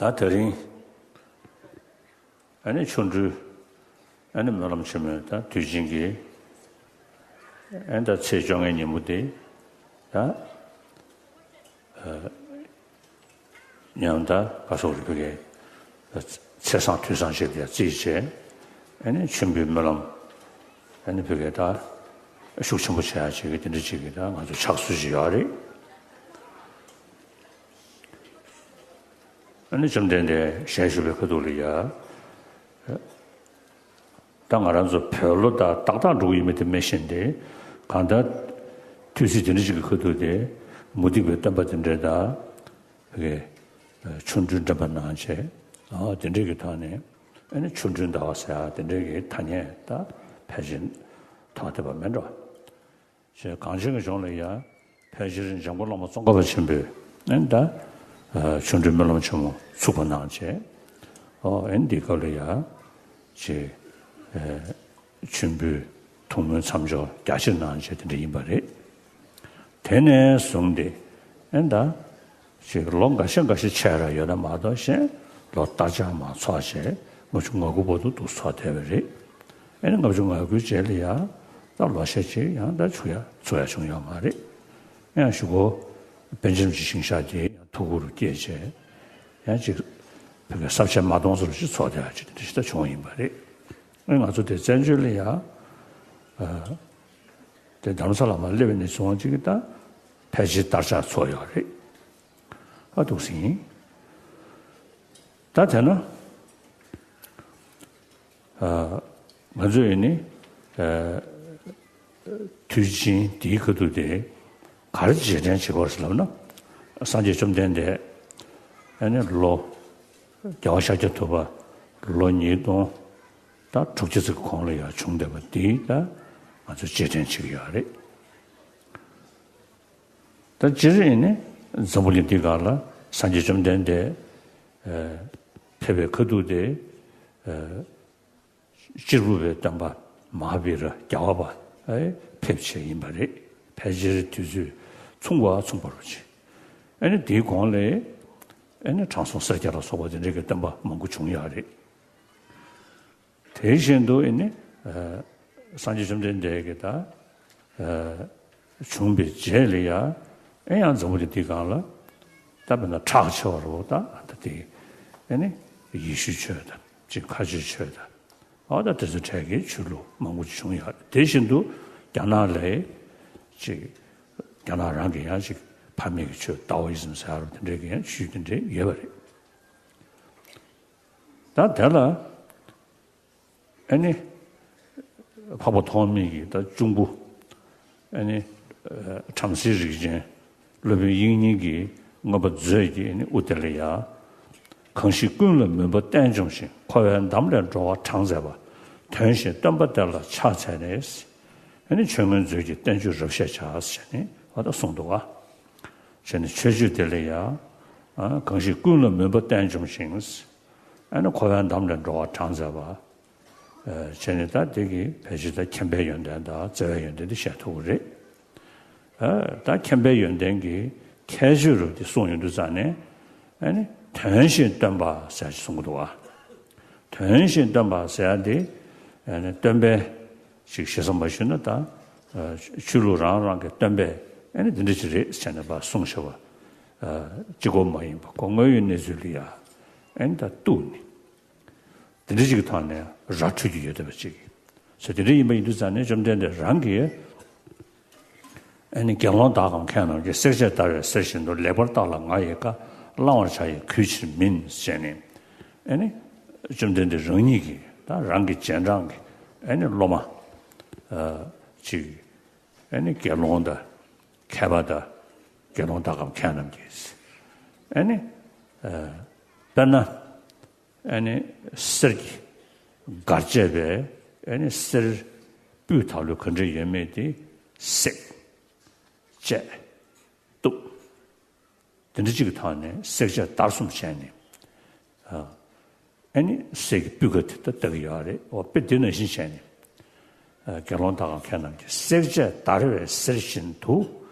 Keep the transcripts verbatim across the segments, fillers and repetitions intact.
ད་དེ་རིང་ཨ་ནི་ཆོ་འཕྲུལ་ཨ་ནི་སྨོན་ལམ་ཆེན་མོའི་ད་དུས་ཆེན་གྱི་ཨ་ནི་ད་ཚེས་བཅོ་ལྔའི་ཉིན་མོ་དེ་ད་ཉམས་ད་ག་སོགས་རིག་པའི་ཚེས་བཟང་དུས་བཟང་ཞིག་ལ་བརྩིས་བྱས་ཨ་ནི་མཆོད་འབུལ་སྨོན་ལམ་ཨ་ནི་བོད་སྐད་ད་ཤུགས་ཆེན་པོ་བྱེད་ཡ་ཅིག་གི་དེ་འདྲ་ཅིག་གི་ད་ང་ཚོ་ཕྱག་སྲོལ་ཞིག་ཡོད་རེད། ཨ་ནི་བཅོམ་ལྡན་འདས་ཞལ་བཞུགས་པའི་ཁ་ཐུག་ལ་ཡ། ད་ང་རང་ཚོ་བོད་ལོ་ད་ཏག་ཏག་འགྲོ་གི་ཡོད་མེད་དེ་མི་ཤེས་ཏེ། གང་ལྟར་དུས་ཚིགས་དེ་འདྲ་ཞིག་གི་ཁ་ཐུག་དེ་མུ་སྟེགས་པའི་སྟོན་པ་དེ་འདྲ་ད་བོད་སྐད་ཆོ་འཕྲུལ་འགྲན་པ་གནང་བྱས། ཨ་དེ་འདྲ་གི་ཐོག་ནས་ཨ་ནི་ཆོ་འཕྲུལ་ཟླ་བ་ཟེར་ཡ་དེ་འདྲ་གི་ཐ་སྙད་ད་ཕལ་ཆེར་ཐོགས་བསྡད་པ་མེད་འགྲོ། ཞེས་གངས་ཅན་གྱི་ལྗོངས་ལ་ཡ་ཕལ་ཆེར་འཇམ་མགོན་བླ་མ་ཙོང་ཁ་པ་ཆེན་པོས་ཨེ་ད་ཆོ་འཕྲུལ་སྨོན་ལམ་ཆེན་མོ་ཚུགས་པ་གནང་བྱས། ཨོ་ཨེ་འདི་སྐབས་ལ་ཡ་ཅེས་མཆོད་འབུལ་ཐུགས་སྨོན་མཚམས་སྦྱོར་རྒྱ་ཆེར་གནང་བྱས་དེ་འདྲ་ཡིན་པ་རེད། དེ་ནས་བཟུང་སྟེ་ཨེ་ད། ཞེས་ལོ་འགའ་ཤས་འགའ་ཤས་ཆད་ར་ཡོད་ན་མ་གཏོགས་གཞན་ལོ་སྟར་ཆ་མ་ཚོགས་བྱས་ལྔ་བཅུ་ང་དགུ་བར་དུ་འདུག་ཚོགས་བསྡད་པ་རེད། ཨེ་ནི་ལྔ་བཅུ་ང་དགུའི་རྗེས་ལ་ཡང་ད་ལོ་ཤས་ཅིག་ཡང་ད་ཚུགས་ཡ་ཚུགས་ཡ་བྱུང་ཡོད་མ་རེད། ཡང་གཞུག་གུ་པཎ་ཆེན་རིན་པོ་ཆེའི་ཞིང་གཤེགས་དེ་ཡང་ཐུགས་ཁུར་བསྐྱེད་བྱས་ཡང་ཅིག་བོད་སྐད་ས་བཅད་མ་གཏོང་ཚུལ་ཅིག་ཚོགས་བསྡད་ཡ་ཅིག་དེ་འདྲ་ཞིག་ད་བྱུང་ཡིན་པ་རེད། ཨེ་ང་ཚོ་དེ་བཙན་བྱོལ་ལ་ཡང་དེ་རྡ་རམ་ས་ལ་མར་སླེབས་ནས་བྱུང་བ་ཅིག་ད་ཕལ་ཆེར་སྟར་ཆ་ཚོགས་ཡོད་རེད། ཨ་འདུག་ཟིན། ད་དེ་ན་ཨ་ང་ཚོས་ནི་ཨ་དུས་ཆེན་འདིའི་ཁ་ཐུག་དེ་ག་རེ་རྗེས་དྲན་བྱེད་དགོས་ཟེར་ལབ་ན། སངས་རྒྱས་བཅོམ་ལྡན་འདས་ཨ་ནི་ལོ་རྒྱལ་བ་ཤཱཀྱ་ཐུབ་པ་ལོ་ཉིས་སྟོང་ད་དྲུག་ཅུ་ཙམ་གྱི་གོང་ལ་ཡང་བྱུང་བསྡད་པ་འདི་ད་ང་ཚོས་རྗེས་དྲན་བྱེད་ཀྱི་ཡོད་རེད། ད་སྤྱིར་ཡིན་ནི་འཛམ་བུ་གླིང་འདི་སྒང་ལ་སངས་རྒྱས་བཅོམ་ལྡན་འདས་ཨ་ཕེབས་པའི་ཁ་ཐུག་དེ་ཨ་གཅེར་བུ་པའི་སྟོན་པ་མ་ཧཱ་བི་ར་རྒྱལ་བ་པ་ཨེ་ཕེབས་བྱས་ཡིན་པ་རེད། ཕལ་ཆེར་དུས་ཚོད་མཚུངས་པ་མཚུངས་པ་རུ་བྱས། ཨ་ནི་དེའི་གོང་ལས་ཨ་ནི་དྲང་སྲོང་སེར་སྐྱ་ལ་སོགས་པ་དེ་འདྲ་གི་སྟོན་པ་མང་པོ་བྱུང་ཡོད་རེད། དེ་བཞིན་དུ་ཨེ་ནི་ཨ་སངས་རྒྱས་བཅོམ་ལྡན་འདས་ཀྱི་ད་ཨ་བྱུང་བའི་རྗེས་ལ་ཡ་ཨེ་ཡང་འཛམ་བུ་གླིང་འདི་སྒང་ལ་ད་དཔེར་ན་གྲགས་ཆེ་བ་རུ་ད་ད་དེ་ཨེ་ནི་ཡེ་ཤུའི་ཆོས་དང་ཅིག་མཁའ་སྤྱོད་ཆོས་དང་ཨ་ད་དེ་ཚོ་གྲས་ཀྱི་ཆོས་ལུགས་མང་པོ་ཅིག་བྱུང་ཡོད། དེ་བཞིན་དུ་རྒྱ་ནག་ལ་ཅིག་རྒྱ་ནག་རང་གི་ཡང་ ཅིག་ཕ་མེས་ཀྱི་ཆོས་ཏཱ་ཝི་ཨི་ཛམ་ཟེར་ཡ་རུ་དེ་འདྲའི་གི་ཡང་ཆོས་དེ་འདྲའི་ཡོད་པ་རེད། ད་དེ་ལ་ཨ་ནི་འཕགས་པ་ཐོགས་མེད་ཀྱི་ད་གཅུང་པོ་ཨ་ནི་ཨ་བྲམ་ཟེའི་རིགས་ཅན་སློབ་དཔོན་དབྱིག་གཉེན་གྱིས་མངོན་པ་མཛོད་ཀྱི་ཨ་ནི་དབུ་དེ་ལ་ཡ། གང་ཞིག་ཀུན་ལ་མུན་པ་གཏན་འཇོམས་ཤིང་། འཁོར་བའི་འདམ་ལས་འགྲོ་བ་དྲངས་མཛད་པ། དོན་བཞིན་སྟོན་པ་དེ་ལ་ཕྱག་འཚལ་ནས། ཨ་ནི་ཆོས་མངོན་མཛོད་ཀྱི་བསྟན་བཅོས་རབ་བཤད་བྱ་ཟེར་ནས་ཨ་ད་གསུངས་འདུག་ག་བྱས་ནས་མཆོད་བརྗོད་དེ་ལ་ཡ། ཨ་གང་ཞིག་ཀུན་ལ་མུན་པ་གཏན་འཇོམས་ཤིང་། ཨ་ནི་འཁོར་བའི་འདམ་ལས་འགྲོ་བ་དྲངས་མཛད་པ། ཨ་བྱས་ནས་ད་དེ་གི་ཕལ་ཆེར་ད་མཁྱེན་པའི་ཡོན་ཏན་དང་བརྩེ་བའི་ཡོན་ཏན་དེ་བཤད་ཐུབ་ཀྱི་རེད། ཨ་ད་མཁྱེན་པའི་ཡོན་ཏན་གྱི་ཁྱད་ཆོས་རུ་དེ་གསུངས་ཡོང་དུས་ཙང་ནས་ཨ་ནི་དོན་བཞིན་སྟོན་པ་ཟེར་ཞིག་གསུང་གི་འདུག་བ། དོན་བཞིན་སྟོན་པ་ཟེར་ཡ་དེ་ཨ་ནི་སྟོན་པའི་ཞིག་ཞེ་ས་མ་ཞུས་ན་ད་ཨ་ཆོས་ལུགས་རང་རང་གི་སྟོན་པས་ཨ་ནི་འདི་འདྲ་ཞིག་རེད་ཟེར་ནས་ཕར་གསུངས་བཞག་པ་ཨ་གཅིག་པོ་མ་ཡིན་པ་ཁོ་དངོས་ཡོད་གནས་ཚུལ་ལ་ཡ་ཨ་ནི་ད་གཏུགས་ནས། དེ་འདྲ་ཅིག་གི་ཐོག་ནས་ར་འཕྲོད་ཀྱི་ཡོད་བསྡད་པ་ཅིག་སོ་དེ་འདྲ་ཡིན་པ་ཡིན་དུས་ཙང་ནས་བཅོམ་ལྡན་འདས་རང་གིས། ཨེ་ནི་དགེ་སློང་དག་གམ་མཁས་རྣམས་ཀྱིས། བསྲེག་བཅད་བརྡར་བའི་གསེར་བཞིན་དུ། ལེགས་པར་བརྟགས་ལ་ང་ཡི་བཀའ། བླང་བར་བྱ་ཡི་གུས་ཕྱིར་མིན། ཞེས་ནས། ཨེ་ནི་བཅོམ་ལྡན་འདས་རང་ཉིད་ཀྱིས་ད་རང་གི་རྗེས་འབྲང་གི་ཨེ་ནི་སློབ་མ་ཨ་ཅིག་ཨེ་ནི་དགེ་སློང་དང་མཁས་པ་དང་དགེ་སློང་དག་གམ་མཁས་རྣམས་ཀྱིས་ཨེ་ནི་ཨ་དཔེར་ན། ཨེ་ནི་གསེར་གྱི་སྒར་བཅད་པའི་ཨེ་ནི་གསེར་སྤུས་དག་ལོས་ག་འདྲ་ཡོད་མེད་དེ་བསྲེགས། བཅད། གཏུབ། དེ་འདྲ་གཅིག་གི་ཐོག་ནས་བསྲེགས་བཅད་བརྡར་གསུམ་བྱས་ནས། ཨ་ཨེ་ནི་གསེར་གྱི་སྤུས་ཀ་དེ་ལྟ་གི་ཡོད་རེད། འོ་དཔེ་དེ་ནང་བཞིན་བྱས་ནས། ཨ་དགེ་སློང་དག་གམ་མཁས་རྣམས་ཀྱིས། བསྲེགས་བཅད་བརྡར་བའི་གསེར་བཞིན་དུ།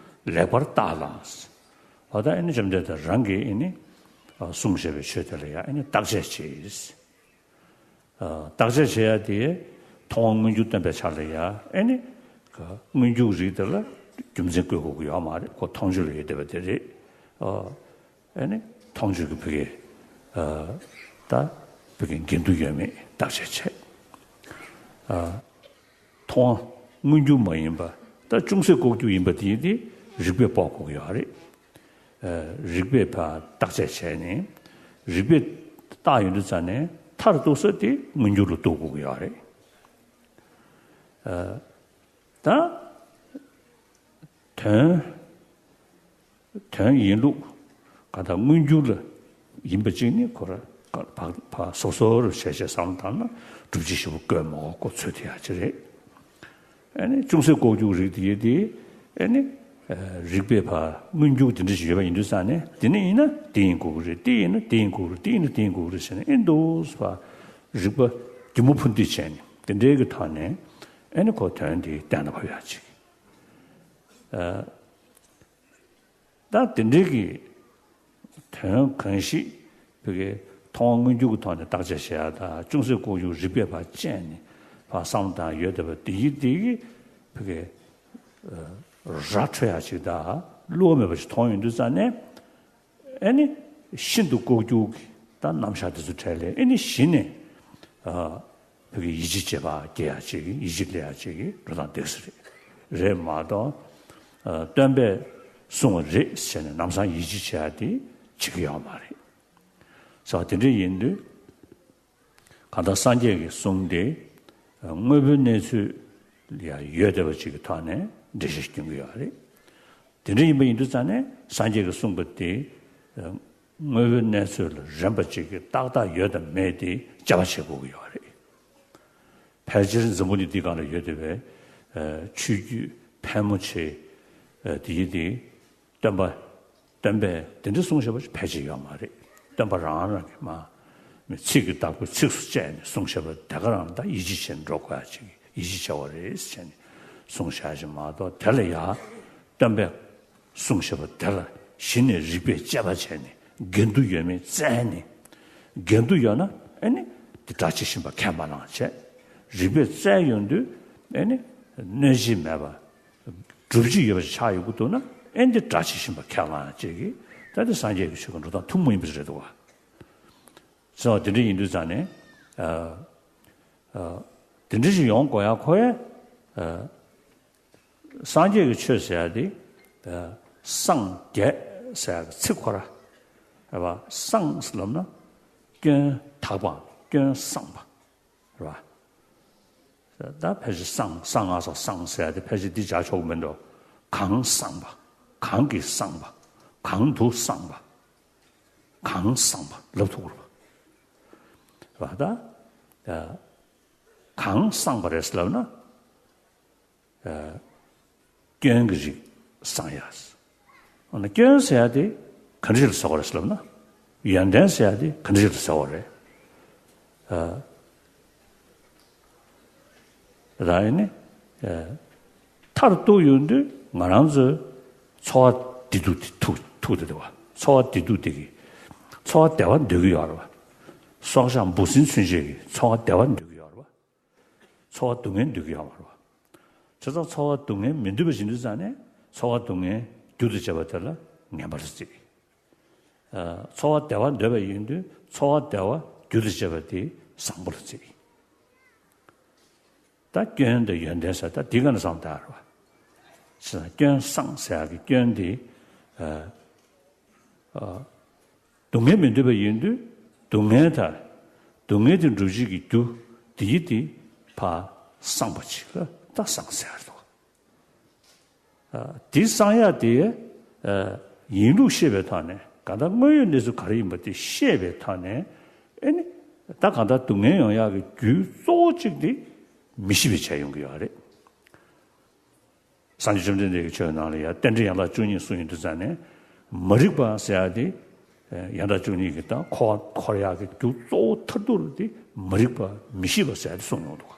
ལེགས་པར་བརྟགས་ལ། འོ་ད་ཨེ་ནི་བཅོམ་ལྡན་འདས་རང་གིས་ཨེ་ནི་ཨ་གསུངས་བཞག་པའི་ཆོས་དེ་ལ་ཡང་ཨེ་ནི་བརྟག་དཔྱད་བྱས། ཨ་བརྟག་དཔྱད་བྱེད་ཡ་དེ་མཐོང་བ་མངོན་གྱུར་སྟོན་པའི་ཆ་ལ་ཡ་ཨེ་ནི་ག་མངོན་གྱུར་རིགས་དེ་ལ་རྒྱུ་མཚན་བཀོད་དགོས་ཀྱི་ཡོད་མ་རེད། ཁོ་མཐོང་ཆོས་ལ་ཡོད་བསྡད་པ་དེ་རེད། ཨ་ཨེ་ནི་མཐོང་ཆོས་ཀྱི་བུ་གའི་ཨ་ད་བུ་གའི་འགལ་འདུ་ཡོད་མེད་བརྟག་དཔྱད་བྱེད། ཨ་མཐོང་བ་མངོན་གྱུར་མ་ཡིན་པ་ད་ཅུང་ཟད་ལྐོག་གྱུར་ཡིན་པ་དེ་ཡིན་ཏེ་རིགས་པས་དཔོག་དགོས་ཀྱི་ཡོད་རེད། ཨ་རིགས་པས་ཕར་བརྟག་དཔྱད་བྱས་ནས་རིགས་པས་བརྟགས་ཡོང་དུས་ཙང་ནས་མཐར་གཏུགས་ས་དེ་མངོན་གྱུར་ལ་གཏུགས་དགོས་ཀྱི་ཡོད་རེད། ཨ་ད་དོན་དོན་ཡིན་ལུགས་ག་ད་མངོན་གྱུར་ལ་ཡིན་པ་ཅིག་ནི་ཁོ་ར་ཕ་ཕ་སོ་སོར་བྱས་བྱས་བསམ་བློ་བཏང་ན་སྒྲུབ་བྱེད་བཞི་པོ་བཀོད་མ་དགོས་ཚོད་དེ་ཡག་ཅིག་རེད། ཨ་ནི་ཅུང་ཟད་ལྐོག་གྱུར་རིགས་དེ་ཡོད་དེ། ཨ་ནི་ཨ་རིགས་པས་ཕར་མངོན་གྱུར་དེ་འདྲ་ཞིག་ཡོད་པ་ཡིན་དུས་ཙང་ནས་དེ་ནི་ཡིན་ན་དེ་ཡིན་དགོས་ཀྱི་རེད། དེ་ཡིན་ན་དེ་ཡིན་དགོས་ཀྱི་རེད། དེ་ཡིན་ན་དེ་ཡིན་དགོས་ཀྱི་རེད་ཟེར་ནས་ཨེ་འདུག་ཕར་རིགས་པ་རྒྱུ་མ་ཕུ་འདེད་བྱས་ནས་དེ་འདྲའི་གི་ཐོག་ནས་ཨ་ནི་ཁོ་དོན་དེ་གཏན་ལ་ཕབ་ཡག་ཅིག་ཨ་ད་དེ་འདྲའི་གི་དོན་གང་ཞིག་བོད་ཀྱི་མཐོང་བ་མངོན་གྱུར་གྱི་ཐོག་ནས་བརྟག་དཔྱད་བྱེད་ཡ་དང་ཅུང་ཟད་ལྐོག་གྱུར་རིགས་པས་ཕར་དཔྱད་ནས་ཕར་བསམ་བཏང་ཡོད་བསྡད་པ་དེ་ཡི་དེ་གི་བོད་ཀྱི་ཨ་ར་འཕྲོད་ཡ་ཅིག་དང་བསླུ་བ་མེད་པ་ཞིག་མཐོང་ཡོང་དུས་ཙང་ནས། ཨེ་ནི་ཤིན་ཏུ་ལྐོག་གྱུར་གྱི་ད་རྣམ་གཞག་དེ་ཚོ་འཕྲད་ལས་ཨེ་ནི་གཞི་ནས་ཨ་བོད་ཀྱི་ཡིད་ཆེས་བྱེད་པ་སྐྱེ་ཡག་ཅིག་གི་ཡིད་ཆེས་སླེབས་ཡག་ཅིག་གི་འགྲོ་སྟངས་འདེགས་སུ་རེད། རེད་མ་གཏོགས་ཨ་སྟོན་པས་གསུངས་པ་རེད་ཟེར་ནས་ལམ་སང་ཡིད་ཆེས་བྱེད་ཡག་དེ་བྱེད་ཀྱི་ཡོད་མ་རེད། ས་དེ་འདྲ་ཡིན་དུས། གང་ལྟར་སངས་རྒྱས་ཀྱི་གསུང་དེ་དངོས་པོའི་གནས་ཚུལ་ལ་ཡང་ཡོད་བསྡད་པ་ཅིག་གི་ཐོག་ནས་འགྲེལ་བཤད་སྐྱོན་གྱི་ཡོད་རེད། དེ་འདྲ་ཡིན་པ་ཡིན་དུས་ཙང་ནས་སངས་རྒྱས་ཀྱིས་གསུངས་པ་དེ་དངོས་པོའི་གནས་ཚུལ་ལ་རན་པ་ཅིག་གི་ཏག་ཏག་ཡོད་དམ་མེད་དེ་དཔྱད་པ་བྱེད་དགོས་ཀྱི་ཡོད་རེད། ཕལ་ཆེར་འཛམ་བུ་གླིང་འདིའི་སྒང་ལ་ཡོད་བསྡད་པའི་ཆོས་བརྒྱུད་ཕལ་མོ་ཆེ་དེ་ཡི་དེ། སྟོན་པ། སྟོན་པས་དེ་འདྲ་གསུངས་བཞག་པ་ཕལ་ཆེར་ཡོད་མ་རེད། སྟོན་པ་རང་རང་གིས་མ། མི་ཚིག་གི་བདག་པོས་ཚིགས་སུ་བཅད་ནས་གསུངས་བཞག་པ་དེ་ག་རང་ད་ཡིད་ཆེས་བྱས་ནས་འགྲོ་དགོས་ཡ་ཅིག་ཡིད་ཆེས་བྱ་བ་རེད་ཟེར་ནས་གསུངས་བཞག་ཅིག་མ་གཏོགས་དེ་ལ་ཡ། སྟོན་པས་གསུངས་བཞག་པ་དེ་ལ་གཞི་ནས་རིགས་པས་དཔྱད་པ་བྱས་ནས་འགལ་འདུ་ཡོད་མེད་བཙལ་ནས། འགལ་འདུ་ཡོད་ན་ཨེ་ནི་དེ་སྒྲ་ཇི་བཞིན་པ་ཁས་མ་བླངས་བྱས། རིགས་པས་བཙལ་ཡོང་དུས་ཨེ་ནི་གནོད་བྱེད་མེད་པ། སྒྲུབ་བྱེད་ཡོད་པ་ཞིག་ཆགས་ཡོང་གི་འདུག་ན་ཨེ་འདི་སྒྲ་ཇི་བཞིན་པ་ཁས་བླངས་ཡ་ཅིག་གིས་ད་འདི་སངས་རྒྱས་ཀྱི་ཆོས་ཀྱི་འགྲོ་སྟངས་ཐུན་མོང་ཡིན་པ་ཞིག་རེད་འདུག་བ། སོ་དེ་འདྲ་ཡིན་དུས་ཙང་ནས་ཨ་ཨ་དེ་འདྲ་ཞིག་ཡོང་དགོས་ཡ་ཁོ་ཡ་ཨ་སངས་རྒྱས་ཀྱི་ཆོས་ཟེར་ཡ་དེ་ཨ་སངས་རྒྱས་ཟེར་ཡ་གི་ཚིག་ཁོ་ར་རེད་བ། སངས་ལབ་ན་སྐྱོན་དག་པའམ་སྐྱོན་བསངས་པ། རེད་བ། ད་ཕལ་ཆེར་སངས་གསང་སྔགས་སངས་ཟེར་ཡ་དེ་ཕལ་ཆེར་འདི་བྱ་ཆོག་གི་མི་འདུག་གང་བསངས་པ། གང་གིས་བསངས་པ། གང་དུ་བསངས་པ། གང་བསངས་པ་ལབ་ཐུབ་དགོས་རེད་བ། རེད་བ། ད་གང་བསངས་པ་རེད་ལབ་ན། ཨ་སྐྱོན་གྱི་རིགས་བསངས་ཡ། འོ་ན་སྐྱོན་ཟེར་ཡ་དེ་ག་འདྲ་ཞིག་ལ་ཟེར་བ་རེད་ལབ་ན། ཡོན་ཏན་ཟེར་ཡ་དེ་ག་འདྲ་ཞིག་ལ་ཟེར་བ་རེད། ཨ་ར་ཡིན་ནི། ཨ་མཐར་གཏུགས་ཡོང་དུས་ང་རང་ཚོའི་འཚོ་བ་བདེ་སྡུག་དེ་ཐུག་ཐུག་བསྡད་འདུག་བ། འཚོ་བ་བདེ་སྡུག་དེ་གི་འཚོ་བ་བདེ་བ་འདོད་ཀྱི་ཡོད་རེད་བ། སྲོག་ཆགས་འབུ་སྲིན་ཚུན་ཆད་ཀྱི་འཚོ་བ་བདེ་བ་འདོད་ཀྱི་ཡོད་རེད་བ། འཚོ་བ་སྡུག་བསྔལ་འདོད་ཀྱི་ཡོད་མ་རེད་བ། བྱས་ཙང་འཚོ་བ་སྡུག་བསྔལ་མི་འདོད་པ་ཞིག་འདུག་ཙང་ནས་འཚོ་བ་སྡུག་བསྔལ་རྒྱུ་དང་བཅས་པ་དེ་ལ་ངན་པར་བརྩི། ཨ་འཚོ་བ་བདེ་བ་འདོད་པ་ཡིན་དུས་འཚོ་བ་བདེ་བ་རྒྱུ་དང་བཅས་པ་དེ་ བཟང་པོ་ལ་བརྩི། ད་སྐྱོན་དང་ཡོན་ཏན་ཟེར་ད་འདི་ག་ནས་བཟུང་ད་རེད་བ། བྱས་ཙང་སྐྱོན་བཟང་ཟེར་ཡག་གི་སྐྱོན་འདི། སྡུག་བསྔལ་མི་འདོད་པ་ཡིན་དུས། སྡུག་བསྔལ་དང་། སྡུག་བསྔལ་དེ་འགྲུབ་བྱེད་ཀྱི་རྒྱུ་དེ་ཡི་དེ་ཕར་བསྲངས་པ་ཅིག་ལ་ད་བཟང་ཟེར་རེད་དོ། དེ་བསྲངས་ཡག་དེ་ཡིན་ལུགས་ཤེས་པའི་ཐོག་ནས། གང་ལྟར་དངོས་ཡོད་གནས་ཚུལ་ག་རེ་ཡིན་པ་དེ་ཤེས་པའི་ཐོག་ནས། ཨེ་ནི། ད་གང་ལྟར་སྡུག་བསྔལ་ཡོང་ཡག་གི་རྒྱུ་གཙོ་བོ་གཅིག་དེ་མི་ཤེས་པས་བྱས་ཡོང་གི་ཡོད་རེད། སངས་རྒྱས་བཅོམ་ལྡན་འདས་ཀྱི་ཆོས་ནང་ལ་ཡང་རྟེན་འབྲེལ་ཡན་ལག་བཅུ་གཉིས་གསུངས་ཡོང་དུས་ཙང་ནས། མ་རིག་པ་ཟེར་ཡག་དེ་ཡན་ལག་བཅུ་གཉིས་ཀྱི་ད་འཁོར་བ་འཁོར་ཡག་གི་རྒྱུ་གཙོ་བོ་མཐར་ཐུག་ལ་དེ་མ་རིག་པ་མི་ཤེས་པ་ཟེར་ཡག་དེ་གསུངས་ཡོང་འདུག་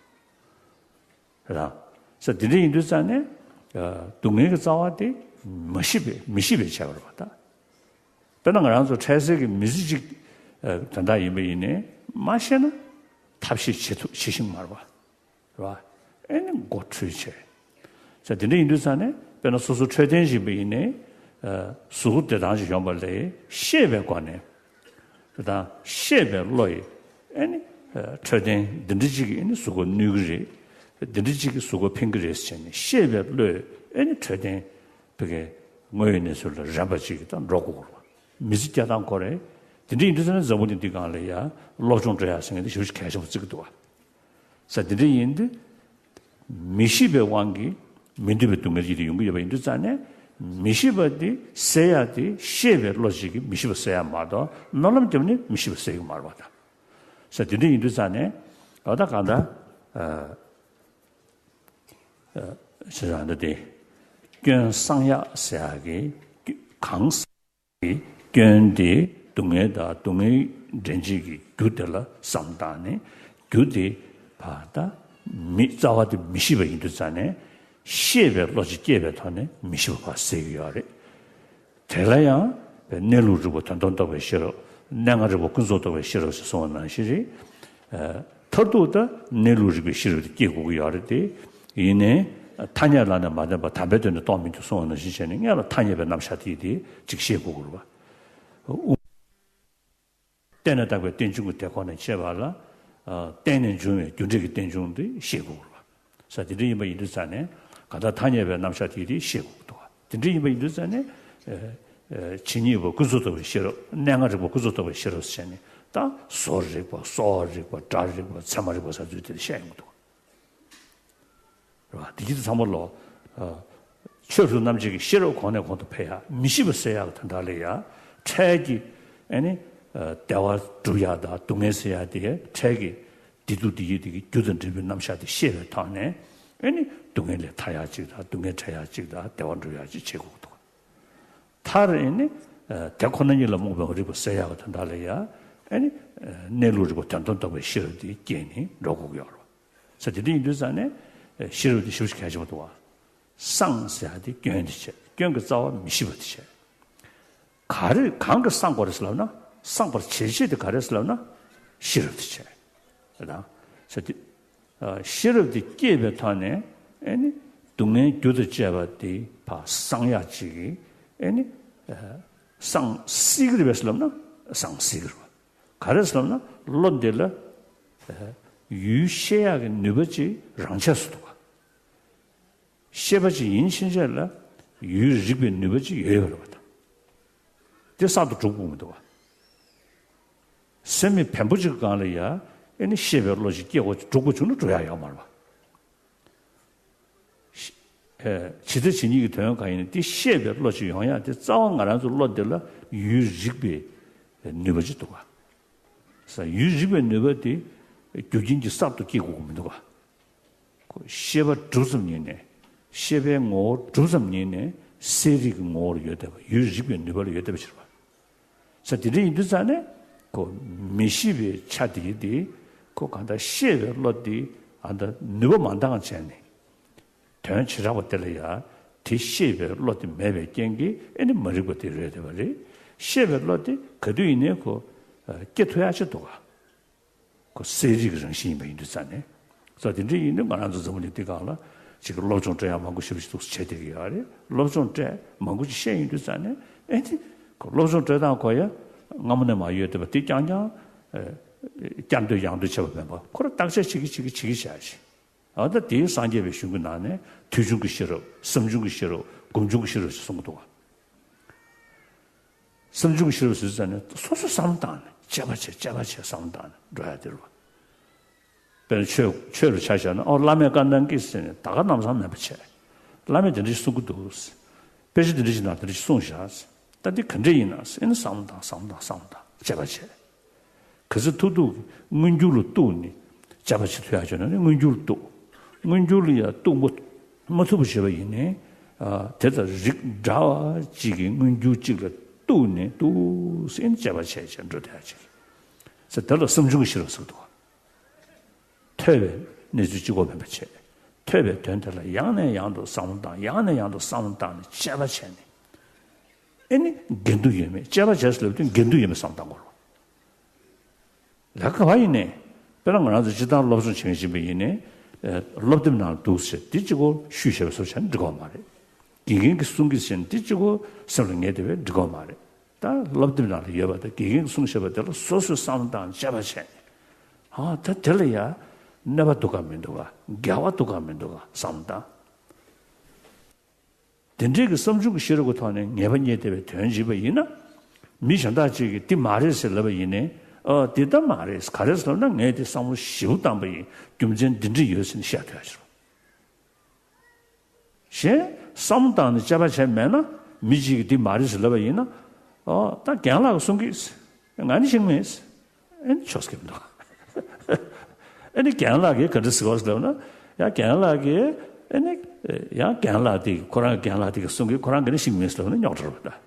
ག། རེད་དང་། ས་དེ་འདྲ་ཡིན་དུས་ཙང་ནས། སྡུག་བསྔལ་གྱི་རྩ་བ་དེ་མ་ཤེས་པས་མི་ཤེས་པས་བྱས་པ་རེད་པ་ད། དཔེར་ན་ང་རང་ཚོ་འཕྲལ་སེལ་གྱི་མི་ཚེ་གཅིག་དོན་དག་ཡིན་པ་ཡིན་ནའི་མ་ཤེས་ན་ཐབས་ཤེས་བྱེད་ཐུབ་བྱེད་ཤེས་ཀྱི་མ་རེད་པ། རེད་པ། ཨེ་ནི་མགོ་འཁྲུལ་བྱས། ས་དེ་འདྲ་ཡིན་དུས་ཙང་ནས་དཔེར་ན་སོ་སོ་འཕྲོད་བསྟེན་བྱེད་པ་ཡིན་ནའི། གཟུགས་པོ་བདེ་ཐང་ཞིག་ཡོང་པ་ལ་ཤེས་པའི་སྒོ་ནས། དེ་དང་ཤེས་པའི་བློ་ཡིས། ཨེ་ནི། འཕྲོད་བསྟེན་འདི་འདྲ་ཅིག་གིས་ཨེ་ནི་གཟུགས་པོ་གནོད་ཀྱི་རེད། འདི་འདྲ་ཅིག་གིས་གཟུགས་པོ་ཕན་གྱི་རེད་ཟེར་ནས་ཤེས་པའི་བློས་ཨེ་ནི་འཕྲོད་བསྟེན་བི་གའི་དངོས་ཡོད་གནས་ཚུལ་ལ་རན་པ་ཅིག་གིས་ད་འགྲོ་དགོས་པ། མི་ཚེ་སྐྱེལ་སྟངས་ཁོ་རེ། དེ་འདྲ་ཡིན་དུས་ཙང་ནས་འཛམ་བུ་གླིང་འདི་སྒང་ལ་ཡ་སློབ་སྦྱོང་སྤྲོད་ཡག་ཟེར་མཁན་དེ་ཞེ་པོ་ཅིག་གལ་ཆེན་པོ་བརྩི་གི་འདུག་བ། ས་དེ་འདྲ་ཡིན་དུས། མི་ཤེས་པའི་དབང་གིས་མི་འདོད་པའི་སྡུག་བསྔལ་ཅིག་དེ་ཡོང་གི་ཡོད་པ་ཡིན་དུས་ཙང་ནས། མི་ཤེས་པ་དེ་སེལ་ཡག་དེ་ཤེས་པའི་བློ་ཅིག་གིས་མི་ཤེས་པ་སེལ་ཡག་མ་གཏོགས་སྨོན་ལམ་བརྒྱབ་ནས་མི་ཤེས་པ་སེལ་གྱི་མ་རེད་པ་ད། ས་དེ་འདྲ་ཡིན་དུས་ཙང་ནས། འོ་ད་གང་ལྟར། ཞེས་རང་འདི་དེ། སྐྱོན་བསྲངས་ཡག་ཟེར་ཡག་གི་གང་། སྐྱོན་དེ་སྡུག་བསྔལ་དང་སྡུག་བསྔལ་འདྲེན་བྱེད་ཀྱི་རྒྱུ་དེ་ལ་བསམ་བཏང་ནས། རྒྱུ་དེ་ཕར་ད་མི་རྩ་བ་དེ་མི་ཤེས་པ་ཡིན་དུས་ཙང་ནས། ཤེས་པའི་བློ་ཅིག་སྐྱེས་པའི་ཐོག་ནས་མི་ཤེས་པ་ཕར་སེལ་གྱི་ཡོད་རེད། དེ་ལ་ཡང་གནས་ལུགས་རིག་པ་དོན་དམ་རྟོགས་པའི་ཤེས་རབ། གནས་ལྔ་རིག་པ་ཀུན་རྫོབ་རྟོགས་པའི་ཤེས་རབ་ཞེས་གསུངས་པ་ནང་བཞིན་རེད། མཐར་ཐུག་ད་གནས་ལུགས་རིག་པའི་ཤེས་རབ་དེ་སྐྱེ་དགོས་ཀྱི་ཡོད་རེད་དེ། ཡིན་ནའི་ཐ་སྙད་ལ་ནི་མ་བརྟེན་པར་དམ་པའི་དོན་ནི་རྟོགས་མི་འགྱུར་གསུངས་པ་ནང་བཞིན་བྱས་ནས་སྔོན་ལ་ཐ་སྙད་པའི་རྣམ་གཞག་དེ་དེ་གཅིག་ཤེས་དགོས་ཀྱི་རེད་པ། རྟེན་ལས་བཏགས་པའི་རྟེན་འབྱུང་གི་དེ་ཁོ་ནས་བྱས་པ་ལ། རྟེན་ནས་འབྱུང་བའི་རྒྱུ་འབྲས་ཀྱི་རྟེན་འབྱུང་དེ་ཤེས་དགོས་ཀྱི་རེད་པ། ས་དེ་འདྲ་ཡིན་པ་ཡིན་དུས་ཙང་ནས་གང་ལྟར་ཐ་སྙད་པའི་རྣམ་གཞག་དེ་དེ་ཤེས་དགོས་ཀྱི་འདུག་པ། དེ་འདྲ་ཡིན་པ་ཡིན་དུས་ཙང་ནས། ཇི་སྙེད་པ་ཀུན་རྫོབ་རྟོགས་པའི་ཤེས་རབ། གནས་ལྔ་རིག་པ་ཀུན་རྫོབ་རྟོགས་པའི་ཤེས་རབ་ཟེར་ནས་ད་བཟོ་རིག་པ། གསོ་བ་རིག་པ། སྒྲ་རིག་པ། ཚད་མ་རིག་པ་ཟེར་ཚུལ་དེ་བཤད་ཡོང་གི་འདུག་རེད་པ། དེ་ཅི་ཚང་མ་ལོ། ཆོས་གྲུབ་རྣམ་འབྱེད་ཀྱི་ཤེས་རབ་གོང་ནས་གོང་དུ་འཕེལ་ཡག་མི་ཤེས་པ་སེལ་ཡག་གི་དོན་དག་ལ་ཡ། འཕྲལ་གྱི་ཨེ་ནི། བདེ་བ་སྒྲུབ་ཡག་དང་སྡུག་བསྔལ་སེལ་ཡག་དེ་འཕྲལ་གྱི་བདེ་སྡུག་དེ་ཡི་དེ་གི་རྒྱུ་དང་འབྲས་བུའི་རྣམ་གཞག་དེ་ཤེས་པའི་ཐོག་ནས། ཨེ་ནི་སྡུག་བསྔལ་ལས་ཐར་ཡག་ཅིག་དང་སྡུག་བསྔལ་བྲལ་ཡག་ཅིག་དང་བདེ་བ་འགྲུབ་ཡག་ཅིག་བྱེད་དགོས་ཀྱི་འདུག་མཐར་ཨེ་ནི། དེ་ཁོ་ན་ཉིད་ལ་རྨོངས་པའི་རིག་པ་སེལ་ཡག་གི་དོན་དག་ལ་ཡ། ཨེ་ནི། གནས་ལུགས་རིག་པ་དོན་དམ་རྟོགས་པའི་ཤེས་རབ་དེ་སྐྱེས་ནས་འགྲོ་དགོས་ཀྱི་ཡོད་རེད། ས་དེ་འདྲ་ཡིན་དུས་ཙང་ནས། ཤེས་རབ་དེ་ཞེ་པོ་ཅིག་གལ་ཆེན་པོ་འདུག་བ། བསྲངས་ཟེར་ཡག་དེ་སྐྱོན་དེ་བྱས། སྐྱོན་གྱི་རྩ་བ་མི་ཤེས་པ་དེ་བྱས། ག་རེ་གང་གིས་བསྲངས་དགོས་རེད་ཟེར་ལབ་ན། བསྲངས་པར་བྱེད་བྱེད་དེ་ག་རེ་ཟེར་ལབ་ན། ཤེས་རབ་དེ་བྱས། རེད་དང་། ས་དེ། ཤེས་རབ་དེ་སྐྱེས་པའི་ཐོག་ནས། ཨེ་ནི། སྡུག་བསྔལ་རྒྱུ་དང་བཅས་པ་དེ་ཕར་བསྲངས་ཡག་ཅིག་གིས། ཨེ་ནི། བསྲངས་སྲིད་ཀྱི་རེད་པས་ལབ་ན། བསྲངས་སྲིད་ཀྱི་རེད་པ། ག་རེ་ལབ་ན་བློ་འདི་ལ། ཡུལ་ཤེས་ཡག་གི་ནུས་པ་ཅིག་རང་ཆས་སུ་འདུག་ག། ཤེས་པ་ཅིག་ཡིན་ཕྱིན་ཆད་ལ་ཡུལ་རིག་པའི་ནུས་པ་ཅིག་ཡོད་ཡོད་པ་རེད་པ་ད། དེ་གསར་དུ་གྲུབ་དགོས་མི་འདུག་བ། སེམས་མེད་བེམ་པོ་ཅིག་གི་སྒང་ལ་ཡ། ཨེ་ནི་ཤེས་པའི་བློ་ཅིག་སྐྱེ་དགོས་སྒྲུབ་དགོས་བྱུང་ན་སྒྲུབ་ཡག་ཡོད་མ་རེད་པ། ཇི་ལྟ་ཇི་སྙེད་ཀྱི་དོན་གང་ཡིན་ནའི་དེ་ཤེས་པའི་བློ་ཅིག་ཡོང་ཡག་དེ་རྩ་བ་ང་རང་ཚོ་བློ་འདི་ལ་ཡུལ་རིག་པའི་ནུས་པ་ཅིག་འདུག་ག། ས་ཡུལ་རིག་པའི་ནུས་པ་དེ་རྒྱུ་རྐྱེན་གྱིས་གསར་དུ་སྐྱེ་དགོས་ཀྱི་མི་འདུག་ག། ཁོ་ཤེས་པ་གྲུབ་ཙམ་ཉིད་ནས། ཤེས་པའི་ངོ་བོ་གྲུབ་ཙམ་ཉིད་ནས་གསལ་རིག་གི་ངོ་བོར་ཡོད་བསྡད་པ། ཡུལ་རིག་པའི་ནུས་པ་ལ་ཡོད་བསྡད་པ་ཕྱིར་བ། ས་དེ་འདྲ་ཡིན་དུས་ཙང་ནས་ཁོ་མི་ཤེས་པའི་ཆ་དེ་དེ་ཁོ་གང་ལྟར་ཤེས་པའི་བློ་དེ་ཨ་ད་ནུས་པ་མ་འདང་བྱས་ནས། དོན་བྱེ་བྲག་པ་དེ་ལ་ཡང་དེ་ཤེས་པའི་བློ་དེ་མེད་པའི་རྐྱེན་གྱིས་ཨེ་ནི་མ་རིག་པ་དེ་རེད་བསྡད་པ་རེད། ཤེས་པའི་བློ་དེ་ག་དུས་ཡིན་ནའི་ཁོ་སྐྱེ་ཐུབ་ཡག་ཅིག་འདུག་ག། ཁོ་གསལ་རིག་གི་རང་བཞིན་ཡིན་པ་ཡིན་དུས་ཙང་ནས། ས་དེ་འདྲ་ཡིན་དུས་ང་རང་ཚོ་འཛམ་བུ་གླིང་འདི་སྒང་ལ་ཅིག་གི་སློབ་སྦྱོང་སྤྲད་ཡག་མང་པོ་ཞེ་པོ་ཅིག་འདུག་སེ་བྱས་བསྡད་ཀྱི་ཡོད་རེད། སློབ་སྦྱོང་སྤྲད་མང་པོ་ཅིག་བཤད་ཡོང་དུས་ཙང་ནས། ཨེ་ནི་ཁོ་སློབ་སྦྱོང་སྤྲད་སྟངས་ཁོ་ཡ་སྔ་མོ་ནས་མ་ཡོད་བསྡད་པ་དེ་རྐྱང་རྐྱང་། ཨེ། བསྐྱར་ཟློས་ཡང་ཟློས་བྱས་པ་མིན་པ་ཁོ་རང་བརྟག་དཔྱད་བྱེད་ཀྱི་བྱེད་ཀྱི་བྱེད་ཀྱི་བྱ་ཞིག་ཨ་ད་དེའི་སངས་རྒྱས་པའི་གཞུང་གི་ནང་ནས་དུས་བྱུང་གི་ཤེས་རབ་བསམ་བྱུང་གི་ཤེས་རབ་སྒོམ་བྱུང་གི་ཤེས་རབ་ཞེས་གསུང་གི་འདུག་བ། བསམ་བྱུང་གི་ཤེས་རབ་ཟེར་ཙམ་ནས་སོ་སོས་བསམ་བློ་བཏང་ནས་དཔྱད་པ་བྱས་དཔྱད་པ་བྱས་བསམ་བློ་བཏང་ནས་འགྲོ་ཡ་དེ་རེད་བ། དཔེར་ན་ཆོས་ཆོས་རུ་ཆ་བཞག་ན་ཨོ་བླ་མས་བཀའ་གནང་གི་ཟེར་ནས་ད་ག་ནམ་སང་མེད་པ་བྱས། བླ་མས་དེ་འདྲ་ཞིག་གསུང་གི་འདུག་དཔེ་ཆ་དེ་འདྲ་ཞིག་ནང་དེ་འདྲ་ཞིག་གསུངས་བཞག་ད་འདི་ག་འདྲ་ཡིན་ན་ཟེར་ནས་བསམ་བློ་བཏང་བསམ་བློ་བཏང་བསམ་བློ་བཏང་དཔྱད་པ་བྱས། གལ་སྲིད་ཐུག་ཐུག་མངོན་གྱུར་ལ་གཏུགས་ནས་དཔྱད་པ་བྱེད་ཐུབ་ཡག་བྱུང་ན་ནི་མངོན་གྱུར་ལ་གཏུགས། མངོན་གྱུར་ལ་ཡང་གཏུགས་མ་མ་ཐུབ་པ་བྱས་པ་ཡིན་ནའི་ཨ་དེ་དང་རིགས་འདྲ་བ་གཅིག་གི་མངོན་གྱུར་གཅིག་ལ་གཏུགས་ནས་འདུག་སེ་དཔྱད་པ་བྱས་བྱས་འགྲོ་བསྡད་ཡག་ཅིག་ཟེར་དེ་ལ་བསམ་བྱུང་གི་ཤེས་རབ་ཟེར་གི་འདུག་ཐོས་པའི་གནས་ཚུལ་གཅིག་པོ་མིན་པ་བྱས། ཐོས་པའི་དོན་དེ་ལ་ཡང་ནས་ཡང་དུ་བསམ་བློ་བཏང་ཡང་ནས་ཡང་དུ་བསམ་བློ་བཏང་ནས་དཔྱད་པ་བྱས་ནས་ཨེ་ནི་འགལ་འདུ་ཡོད་མེད་དཔྱད་པ་བྱས་ཟེར་ལབ་དུས་འགལ་འདུ་ཡོད་མེད་བསམ་བློ་བཏང་དགོས་རེད། ལས་ཀ་ག་པར་ཡིན་ནའི། དཔེར་ན་ང་རང་ཚོ་སྤྱིར་བཏང་སློབ་སྦྱོང་བྱེད་མཁན་ཅིག་ཡིན་པ་ཡིན་ནའི། ཨེ་སློབ་དེབ་ནང་འདུག་ཟེར་འདི་གཅིག་པོ་ཤུལ་བཞག་པའི་བཟོ་བྱས་ན་འགྲིག་གི་མ་རེད། དགེ་རྒན་གྱིས་གསུང་གི་ཟེར་ནས་འདི་གཅིག་པོ་སེམས་ལ་ངེས་བསྡད་པས་འགྲིག་གི་མ་རེད། ད་སློབ་དེབ་ནང་ལ་ཡོད་པ་དང་དགེ་རྒན་གྱིས་གསུང་བཞག་པ་དེ་ལ་སོ་སོས་བསམ་བློ་བཏང་དཔྱད་པ་བྱས་ནས། ཨ་ད་དེ་ལ་ཡ་གནོད་པ་འདུག་ག་མི་འདུག་ག་འགལ་བ་འདུག་ག་མི་འདུག་ག་བསམ་བློ་བཏང་། དེ་འདྲའི་གི་བསམ་བྱུང་གི་ཤེས་རབ་ཀྱི་ཐོག་ནས་ངེས་པ་རྙེད་བསྡད་པའི་དོན་བྱེད་པ་ཡིན་ན། མི་གཞན་དག་ཅིག་གིས་འདི་མ་རེད་ཟེར་ལབ་པ་ཡིན་ནའི། ཨ་འདི་ད་མ་རེད་ག་རེ་ཟེར་ལབ་ན་ངས་འདི་བསམ་བློ་ཞིབ་པོ་བཏང་པ་ཡིན་རྒྱུ་མཚན་འདི་འདྲ་ཡོད་ཟེར་ནས་བཤད་ཐུབ་ཡ་ཞིག་རེད། གཞན་བསམ་བློ་བཏང་ནས་དཔྱད་པ་བྱས་མེད་ན་མི་གཅིག་གིས་འདི་མ་རེད་ཟེར་ལབ་པ་ཡིན་ན། ཨོ་ད་རྒན་ལགས་ཀྱིས་གསུང་གི་ང་ནི་ཤེས་ཀྱི་མེད། ཨེ་ནི་ཆོག་གི་མི་འདུག་ཨེ་ནི་རྒན་ལགས་ཀྱིས་ག་འདྲ་ཟེར་བ་ཟེར་ལབ་ན། ཡ་རྒན་ལགས་ཀྱིས་ཨེ་ནི་ཡང་རྒན་ལགས་དེ་ཁོ་རང་རྒན་ལགས་དེ་གིས་གསུང་གི་ཁོ་རང་གིས་ནི་ཤེས་ཀྱི་མེད་ཟེར་ལབ་ན་རྙོག་དྲ་རེད་པ་ད།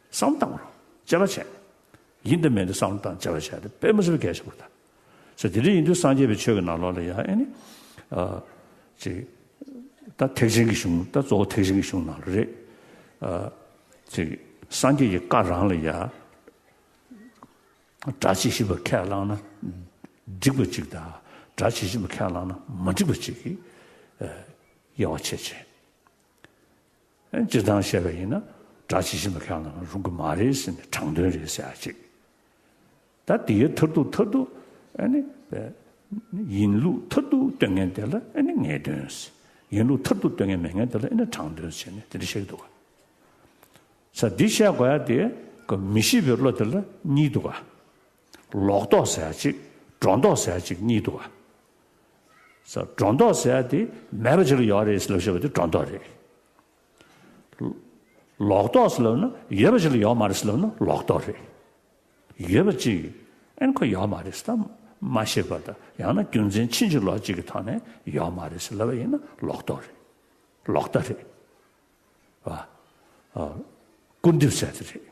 བསམ་བློ་བཏང་རོགས། དཔྱད་པ་བྱས། ཡིན་དང་མིན་དེ་བསམ་བློ་བཏང་དཔྱད་པ་བྱས་ཏེ་དཔེ་མི་སྲིད་པའི་གལ་ཆེན་པོ་རེད། ཟེར་དེ་འདྲ་ཡིན་དུས་སངས་རྒྱས་པའི་ཆོས་ཀྱི་ནང་ལོགས་ལ་ཡང་ཨེ་ནི། ཨ་ཅིག་ད་ཐེག་ཆེན་གྱི་གཞུང་ད་གཙོ་བོ་ཐེག་ཆེན་གྱི་གཞུང་ནང་ལ་རེད། ཨ་ཅིག་སངས་རྒྱས་ཀྱི་བཀའ་རང་ལ་ཡང་སྒྲ་ཇི་བཞིན་པ་ཁས་བླངས་ན་འགྲིག་པ་ཅིག་དང་སྒྲ་ཇི་བཞིན་པ་ཁས་བླངས་ན་མ་འགྲིག་པ་ཅིག་གི་དབྱེ་བ་ཕྱེ་བྱས། སྤྱིར་བཏང་བཤད་པ་ཡིན་ན་སྒྲ་ཇི་བཞིན་པ་ཁས་བླངས་ན་རུང་གི་མ་རེད་ཟེར་ནས་དྲང་དོན་རེད་ཟེར་ཡ་ཅིག་ད་དེའི་མཐར་ཐུག་མཐར་ཐུག་ཨ་ནི་ཡིན་ལུགས་མཐར་ཐུག་སྟོན་མཁན་དེ་ལ་ཨ་ནི་ངེས་དོན་ཟེར། ཡིན་ལུགས་མཐར་ཐུག་སྟོན་མཁན་མེད་མཁན་དེ་ལ་ཨ་ནི་དྲང་དོན་ཟེར་ནས་དེ་འདྲ་བཤད་ཀྱི་འདུག་ག་ས་འདི་བཤད་དགོས་ཡ་དེ་ག་མི་ཤེས་པའི་བློ་དེ་ལ་གཉིས་འདུག་ག་ལོག་རྟོག་ཟེར་ཡ་གཅིག་སྒྲོ་འདོགས་ཟེར་ཡ་གཅིག་གཉིས་འདུག་ག་ས་སྒྲོ་འདོགས་ཟེར་ཡ་དེ་མེད་པ་ཅིག་ལ་ཡོད་རེད་ཟེར་ལབ་བཤད་པ་དེ་སྒྲོ་འདོགས་རེད། ལོག་རྟོག་ཟེར་ལབ་ན་ཡོད་པ་ཅིག་ལ་ཡོད་མ་རེད་ཟེར་ལབ་ན་ལོག་རྟོག་རེད། ཡོད་པ་ཅིག་ཨན་ཁོ་ཡོད་མ་རེད་ཟེར་ད་མ་ཤེས་པ་དང་ཡང་ན་རྒྱུ་མཚན་ཕྱིན་ཅི་ལོག་ཅིག་གི་ཐོག་ནས་ཡོད་མ་རེད་ཟེར་ལབ་པ་ཡིན་ན་ལོག་རྟོག་རེད། ལོག་ལྟ་རེད། བ། ཨ། སྐུར་འདེབས་ཟེར་དེ་རེད།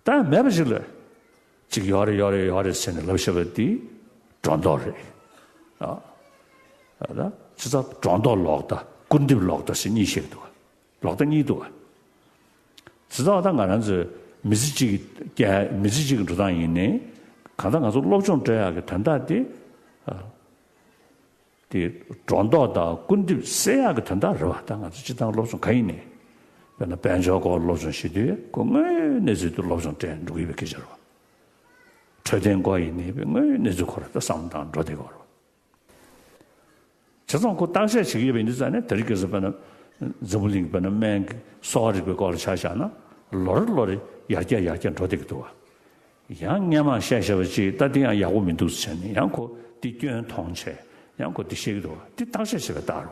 ད་མེད་པ་ཞིག་ལ། ཅིག་ཡོད་རེད་ཡོད་རེད་ཡོད་རེད་ཟེར་ནས་ལབ་བཤད་པ་འདི་སྒྲོ་འདོགས་རེད། ཨ། ཨ་ད་ཅི་ཙམ་སྒྲོ་འདོགས་ལོག་ལྟ་སྐུར་འདེབས་ལོག་ལྟ་ཟེར་གཉིས་བཤད་འདུག་ལོག་ལྟ་གཉིས་འདུག་ཅི་ཙམ་ད་ང་རང་ཚོས་མི་ཚེ་གཅིག་གི་རྒྱ་མི་ཚེ་གཅིག་གི་འགྲོ་སྟངས་ཡིན་ནའི་གང་ལྟར་ང་ཚོ་སློབ་སྦྱོང་སྤྲད་ཡག་གི་དོན་དག་འདི། ཨ། དེ་སྒྲོ་འདོགས་དང་སྐུར་འདེབས་སེལ་ཡག་གི་དོན་དག་རེད་བ། ད་ང་ཚོ་སྤྱིར་བཏང་སློབ་སྦྱོང་ག་ཡིན་ནའི། དཔེར་ན་དཔལ་འབྱོར་སྐོར་སློབ་སྦྱོང་བྱེད་དུས་ཁོ་དངོས་གནས་ཚུལ་དུ་སློབ་སྦྱོང་སྤྲད་འགྲོ་གི་ཡོད་པའི་སྐད་ཆ་རེད་བ། འཕྲོད་བསྟེན་སྐོར་ཡིན་ནའི་དངོས་གནས་ཚུལ་ཁོ་རང་ད་བསམ་བློ་བཏང་འགྲོ་བསྡད་ཀྱི་ཡོད་རེད་བ། བྱས་ཙང་ཁོ་བརྟག་དཔྱད་བྱེད་ཀྱི་ཡོད་པ་ཡིན་དུས་ཙང་ནས་དེ་རིང་ཁ་སང་དཔེར་ན་འཛམ་བུ་གླིང་དཔེར་ན་སྨན་གྱི་གསོ་བ་རིག་པའི་སྐོར་ལ་ཆ་བཞག་ན་ལོ་རེ་ལོ་རེ་ཡར་རྒྱས་ཡར་རྒྱས་འགྲོ་བསྡད་ཀྱི་འདུག་བ། ཡང་སྔན་མ་བཤད་བཤད་པ་ཅིག་ད་འདི་ཡང་ཡག་པོ་མི་འདུག་ཟེར་ནས་ཡང་ཁོ་འདི་སྐྱོན་མཐོང་བྱས་ཡང་ཁོ་འདི་བཤད་ཀྱི་འདུག་བ། འདི་བརྟག་དཔྱད་བྱེད་པའི་རྟགས་རེད་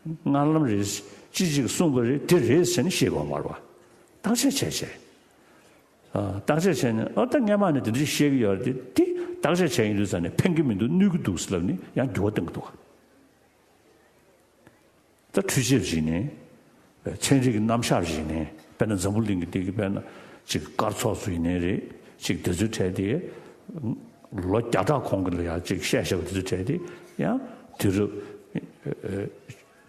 བ། སྔར་ལམ་རེད། ཅི་ཅིག་གསུངས་པ་རེད་དེ་རེད་ཟེར་ནས་བཤད་དགོས་མ་རེད་བ། བརྟག་དཔྱད་བྱས་བྱས། ཨ། བརྟག་དཔྱད་བྱས་ནས་ཨ་ད་སྔན་མ་ནས་དེ་འདྲ་བཤད་ཀྱི་ཡོད་རེད་དེ་འདི་བརྟག་དཔྱད་བྱས་ཡིན་དུས་ཙང་ནས་ཕན་གྱི་མི་འདུག་གནོད་ཀྱི་འདུག་ཟེར་ལབ་ནས་ཡང་འགྱུར་བ་གཏོང་གི་འདུག་བ། ད་འཕྲུལ་ཆས་བྱས་ནས། ཚན་རིག་གི་རྣམ་གཞག་བྱས་ནས་དཔེར་ན་འཛམ་བུ་གླིང་གི་དེ་གི་དཔེར་ན་ཅིག་སྐར་ཚོགས་ཚོ་ཡིན་ནའི་རེད་ཅིག་དེ་ཚོའི་གྲས་དེ་ལོ་བརྒྱ་ཕྲག་གོང་གི་ལ་ཡང་ཅིག་བཤད་བཤད་པ་དེ་ཚོའི་གྲས་དེ་ཡང་དུས་རབས་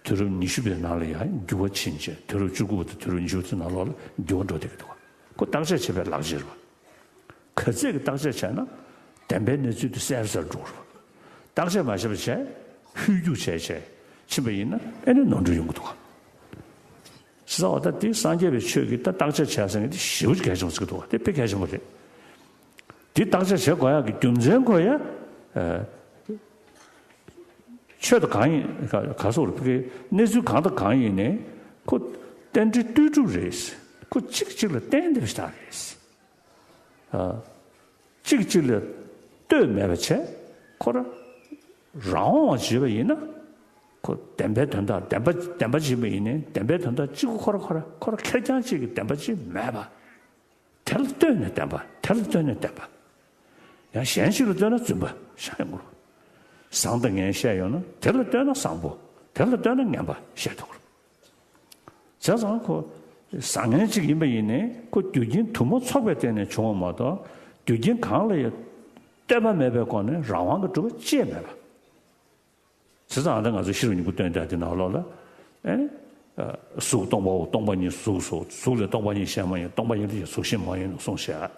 དུས་རབས་ཉི་ཤུ་པའི་ནང་ལ་ཡང་འགྱུར་བ་ཕྱིན་བྱས་དུས་རབས་བཅུ་དགུ་པ་དང་དུས་རབས་ཉི་ཤུ་པ་ཚོའི་ནང་ལོགས་ལ་འགྱུར་བ་འགྲོ་བསྡད་ཀྱི་འདུག་ག་ཁོ་བརྟག་དཔྱད་བྱེད་པའི་ལག་ཆ་རེད་བ། ག་ཚད་ཀྱི་བརྟག་དཔྱད་བྱས་ན་བདེན་པའི་གནས་ཚུལ་དེ་གསལ་གསལ་འགྲོ་རུ། བརྟག་དཔྱད་མ་བྱས་པ་བྱས་ཧུད་རྒྱུག་བྱས་བྱས་ཕྱིན་པ་ཡིན་ན་ཨེ་ནི་ནོར་འཁྲུལ་ཡོང་གི་འདུག་ག་ཟེར་བ་ད་དེ་སངས་རྒྱས་པའི་ཆོས་ཀྱི་ད་བརྟག་དཔྱད་བྱས་ཟེར་མཁན་དེ་ཞེ་པོ་གལ་ཆེན་པོ་ཟེར་གི་འདུག་ག་དེ་དཔེ་གལ་ཆེན་པོ་རེད། འདི་བརྟག་དཔྱད་བྱེད་དགོས་ཡག་གི་རྒྱུ་མཚན་ཁོ་ཡ། ཆོས་དང་གང་ཡིན་ག་ག་སོགས་རེད་ཕ་གི་གནས་ཚུལ་གང་དང་གང་ཡིན་ནའི་ཁོ་རྟེན་འབྲེལ་ལྟོས་གྲུབ་རེད། ཁོ་གཅིག་གཅིག་ལ་བརྟེན་བསྡད་པ་ཞིག་རེད། གཅིག་གཅིག་ལ་ལྟོས་མེད་པ་བྱས་ཁོ་རང་རང་དབང་བྱས་པ་ཡིན་ན་ཁོ་བདེན་པའི་དོན་དག་བདེན་པ་བདེན་པ་བྱས་པ་ཡིན་ནའི་བདེན་པའི་དོན་དག་གཅིག་པུ་ཁོ་རང་ཁོ་རང་ཁོ་རང་ཁེར་རྐྱང་གཅིག་གི་བདེན་པ་གཅིག་མེད་པ། དེ་ལ་ལྟོས་ནས་བདེན་པ། དེ་ལ་ལྟོས་ནས་བདེན་པ། ཡང་གཞན་ཞིག་ལ་ལྟོས་ན་རྫུན་པ་ཤར་ཡོང་གི་རེད། བཟང་དང་ངན་བཤད་ཡོང་ན་དེ་ལ་ལྟོས་ན་བཟང་པོ། དེ་ལ་ལྟོས་ན་ངན་པ་བཤད་ཐུབ་ཀྱི་རེད། བྱས་ཙང་ཁོ་བཟང་ངན་གཅིག་ཡིན་པ་ཡིན་ནའི་ཁོ་རྒྱུ་རྐྱེན་དུ་མ་ཚོགས་པའི་སྟེང་ནས་བྱུང་བ་མ་གཏོགས་རྒྱུ་རྐྱེན་གང་ལ་ཡང་ལྟོས་པ་མེད་པའི་སྒོ་ནས་རང་དབང་གི་གྲུབ་པ་ཅི་ཡང་མེད་པ། བྱས་ཙང་ཨ་ད་ང་ཚོ་ཤེས་རབ་སྙིང་པོ་སྟོན་དེ་འདི་ནང་ལོགས་ལ་ཨེ་ནི། གཟུགས་སྟོང་པའོ། སྟོང་པ་ཉིད་གཟུགས་སོ། གཟུགས་ལས་སྟོང་པ་ཉིད་གཞན་མ་ཡིན། སྟོང་པ་ཉིད་ལས་ཀྱང་གཟུགས་གཞན་མ་ཡིན་ནོ་གསུངས་ཤག་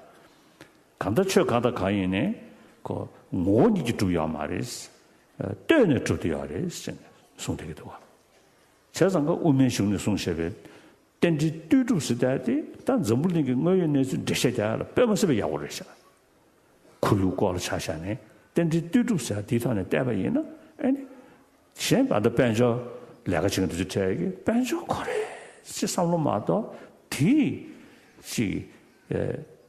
གང་ལྟར་ཆོས་གང་དང་གང་ཡིན་ནའི་ཁོ་ངོ་བོ་ཉིད་ཀྱིས་གྲུབ་ཡོད་མ་རེད། ལྟོས་ནས་གྲུབ་བསྡད་ཡོད་རེད་ཟེར་ནས་གསུངས་བསྡད་ཀྱི་འདུག་བ། བྱས་ཙང་ཀ་དབུ་མའི་གཞུང་ནས་གསུངས་བཞག་པའི་རྟེན་འབྲེལ་ལྟོས་གྲུབ་ཟེར་ཡག་དེ་ད་འཛམ་བུ་གླིང་གི་དངོས་ཡོད་གནས་ཚུལ་འགྲེལ་བཤད་རྒྱག་ཡག་ལ་དཔེ་མ་སྲིད་པ་ཡག་པོ་རེད་ཤག་ཁོར་ཡུག་སྐོར་ལ་ཆ་བཞག་ནས་རྟེན་འབྲེལ་ལྟོས་གྲུབ་ཟེར་ཡག་དེའི་ཐོག་ནས་བལྟས་པ་ཡིན་ན་ཨེ་ནི། གཞན་ད་ལྟ་དཔལ་འབྱོར་ལས་ཀ་བྱེད་མཁན་དེ་ཚོའི་གྲས་ཀྱིས་དཔལ་འབྱོར་ཁོ་རེ་ཅེས་བསམ་བློ་མ་གཏོགས་དེ་ཅིག་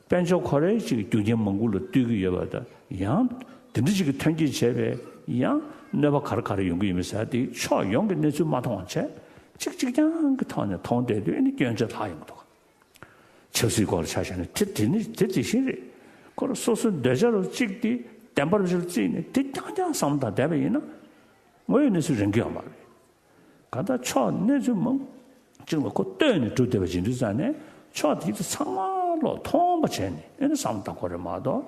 དཔལ་འབྱོར་ཁོ་རེ་ཅིག་རྒྱུ་རྐྱེན་མང་པོ་ལ་ལྟོས་ཀྱི་ཡོད་པ་དང་ཡང་དེ་འདྲ་ཅིག་གི་ཐོན་སྐྱེད་བྱས་པའི་ཡང་གནོད་པ་ག་རེ་ག་རེ་ཡོང་གི་ཡོད་མེད་ཟེར་དེ་ཕྱོགས་ཡོངས་ཀྱི་གནས་ཚུལ་མ་མཐོང་བ་བྱས་གཅིག་གཅིག་རྐྱང་གི་ཐོག་ནས་མཐོང་བསྡད་དུས་ཨ་ནི་སྐྱོན་ཆ་ལྷག་ཡོང་གི་འདུག་ཆབ་སྲིད་སྐོར་ལ་ཆ་བཞག་ན་དེ་དེ་ནི་དེ་དེ་བཞིན་རེད། ཁོ་རང་སོ་སོའི་འདོད་བྱ་རུ་གཅིག་དེ་བདེན་པར་ཅིག་བརྩིས་ནས་དེ་རྐྱང་རྐྱང་བསམ་བློ་བཏང་བསྡད་པ་ཡིན་ན་དངོས་ཡོད་གནས་ཚུལ་རན་གྱི་ཡོད་མ་རེད། གང་ལྟར་ཕྱོགས་གནས་ཚུལ་མང་གཅིག་ལ་ཁོ་ལྟོས་ནས་གྲུབ་བསྡད་པ་ཡིན་དུས་ཙང་ནས་ཕྱོགས་དེ་ཚོ་ཚང་མ་ལོག་མཐོང་བ་བྱས་ནས་ཨེ་ནི་བསམ་བློ་བཏང་དགོས་རེད་མ་གཏོགས་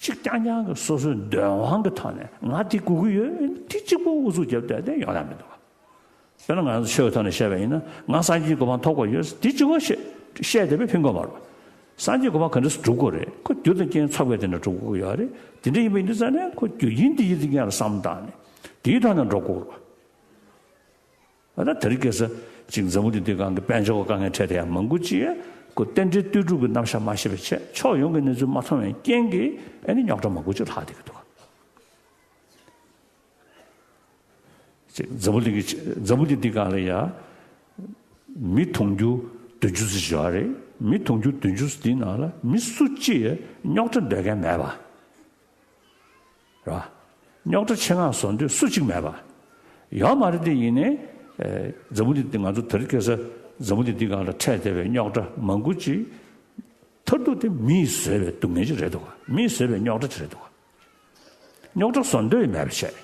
གཅིག་རྐྱང་རྐྱང་གི་སོ་སོའི་འདོད་དབང་གི་ཐོག་ནས་ང་དེ་དགོས་ཀྱི་ཡོད་ཨེ་ནི་དེ་གཅིག་པུ་ཨུ་ཚུགས་རྒྱབ་བསྡད་དེ་ཡོང་ཡ་མི་འདུག་དཔེར་ན་ང་ཚོ་ཆོས་ཀྱི་ཐོག་ནས་བཤད་པ་ཡིན་ན་ང་སངས་རྒྱས་གོ་འཕང་ཐོབ་དགོས་ཡོད་དེ་གཅིག་པོ་བཤད་བཤད་བསྡད་པས་ཕན་གྱི་མ་རེད། སངས་རྒྱས་གོ་འཕང་ག་འདྲ་སེ་སྒྲུབ་དགོས་རེད། ཁོ་རྒྱུ་དང་རྐྱེན་ཚོགས་པའི་སྟེང་ནས་སྒྲུབ་དགོས་ཀྱི་ཡོད་རེད། དེ་འདྲ་ཡིན་པ་ཡིན་དུས་ཙང་ནས་ཁོ་རྒྱུ་རྐྱེན་དེ་ཡི་དེ་སྔོན་ལ་བསམ་བློ་བཏང་ནས་དེའི་ཐོག་ནས་འགྲོ་དགོས་རེད། ད་དེ་རིང་ཁ་སང་ཅིག་འཛམ་བུ་གླིང་འདིའི་སྒང་གི་དཔལ་འབྱོར་གྱི་དཀའ་ངལ་འཕྲད་དེ་ཡང་མང་པོ་ཅིག་ཁོ་རྟེན་འབྲེལ་ལྟོས་གྲུབ་ཀྱི་རྣམ་གཞག་མ་ཤེས་པའི་ཆེད་ཕྱོགས་ཡོངས་ཀྱི་གནས་ཚུལ་མ་མཐོང་བའི་རྐྱེན་གྱིས་ཨ་ནི་རྙོག་དྲ་མང་པོ་ཅིག་ལྷག་བསྡད་ཀྱི་འདུག་ཅིག་འཛམ་བུ་གླིང་གི་འཛམ་བུ་གླིང་འདིའི་སྒང་ལ་ཡ། མི་དུང་ཕྱུར་བདུན་ཅུ་ཙམ་ཡོད་རེད། མི་དུང་ཕྱུར་བདུན་ཅུ་འདིའི་ནང་ལ་མི་སུ་གཅིག་རྙོག་དྲ་འདོད་མཁན་མེད་པ། རེད་བ། རྙོག་དྲ་ཆེད་མངགས་བཟོ་འདོད་སུ་གཅིག་མེད་པ། ཡོད་མ་རེད་དེ་ཡིན་ནའི། འཛམ་བུ་གླིང་འདི་ང་ཚོ་དེ་རིང་ཁ་སང་འཛམ་བུ་གླིང་འདིའི་སྒང་ལ་འཕྲད་བསྡད་པའི་རྙོག་དྲ་མང་པོ་ཅིག་མཐར་ཐུག་དེ་མིས་བཟོས་པའི་སྡུག་བསྔལ་ཅིག་རེད་འདུག་ག་མིས་བཟོས་པའི་རྙོག་དྲ་ཅིག་རེད་འདུག་ག་རྙོག་དྲ་བཟོ་འདོད་ཡང་མེད་པ་བྱས།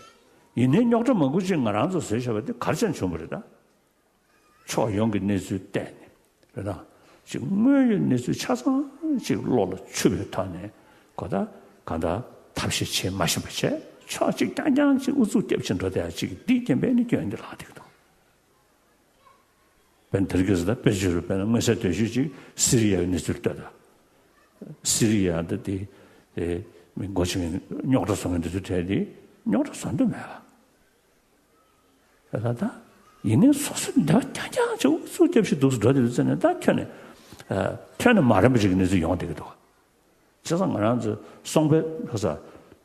ཡིན་ནའི་རྙོག་དྲ་མང་པོ་ཅིག་ང་རང་ཚོས་བཟོས་བཞག་པ་དེ་ག་རེ་བྱས་ནས་བྱུང་བ་རེད་ད། ཕྱོགས་ཡོངས་ཀྱི་གནས་ཚུལ་བལྟས་ནས་རེད་ད། ཅིག་དངོས་ཡོད་གནས་ཚུལ་ཆ་ཚང་ཅིག་བློ་ལ་ཆུད་པའི་ཐོག་ནས་གོ་ད་གང་ལྟར་ཐབས་ཤེས་བྱེད་མ་ཤེས་པ་བྱས་ཕྱོགས་གཅིག་རྐྱང་རྐྱང་ཅིག་ཨུ་ཚུགས་རྒྱབ་ཅིག་འགྲོ་བསྡད་ཡ་ཅིག་འདིའི་རྐྱེན་པས་ནི་སྐྱོན་འདི་ལྷག་བསྡད་ཀྱི་འདུག་དཔེར་ན་དེ་རིང་ཁ་སང་ད་དཔེ་བརྗོད་རུ་དཔེར་ན་མངོན་གསལ་དོད་ཤོས་ཅིག་སི་རི་ཡའི་གནས་ཚུལ་ལྟོས་དང་། སི་རི་ཡ་འདི་དེ་དེ་མི་འགོ་བྱེད་མཁན་རྙོག་དྲ་བཟོ་མཁན་འདི་ཚོའི་གྲས་དེ་རྙོག་དྲ་བཟོ་འདོད་མེད་པ། ད་ད་ཡིན་ནའི་སོ་སོའི་འདོད་རྐྱང་རྐྱང་ཅིག་ཨུ་ཚུགས་རྒྱབ་ཤིག་འདུག་སེ་འགྲོ་དེ་ཡོད་ཙང་ནས་ད་ཁྱོན་ནས་ཁྱོན་ནས་མ་རན་པ་ཅིག་གི་གནས་ཚུལ་ཡོང་བསྡད་ཀྱི་འདུག་བྱས་ཙང་ང་རང་ཚོ་སོང་པའི་ཁ་ས་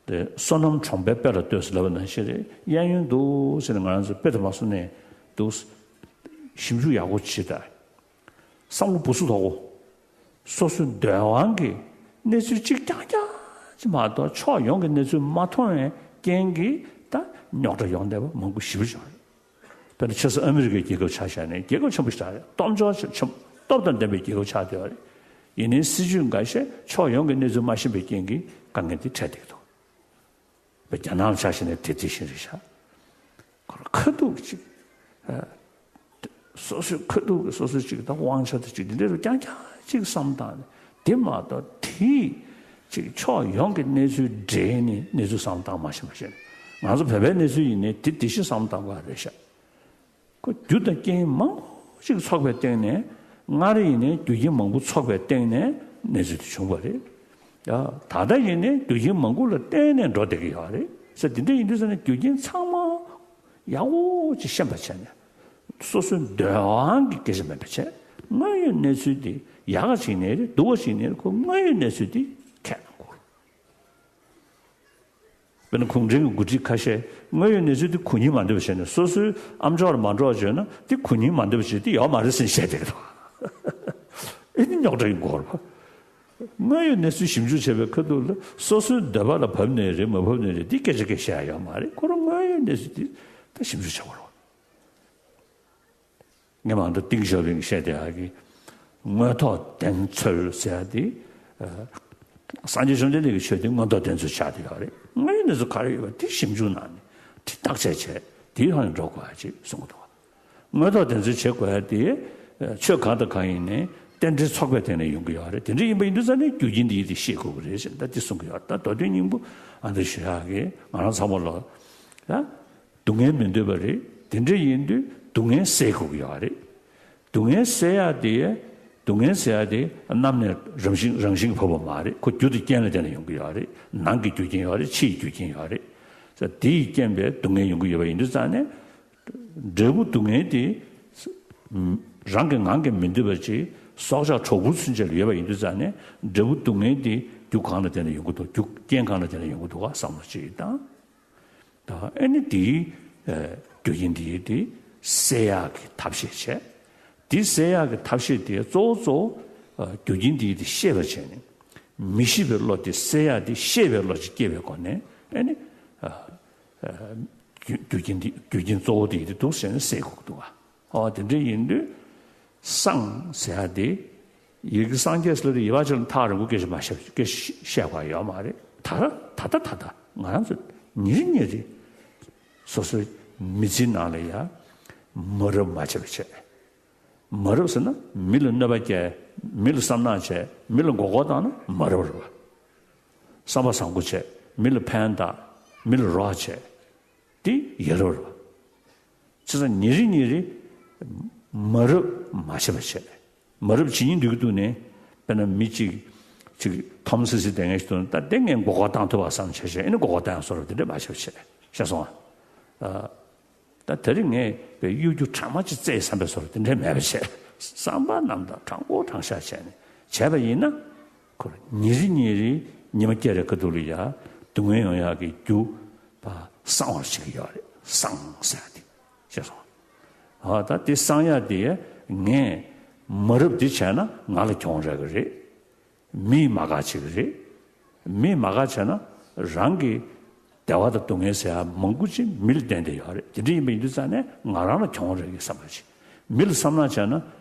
དེ་བསོད་ནམས་གྲོང་པའི་དཔེ་ལ་ལྟོས་སུ་ལབ་པ་ནང་བཞིན་རེད། གཡས་གཡོན་འདུག་ཟེར་ནས་ང་རང་ཚོ་དཔེ་དེ་མ་སོང་ནས་འདུག་ཞིབ་འཇུག་ཡག་པོ་བྱེད་དང་། བསམ་བློ་སྦུ་སུ་ཐོག་གོ། སོ་སོའི་འདོད་དབང་གི་གནས་ཚུལ་གཅིག་རྐྱང་རྐྱང་ཅིག་མ་གཏོགས་ཕྱོགས་ཡོངས་ཀྱི་གནས་ཚུལ་མ་མཐོང་བའི་རྐྱེན་གྱིས་ད་རྙོག་དྲ་ཡོང་བསྡད་པ་མང་པོ་ཞེ་པོ་ཅིག་ཡོད་རེད། དཔེར་ན་ཆབ་སྲིད་ཨ་མི་རི་ཀའི་རྒྱལ་ཁབ་ཆ་བཞག་ནས་རྒྱལ་ཁབ་ཆེན་པོ་ཞིག་རེད། སྟོབས་འབྱོར་ཆེན་སྟོབས་དང་ལྡན་པའི་རྒྱལ་ཁབ་ཆགས་བསྡད་པ་རེད། ཡིན་ནའི་སྲིད་ཇུས་འགའ་ཤས་ཕྱོགས་ཡོངས་ཀྱི་གནས་ཚུལ་མ་ཤེས་པའི་རྐྱེན་གྱིས་དཀའ་ངལ་འདི་འཕྲད་བསྡད་ཀྱི་འདུག་དཔེ་རྒྱ་ནག་ལ་ཆ་བཞག་ན་དེ་དེ་བཞིན་རེད་ཤག་ཁོ་རང་ཁ་ཐུག་ཅིག་ཨ། སོ་སོའི་ཁ་ཐུག་གི་སོ་སོའི་ཅིག་ད་དབང་ཆ་དེ་ཅིག་འདི་འདྲ་རུ་རྐྱང་རྐྱང་ཅིག་བསམ་བཏང་ནས་དེ་མ་གཏོགས་དེའི་ཅིག་ཕྱོགས་ཡོངས་ཀྱི་གནས་ཚུལ་འདྲེས་ནས་གནས་ཚུལ་བསམ་བཏང་མ་ཤེས་པ་བྱས་ནས་ང་ཚོ་བོད་པའི་གནས་ཚུལ་ཡིན་ནའི་དེ་དེ་བཞིན་བསམ་བཏང་དགོས་རེད་ཤག་ཁོ་རྒྱུ་དང་རྐྱེན་མང་པོ་ཞིག་ཚོགས་པའི་སྟེང་ནས་སྔར་ཡིན་ནའི་རྒྱུ་རྐྱེན་མང་པོ་ཚོགས་པའི་སྟེང་ནས་གནས་ཚུལ་དེ་བྱུང་བ་རེད། ཡ། ད་ལྟ་ཡིན་ནའི་རྒྱུ་རྐྱེན་མང་པོ་ལ་བརྟེན་ནས་འགྲོ་བསྡད་ཀྱི་ཡོད་རེད་ཟེར། དེ་འདྲ་ཡིན་དུས་ཙང་ནས་རྒྱུ་རྐྱེན་ཚང་མ་ཡག་པོ་ཅིག་ཤེས་པ་བྱས་ནས་སོ་སོའི་འདོད་དབང་གི་སྐད་ཆ་མིན་པ་བྱས་དངོས་ཡོད་གནས་ཚུལ་དེ་ཡག་ག་ཅིག་ནས་རེད་སྡུག་ག་ཅིག་ནས་རེད་ཁོ་དངོས་ཡོད་གནས་ཚུལ་དེ་ཁས་བླངས་དགོས། དཔེར་ན་གུང་ཁྲན་གྱི་འགོ་ཁྲིད་ཁ་ཤས་དངོས་ཡོད་གནས་ཚུལ་དེ་གོ་སྙིང་མ་འདོད་པ་བྱས་ནས་སོ་སོའི་ཨ་མཆོག་ལ་མ་འགྲོ་བ་བྱས་ན་དེ་གོ་སྙིང་མ་འདོད་པ་བྱས་དེ་ཡོད་མ་རེད་ཟེར་བཤད་བསྡད་ཀྱི་འདུག་ཨེ་ནི་རྙོག་དྲ་ཡོང་གི་ཡོད་རེད་པ། དངོས་ཡོད་གནས་ཚུལ་ཞིབ་འཇུག་བྱས་པའི་ཁ་ཐུག་ལ་སོ་སོའི་འདོད་པ་ལ་བབས་ནའི་རེད་མ་བབས་ནའི་རེད་འདི་སྐད་ཆ་སྐད་བཤད་ཡ་ཡོད་མ་རེད། ཁོ་རང་དངོས་ཡོད་གནས་ཚུལ་དེ་ད་ཞིབ་འཇུག་བྱེད་དགོས་རེད། ངས་མང་དུ་ཏིང་ཞའོ་ཕིང་བཤད་བསྡད་ཡག་གི་མངོན་རྟོགས་ལྡན་ཚུལ་ཟེར་ཡ་དེ། ཨ། སངས་རྒྱས་བཅོམ་ལྡན་འདས་ཀྱི་ཆོས་དེ་མངོན་རྟོགས་ལྡན་ཚུལ་ཆགས་བསྡད་ཡོད་རེད། དངོས་ཡོད་གནས་ཚུལ་ག་རེ་ཡོད་པ་དེ་ཞིབ་འཇུག་གནང་ནས་དེ་བརྟག་དཔྱད་བྱས་དེའི་ཐོག་ནས་འགྲོ་དགོས་ཡ་ཅིག་གསུང་གི་འདུག་མངོན་རྟོགས་ལྡན་ཚུལ་བྱེད་དགོས་ཡ་དེ། ཨ། ཆོས་གང་དང་གང་ཡིན་ནའི་རྟེན་འབྲེལ་ཚོགས་པའི་སྟེང་ནས་ཡོང་གི་ཡོད་རེད། དེ་འདྲ་ཡིན་པ་ཡིན་དུས་ཙང་ནས་རྒྱུ་རྐྱེན་དེ་ཡིན་དེ་ཤེས་དགོས་ཀྱི་རེད་ཟེར་ད་དེ་གསུང་གི་ཡོད་རེད། ད་མདོ་དོན་སྙིང་པོ་ཨ་འདྲ་ཞུ་ཡག་གི་ང་རང་ཚང་མ་ལ། ཡ། སྡུག་བསྔལ་མི་འདོད་པ་རེད། དེ་འདྲ་ཡིན་དུས་སྡུག་བསྔལ་སེལ་དགོས་ཀྱི་ཡོད་རེད། སྡུག་བསྔལ་སེལ་ཡག་དེ། སྡུག་བསྔལ་སེལ་ཡག་དེ་གནམ་ནས་རང་བཞིན་རང་བཞིན་གྱིས་བབས་པ་མ་རེད། ཁོ་རྒྱུ་དང་རྐྱེན་ལ་བརྟེན་ནས་ཡོང་གི་ཡོད་རེད། ནང་གི་རྒྱུ་རྐྱེན་ཡོད་རེད། ཕྱིའི་རྒྱུ་རྐྱེན་ཡོད་རེད། ས་དེ་ཡི་རྐྱེན་པས་སྡུག་བསྔལ་ཡོང་གི་ཡོད་པ་ཡིན་དུས་ཙང་ནས། འབྲས་བུ་སྡུག་བསྔལ་དེ། རང་གི་ངང་གིས་མི་འདོད་པ་ཅིག་སྲོག་ཆགས་གྲོག་སྦུར་ཚུན་ཆད་ལ་ཡོད་པ་ཡིན་དུས་ཙང་ནས་འབྲས་བུ་སྡུག་བསྔལ་དེ་རྒྱུ་གང་ལ་བརྟེན་ནས་ཡོང་གི་འདུག་རྒྱུ་རྐྱེན་གང་ལ་བརྟེན་ནས་ཡོང་གི་འདུག་ག་བསམ་བློ་ཅིག་བཏང་། ད་ཨ་ནི་དེའི། ཨ། རྒྱུ་རྐྱེན་དེ་དེ་སེལ་ཡག་གི་ཐབས་ཤེས་བྱས། དེ་སེལ་ཡག་གི་ཐབས་ཤེས་དེ་གཙོ་བོ་གཙོ་བོ། ཨ། རྒྱུ་རྐྱེན་དེ་དེ་ཤེས་པར་བྱས་ནས། མི་ཤེས་པའི་བློ་དེ་སེལ་ཡག་དེ་ཤེས་པའི་བློ་ཅིག་སྐྱེ་བའི་སྒོ་ནས་ཨ་ནི། ཨ། ཨ། རྒྱུ་རྒྱུ་རྐྱེན་དེ་རྒྱུ་རྐྱེན་གཙོ་བོ་དེ་དེ་འདུག་ཟེར་ནས་སེལ་དགོས་ཀྱི་འདུག་ག་ཨོ་དེ་འདྲ་ཡིན་དུས། སངས་ཟེར་ཡག་དེ། ཡི་གེ་སངས་རྒྱས་ཟེར་དེ་ཡི་བ་ཅིག་ལ་ཐག་རིང་པོ་སྐད་ཆ་མ་བཤད་སྐད་བཤད་པ་ཡོད་མ་རེད། ད་ད་ད་ད་ད་ང་རང་ཚོ་ཉིན་རེ་ཉིན་རེ་སོ་སོའི་མི་ཚེའི་ནང་ལ་ཡ་མ་རབས་མ་བྱས་པ་བྱས། མ་རབས་ཟེར་ན་མི་ལ་གནོད་པ་བསྐྱལ། མི་ལ་བསམ་ནག་བྱས། མི་ལ་མགོ་སྐོར་བཏང་ན་མ་རབས་རེད་པ། བསམ་པ་བཟང་པོ་བྱས། མི་ལ་ཕན་བཏགས། མི་ལ་རོགས་བྱས། དེ་ཡ་རབས་རེད་པ། བྱས་ཙང་ཉིན་རེ་ཉིན་རེ་མ་རབས་མ་བྱས་པ་བྱས། མ་རབས་བྱེད་སྙིང་འདོད་ཀྱི་འདུག་ནས། དཔེར་ན་མི་གཅིག་གཅིག་འཐོམ་སི་སི་བསྡད་མཁན་ཞིག་འདུག་ན། ད་དེ་ངས་མགོ་སྐོར་བཏང་ཐུབ་པ་བསམ་བྱས་བྱས། ཨ་ནི་མགོ་སྐོར་བཏང་ཡང་བཟོ་འདྲ་དེ་འདྲ་མ་བྱས་པ་བྱས། ཤེས་སོང་ཨ། ད་དེ་རིང་ངས་དཔེ་གཡོ་སྒྱུ་གྲང་མོ་ཅིག་བཙལ་བསམ་པའི་བཟོ་འདྲ་དེ་འདྲ་མེད་པ་བྱས། བསམ་པ་རྣམ་དག་དྲང་པོ་དྲང་བཞག་བྱས་ནས་བྱས་པ་ཡིན་ན། ཁོ་ཉིན་རེ་ཉིན་རེ་ཉི་མ་སྐྱེལ་རེ་ཁ་ཐུག་ལ་ཡ་སྡུག་བསྔལ་ཡོང་ཡག་གི་རྒྱུ་བ་སངས་པར་བྱེད་ཀྱི་ཡོད་རེད། སངས་ཟེར་ཡག་དེ་ཤེས་སོང་། ཨ། ད་དེ་སངས་ཡག་དེ་ངས་མ་རབས་དེ་བྱས་ན་ང་ལ་གྱོང་རག་གི་རེད། མིས་མ་དགའ་བྱེད་ཀྱི་རེད། མིས་མ་དགའ་བྱས་ན་རང་གི་བདེ་བ་དང་སྡུག་བསྔལ་ཟེར་ཡག་མང་པོ་ཅིག་མི་ལ་བརྟེན་ཏེ་ཡོད་རེད། དེ་འདྲ་ཡིན་པ་ཡིན་དུས་ཙང་ནས་ང་རང་ལ་གྱོང་རག་གི་བསམ་པ་ཅིག་མི་ལ་བསམ་ནག་བྱས་ན་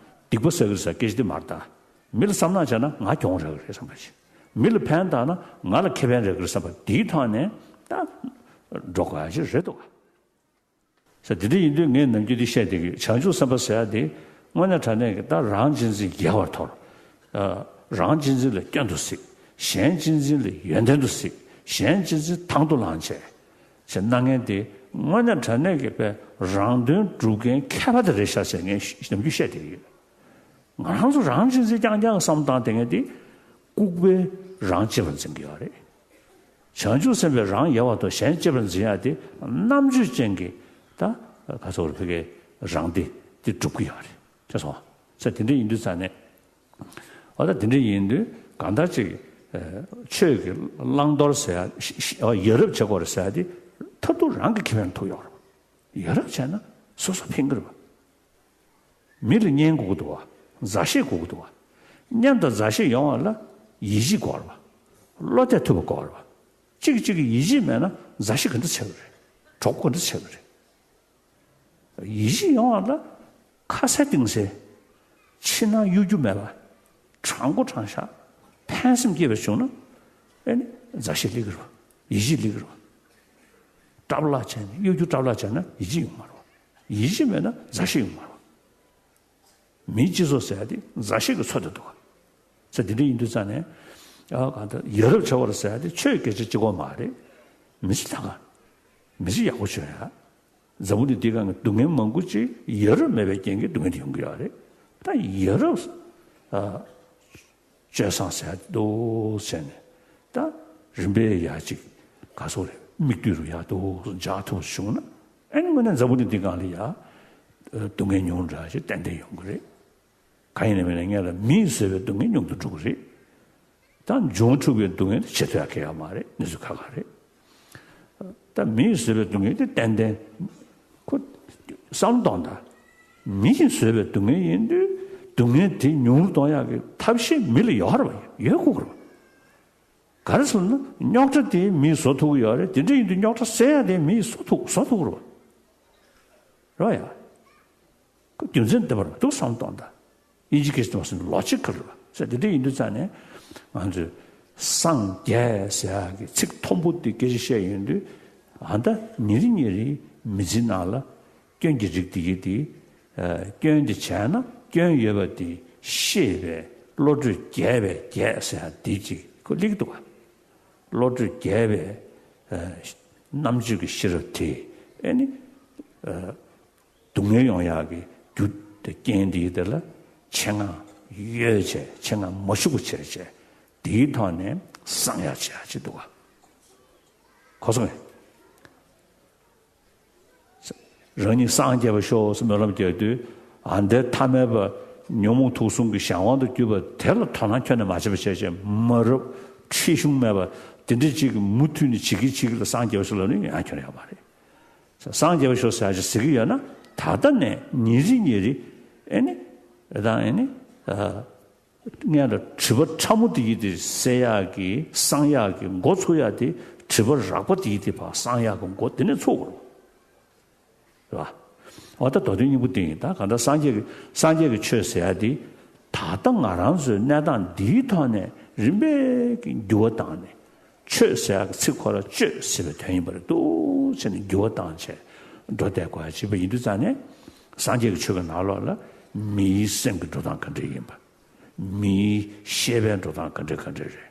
སྡིག་པ་བསགས་ཀྱི་རེད་ཟེར་སྐད་ཆ་དེ་མ་རེད་ད། མི་ལ་བསམ་ནག་བྱས་ན་ང་གྱོང་རག་གི་རེད་བསམ་པ་ཅིག་མི་ལ་ཕན་བཏགས་ན་ང་ལ་ཁེ་ཕན་རག་གི་རེད་བསམ་པ་དེའི་ཐོག་ནས་ད་འགྲོ་དགོས་ཡག་ཅིག་རེད་འདུག་ག་ཟེར། དེ་འདྲ་ཡིན་དུས་ངས་ནམ་རྒྱུན་འདི་བཤད་བསྡད་ཀྱི་ཡོད། བྱང་ཆུབ་སེམས་དཔའ་ཟེར་ཡག་དེ་དངོས་གནས་དྲང་གནས་ཀྱི་ད་རང་གཅེས་འཛིན་ཡལ་བར་དོར། ཨ། རང་གཅེས་འཛིན་ལ་སྐྱོན་དུ་གཟིགས། གཞན་གཅེས་འཛིན་ལ་ཡོན་ཏན་དུ་གཟིགས། གཞན་གཅེས་འཛིན་དང་དུ་བླངས་བྱས། ཞེས་གནང་མཁན་དེ་དངོས་གནས་དྲང་གནས་ཀྱི་དཔེ་རང་དོན་སྒྲུབ་མཁན་མཁས་པ་དེ་རེད་ཤག་ཟེར་ངས་ནམ་རྒྱུན་བཤད་བསྡད་ཀྱི་ཡོད། ང་རང་ཚོ་རང་གཅེས་འཛིན་རྐྱང་རྐྱང་བསམ་བཏང་བསྡད་མཁན་དེ་ལྐུགས་པའི་རང་གཅེས་པར་འཛིན་གྱི་ཡོད་རེད། བྱང་ཆུབ་སེམས་དཔའི་རང་ཡལ་བར་དོར་གཞན་གཅེས་པར་འཛིན་ཡག་དེ་རྣམ་དཔྱོད་ཅན་གྱི་ད་ག་ཚོད་རེད་ཕ་གིའི་རང་བདེ་དེ་སྒྲུབ་ཀྱི་ཡོད་རེད། ཤེས་སོང་། ས་དེ་འདྲ་ཡིན་དུས་ཙང་ནས། འོ་ད་དེ་འདྲ་ཡིན་དུས་གང་ལྟར་ཅིག་ཨ། ཆོས་ཀྱི་བླང་དོར་ཟེར་ཡག་ཤ་ཤ་ཡ་རབས་བྱེད་དགོས་རེད་ཟེར་ཡག་དེ་མཐར་ཐུག་རང་གི་ཁེ་ཕན་ཐོགས་ཡོད་རེད། ཡ་རབས་བྱས་ན་སོ་སོ་ཕན་གྱི་རེད་པ། མི་ལ་གཉེན་དགོས་ཀྱི་འདུག་པ། མཛའ་བཤེས་དགོས་ཀྱི་འདུག་པ། གཉེན་དང་མཛའ་བཤེས་ཡོང་བ་ལ་ཡིད་ཆེས་དགོས་རེད་པ། བློ་གཏད་ཐུབ་པ་དགོས་རེད་པ། གཅིག་གིས་གཅིག་གི་ཡིད་ཆེས་མེད་ན་མཛའ་བཤེས་ག་འདྲ་བྱེད་ཀྱི་རེད། གྲོགས་པོ་ག་འདྲ་བྱེད་ཀྱི་རེད། ཡིད་ཆེས་ཡོང་བ་ལ་ཁ་གསལ་གཏིང་གསལ། ཕྱི་ནང་གཡོ་སྒྱུ་མེད་པ། དྲང་པོ་དྲང་བཞག་ཕན་སེམས་སྐྱེས་པ་བྱུང་ན། ཨེ་ནི་མཛའ་བཤེས་སླེབས་ཀྱི་རེད་པ། ཡིད་ཆེས་སླེབས་ཀྱི་རེད་པ། སྐྲག་སློང་བྱས་ནས་གཡོ་སྒྱུ་སྐྲག་སློང་བྱས་ན་ཡིད་ཆེས་ཡོང་མ་རེད་པ། ཡིད་ཆེས་མེད་ན་མཛའ་བཤེས་ཡོང་མ་རེད་པ། མིའི་སྤྱི་ཚོགས་ཟེར་ཡག་དེ་མཛའ་བཤེས་ཀྱི་ཚོགས་དེ་འདུག་ག་ས་དེ་འདྲ་ཡིན་དུས་ཙང་ནས། ཨ། གང་ལྟར་ཡ་རབས་བྱེད་དགོས་རེད་ཟེར་ཡག་དེ་ཆོས་སྐད་ཆ་གཅིག་པོ་མ་རེད། མི་ཚེ་ལྷག་ག་མི་ཚེ་ཡག་པོ་བྱོས་ཡ། འཛམ་བུ་གླིང་འདིའི་སྒང་གི་སྡུག་བསྔལ་མང་པོ་ཅིག་ཡ་རབས་མེད་པའི་རྐྱེན་གྱིས་སྡུག་བསྔལ་དེ་ཡོང་གི་ཡོད་རེད། ད་ཡ་རབས། ཨ། སྤྱོད་བཟང་ཟེར་ཡག་འདུག་ཟེར་ནས། ད་རིམ་པས་ཡ་གཅིག་ག་ཚོད་རེད། མིག་ལྟོས་རུ་ཡག་འདུག་འཇགས་ཐུབ་བྱུང་ན། ཨེ་ནི་དངོས་གནས་འཛམ་བུ་གླིང་འདིའི་སྒང་ལ་ཡ། ཨ། སྡུག་བསྔལ་ཉུང་དྲགས་ཅིག་ཏན་ཏན་ཡོང་གི་རེད། གང་ཡིན་ནའི་མིན་ན་ངས་ལ་མིས་བཟོས་པའི་སྡུག་བསྔལ་ཉུང་དུ་འགྲོ་གི་རེད། ད་འབྱུང་འཁྲུགས་པའི་སྡུག་བསྔལ་དེ་བྱེད་ཐུབ་ཡག་གི་ཡོད་མ་རེད། གནས་ཚུལ་ཁག་ཁག་རེད། ད་མི་ཡིས་བཟོས་པའི་སྡུག་བསྔལ་དེ་ཏན་ཏན་ཁོ་བསམ་བློ་གཏོང་དང་། མི་ཡིས་བཟོས་པའི་སྡུག་བསྔལ་ཡིན་དུས་སྡུག་བསྔལ་དེ་ཉུང་རུ་གཏོང་ཡག་གི་ཐབས་ཤེས་མི་ལ་ཡོད་རེད་བ། ཡོད་དགོས་རེད་བ། ག་རེ་ཟེར་ན་རྙོག་དྲ་དེ་མིས་བཟོ་ཐུབ་ཀྱི་ཡོད་རེད། དེ་འདྲ་ཡིན་དུས་རྙོག་དྲ་སེལ་ཡག་དེ་མིས་བཟོ་ཐུབ་བཟོ་ཐུབ་ཀྱི་རེད་བ། རེད་བ་ཡ། ཁོ་རྒྱུ་མཚན་ལྡན་པ་རེད་བ། འདུག་བསམ་གཏོང་དང་། དབྱིན་ཇི་སྐད་ཆ་ནང་ཟེར་ན་ལོ་ཇི་ཀལ་རེད་བ། ཟེར་དེ་འདྲ་ཡིན་དུས་ཙང་ནས་ང་ཚོས་སངས་རྒྱས་ཟེར་ཡག་གི་ཚིག་མཐོན་པོ་དེ་སྐད་ཆ་བཤད་ཡོང་དུས། ཨ་ད་ཉིན་རེ་ཉིན་རེ་མི་ཚེ་ནང་ལ་སྐྱོན་གྱི་རིགས་དེ་གི་དེ། ཨ་སྐྱོན་དེ་བྱས་ན་སྐྱོན་ཡོད་པ་དེ་ཤེས་པའི་བློ་གྲོས་རྒྱས་པའི་རྒྱས་ཟེར་ཡག་དེ་གཅིག་ཁོ་སླེབས་ཀྱི་འདུག་བ། བློ་གྲོས་རྒྱས་པའི་ཨ་རྣམ་དཔྱོད་ཀྱི་ཤེས་རབ་དེ་ཨེ་ནི། ཨ། སྡུག་བསྔལ་ཡོང་ཡག་གི་རྒྱུ་དེ་རྐྱེན་དེའི་དེ་ལ་ཆེད་མངགས་ཡོད་བྱས། ཆེད་མངགས་མ་ཞུགས་པ་བྱས་བྱས་དེའི་ཐོག་ནས་བསང་ཡག་བྱེད་ཡག་ཅིག་འདུག་ག། གོ་སོང་ངས། རང་ཉིད་སངས་རྒྱས་པར་ཤོག་ཟེར་སྨོན་ལམ་རྒྱག་དུས། ཨ་འདའི་ཐ་མལ་པ་ཉོན་མོངས་དུག་གསུམ་གྱི་གཞན་དབང་དུ་གྱུར་པ་དེ་ལ་དོ་སྣང་ཁྱོན་ནས་མ་བྱེད་པ་བྱས་བྱས། མ་རབས་ཁྲེལ་གཞུང་མེད་པ་དེ་འདྲ་ཅིག་གིས་མུ་མཐུད་ནས་བྱེད་ཀྱི་བྱེད་ཀྱི་ལ་སངས་རྒྱས་པར་ཤོག་ལབ་ན་ཡང་ཁྱོན་ཡོད་མ་རེད། སངས་རྒྱས་པར་ཤོག་ཟེར་ཡག་ཅིག་ཟེར་གྱི་ཡོད་ན། ད་ལྟ་ནས་ཉིན་རེ་ཉིན་རེ་ཨེ་ནི། ཨེ་དང་ཨེ་ནི། ཨ། སྔོན་ལ་སྒྲིབ་པ་ཕྲ་མོ་དེ་ཡི་དེ་སེལ་ཡག་གི་བསང་ཡག་གི་འགོ་ཚུགས་ཡག་དེ། སྒྲིབ་པ་རགས་པ་དེ་ཡི་དེ་བ་བསང་ཡག་གི་འགོ་དེ་ནས་ཚུགས་དགོས་རེད་བ། འོ་ད་མདོ་དོན་སྙིང་པོ་དེ་ཡིན། ད་གང་ལྟར་སངས་རྒྱས་ཀྱི་སངས་རྒྱས་ཀྱི་ཆོས་ཟེར་ཡག་དེ། ད་ལྟ་ང་རང་ཚོའི་གནས་སྟངས་འདིའི་ཐོག་ནས་རིམ་པས་ཀྱིས་འགྱུར་བ་བཏང་ནས། ཆོས་ཟེར་ཡག་གི་ཚིག་ཁོ་རང་སྤྱོད་ཟེར་བའི་དོན་ཡིན་པ་རེད། འདུག་བྱས་ནས་འགྱུར་བ་བཏང་བྱས་འགྲོ་བསྡད་དགོས་ཡག་ཅིག་ཡིན་པ་ཡིན་དུས་ཙང་ནས། སངས་རྒྱས་ཀྱི་ཆོས་ཀྱི་ནང་ལོགས་ལ་མིའི་སེམས་ཀྱི་འགྲོ་སྟངས་ག་འདྲ་ཡིན་པ། མིའི་ཤེས་པའི་འགྲོ་སྟངས་ག་འདྲ་ག་འདྲ་རེད།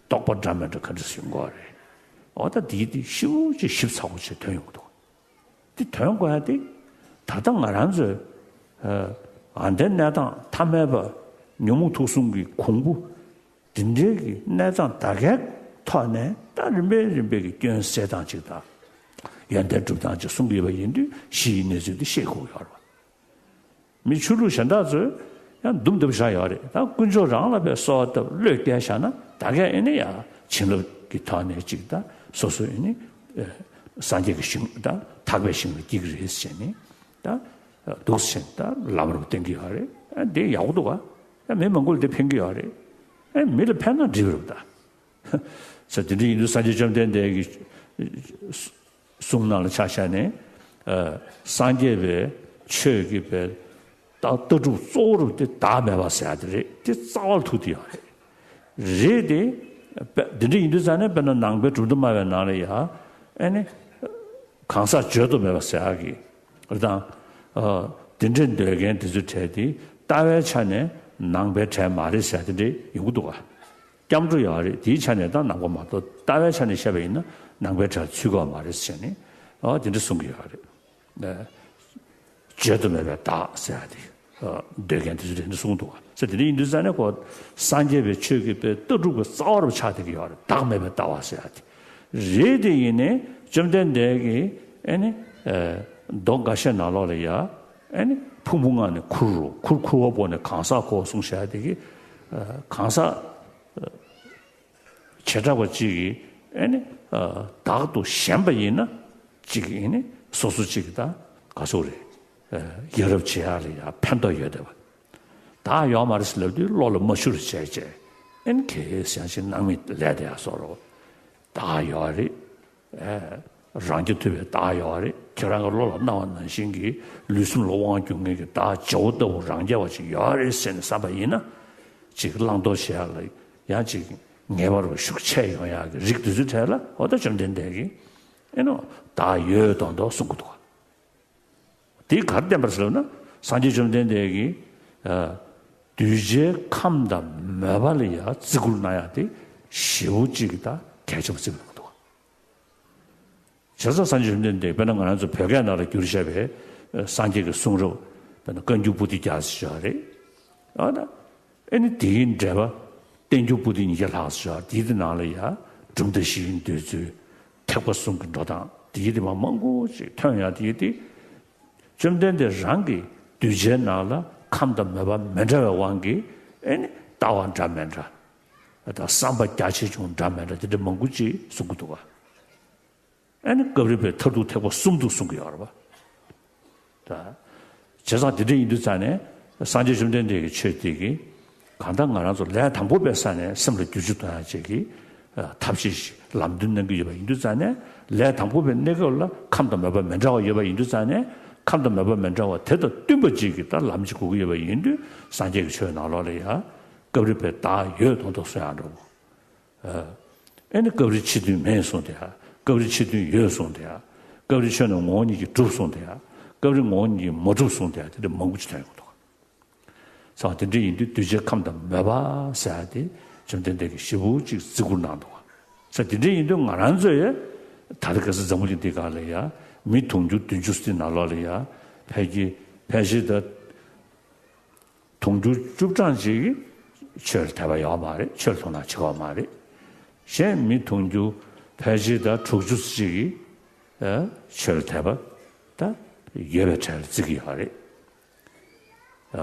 རྟོག་པ་འདྲ་མི་འདྲ་ག་འདྲ་ཞིག་ཡོང་གི་རེད། འོ་ད་འདི་འདི་ཞེ་པོ་ཅིག་ཞིབ་ཚགས་པོ་ཅིག་ཐོན་ཡོང་གི་འདུག་འདི་ཐོན་དགོས་ཡག་དེ། ད་ལྟ་ང་རང་ཚོའི་ཨ་འདའི་གནས་སྟངས་ཐ་མལ་པ་ཉོན་མོངས་དུག་གསུམ་གྱི་གོང་བུ་འདི་འདྲའི་གི་གནས་སྟངས་ད་གའི་ཐོག་ནས། ད་རིམ་པས་རིམ་པས་ཀྱིས་སྐྱོན་སེལ་སྟངས་ཅིག་དང་། ཡོན་ཏན་སྒྲུབ་སྟངས་ཅིག་གསུང་གི་ཡོད་པ་ཡིན་དུས། གཞི་ཡི་གནས་ཚུལ་འདི་ཤེས་དགོས་ཡོད་རེད་བ། མི་ཆོས་ལུགས་གཞན་དག་ཚོས་ཡང་འདུམ་འདེབས་བཞག་ཡོད་རེད། ད་དཀོན་མཆོག་རང་ལ་དཔེ་གསོལ་བ་བཏབ། བློས་བཀལ་བཞག་ན། ད་གས་ཨེ་ནི་ཡ་བྱིན་རླབས་ཀྱི་ཐོག་ནས་ཅིག་ད་སོ་སོ་ཨེ་ནི། ཨེ། སངས་རྒྱས་ཀྱི་ཞིང་། ད་ཐར་པའི་ཞིང་ལ་སྐྱེ་གི་རེད་ཟེར་ནས། ད་འདུག་སེ་བྱས་ནས་ད་ལམ་རིམ་བསྟན་གྱི་ཡོད་རེད། ཨ་འདི་ཡག་པོ་འདུག་ག། ཨ་མི་མང་པོ་ལ་འདི་ཕན་གྱི་ཡོད་རེད། ཨ་མི་ལ་ཕན་ན་འགྲིག་རེད་ད། ཟེར། དེ་འདྲ་ཡིན་དུས་སངས་རྒྱས་བཅོམ་ལྡན་འདས་ཀྱི་གསུང་ནང་ལ་ཆ་བཞག་ནས། ཨ་སངས་རྒྱས་པའི་ཆོས་ཀྱི་པའི་ད་ལྟ་གྲུབ་གཙོ་བོ་རུ་དེ་བདག་མེད་པ་ཟེར་ཡག་དེ་རེད། དེ་རྩ་བར་ཐུག་བསྡད་ཡོད་རེད། རེད་དེ། དཔེ་དེ་འདྲ་ཡིན་དུས་ཙང་ནས། དཔེར་ན་ནང་པའི་གྲུབ་མཐའ་སྨྲ་བའི་ནང་ལ་ཡ་ཨེ་ནི། གང་ཟག་བརྗོད་དུ་མེད་པ་ཟེར་ཡག་གི་རེད་དང་། ཨ་དེ་འདྲའི་འདོད་མཁན་དེ་ཚོའི་གྲས་དེ་ལྟ་བའི་ཆ་ནས་ནང་པའི་གྲས་མ་རེད་ཟེར་ཡག་དེ་འདྲ་ཡོང་གི་འདུག་ག། སྐྱབས་འགྲོ་ཡོད་རེད། དེའི་ཆ་ནས་ད་ནང་པ་མ་གཏོགས། ལྟ་བའི་ཆ་ནས་བཤད་པ་ཡིན་ན་ནང་པའི་གྲས་ཚུད་ཀྱི་ཡོད་མ་རེད་ཟེར་ནས། ཨ་དེ་འདྲ་གསུང་གི་ཡོད་རེད། ཨ་བརྗོད་དུ་མེད་པའི་བདག་ཟེར་ཡག་དེ། ཨ་འདོད་མཁན་དེ་ཚོས་དེ་འདྲ་གསུངས་འདུག་ག། ཟེར། དེ་འདྲ་ཡིན་དུས་ཙང་ནས་ཁོ་སངས་རྒྱས་པའི་ཆོས་ཀྱི་པའི་ལྟ་གྲུབ་ཀྱི་རྩ་བ་རུ་ཆགས་བསྡད་ཀྱི་ཡོད་རེད། བདག་མེད་པའི་ལྟ་བ་ཟེར་ཡག་དེ། རེད་དེ། ཡིན་ནའི་བཅོམ་ལྡན་འདས་ཀྱིས་ཨེ་ནི། ཨ་མདོ་འགའ་ཤས་ནང་ལོགས་ལ་ཡ་ཨེ་ནི། ཕུང་པོ་ལྔ་ནི་ཁུར་རོ། ཁུར་ཁུར་བ་པོ་ནི་གང་ཟག་གོ་གསུངས་བཞག་དེ་གི། ཨ་གང་ཟག་ཨ་བྱེ་བྲག་པ་གཅིག་གིས་ཨེ་ནི། ཨ་བདག་ཏུ་ཞེན་པ་ཡིན་ན། གཅིག་ཨེ་ནི་སོ་སོ་གཅིག་གིས་ད་ག་ཚོད་རེད། ཨ་ཡ་རབས་བྱེད་ཡག་ལ་ཡ་ཕན་ཐོགས་ཡོད་བསྡད་པ། བདག་ཡོད་མ་རེད་ཟེར་ལབ་དུས་བློ་ལ་མ་ཤོར་བྱས་བྱས། ཨེ་ནི་གལ་སྲིད་ཡང་ཅིག་སྣང་མེད་ལས་བསྡད་ཡག་བཟོ་འདྲ། བདག་ཡོད་རེད། ཨེ་རང་རྐྱ་ཐུབ་པའི་བདག་ཡོད་རེད། ཁྱེད་རང་གི་བློ་ལ་སྣང་བ་ནང་བཞིན་གྱི་ལུས་སེམས་ལ་དབང་སྒྱུར་མཁན་གྱི་བདག་བྱ་བ་ལྟ་བུ་རང་རྐྱ་བ་ཅིག་ཡོད་རེད་ཟེར་ནས་བསམ་པ་ཡིན་ན། ཅིག་བླང་དོར་བྱེད་ཡག་ལ་ཡང་ཅིག་ངེས་པ་རུ་ཤུགས་ཆེ་ཡོང་ཡག་གི་རིགས་དེ་ཚོའི་གྲས་ལ། འོ་ད་བཅོམ་ལྡན་འདས་ཀྱིས་ཨེ་ནོ་བདག་ཡོད་མདོག་མདོག་གསུང་གི་འདུག། དེ་ག་རེ་བསྟན་པ་རེད་ཟེར་ན། སངས་རྒྱས་བཅོམ་ལྡན་འདས་ཀྱིས་ཨ་གདུལ་བྱའི་ཁམས་དང་མོས་པ་ལ་ཡང་བརྩི་བཀུར་གནང་ཡག་དེ་ཞེ་པོ་ཅིག་ད་གལ་ཆེན་པོ་བརྩི་གི་འདུག། བྱས་ཙང་སངས་རྒྱས་བཅོམ་ལྡན་འདས། དཔེར་ན་ང་རང་ཚོ་བོད་སྐད་ནང་ལ་བསྒྱུར་བཞག་པའི་ཨ་སངས་རྒྱས་ཀྱི་གསུང་རབ། དཔེར་ན་བཀའ་འགྱུར་པོ་ཏི་རྒྱ་ཟེར་ཡག་རེད། ཨ་ད། ཨེ་ནི་དེའི་འགྲེལ་པ་བསྟན་འགྱུར་པོ་ཏི་ཉིས་བརྒྱ་ལྷག་ཙམ་ཡོད། དེའི་དེ་ནང་ལ་ཡ་གྲུབ་མཐའ་བཞིའི་འདོད་ཚུལ། ཐེག་པ་གསུམ་གྱི་འགྲོ་སྟངས། དེའི་དེ་མ་མང་པོ་ཅིག་ཐོན་ཡག་དེའི་དེ། བཅོམ་ལྡན་འདས་རང་གིས་གདུལ་བྱའི་ནང་ལ་ཁམས་དང་མོས་པ་མི་འདྲ་བའི་དབང་གིས། ཨེ་ནི་ལྟ་བ་འདྲ་མི་འདྲ། ད་བསམ་པ་རྒྱ་ཆེ་ཆུང་འདྲ་མི་འདྲ་དེ་འདྲ་མང་པོ་ཅིག་གསུང་གི་འདུག་ག། ཨ་ནི་སྐབས་རེ་བའི་མཐར་ཐུག་ཐེག་པ་གསུམ་དུ་གསུང་གི་ཡོད་རེད་པ། ད། བྱས་ཙང་དེ་འདྲ་ཡིན་དུས་ཙང་ནས་སངས་རྒྱས་བཅོམ་ལྡན་འདས་ཀྱི་ཆོས་དེ་གི་གང་ལྟར་ང་རང་ཚོ་ལས་དང་པོ་པའི་ས་ནས་སེམས་ལ་བསྒྱུར་བཅོས་གཏོང་ཡག་ཅིག་གི་ཐབས་ཤེས་ཤིག་ལམ་སྟོན་གནང་གི་ཡོད་པ་ཡིན་དུས་ཙང་ནས། ལས་དང་པོ་པའི་གནས་སྐབས་ལ་ཁམས་དང་མོས་པ་མི་འདྲ་བ་ཡོད་པ་ཡིན་དུས་ཙང་ནས། ཁམས་དང་མོས་པ་མི་འདྲ་བ་དེ་དང་བསྟུན་པ་ཅིག་གི་ད་ལམ་ཅིག་དགོས་ཀྱི་ཡོད་པ་ཡིན་དུས། སངས་རྒྱས་ཀྱི་ཆོས་ནང་ལོགས་ལ་ཡ་སྐབས་རེ་བའི་བདག་ཡོད་མདོག་མདོག་གསུང་ཡག་འདྲ་བོ། ཨ་ནི་སྐབས་རེ་ཕྱི་དོན་མེད་གསུངས་དེ་ཡག་སྐབས་རེ་ཕྱི་དོན་ཡོད་གསུངས་དེ་ཡག་སྐབས་རེ་ཆོས་རྣམས་ངོ་བོ་ཉིད་ཀྱིས་གྲུབ་གསུངས་དེ་ཡག་སྐབས་རེ་ངོ་བོ་ཉིད་ཀྱིས་མ་གྲུབ་གསུངས་དེ་ཡག་དེ་འདྲ་མང་པོ་ཅིག་ཐོན་ཡོང་གི་འདུག་ཙང་དེ་འདྲ་ཡིན་དུས་གདུལ་བྱའི་ཁམས་དང་མོས་པ་ཟེར་ཡག་དེ་བཅོམ་ལྡན་འདས་ཀྱིས་ཞེ་པོ་ཅིག་བརྩི་བཀུར་གནང་འདུག་ཙང་དེ་འདྲ་ཡིན་དུས་ང་རང་ཚོས་ད་ལྟ་ཁ་སང་འཛམ་བུ་གླིང་འདི་སྒང་ལ་ཡ་མི་དུང་ཕྱུར་བདུན་ཅུ་ཙམ་ནང་ལོགས་ལ་ཡ་ཕལ་ཆེར་ཕལ་ཆེར་ད། དུང་ཕྱུར་བཅུ་གྲངས་ཅིག་གིས་ཆོས་ལ་དད་པ་ཡོད་མ་རེད། ཆོས་ལ་དོ་སྣང་བྱེད་ཀྱི་ཡོད་མ་རེད། གཞན་མི་དུང་ཕྱུར་ཕལ་ཆེར་ད་དྲུག་ཅུ་ཅིག་གིས་ཨ་ཆོས་ལ་དད་པ་ད་ཡོད་པའི་གྲས་ལ་བརྩི་གི་ཡོད་རེད། ཨ་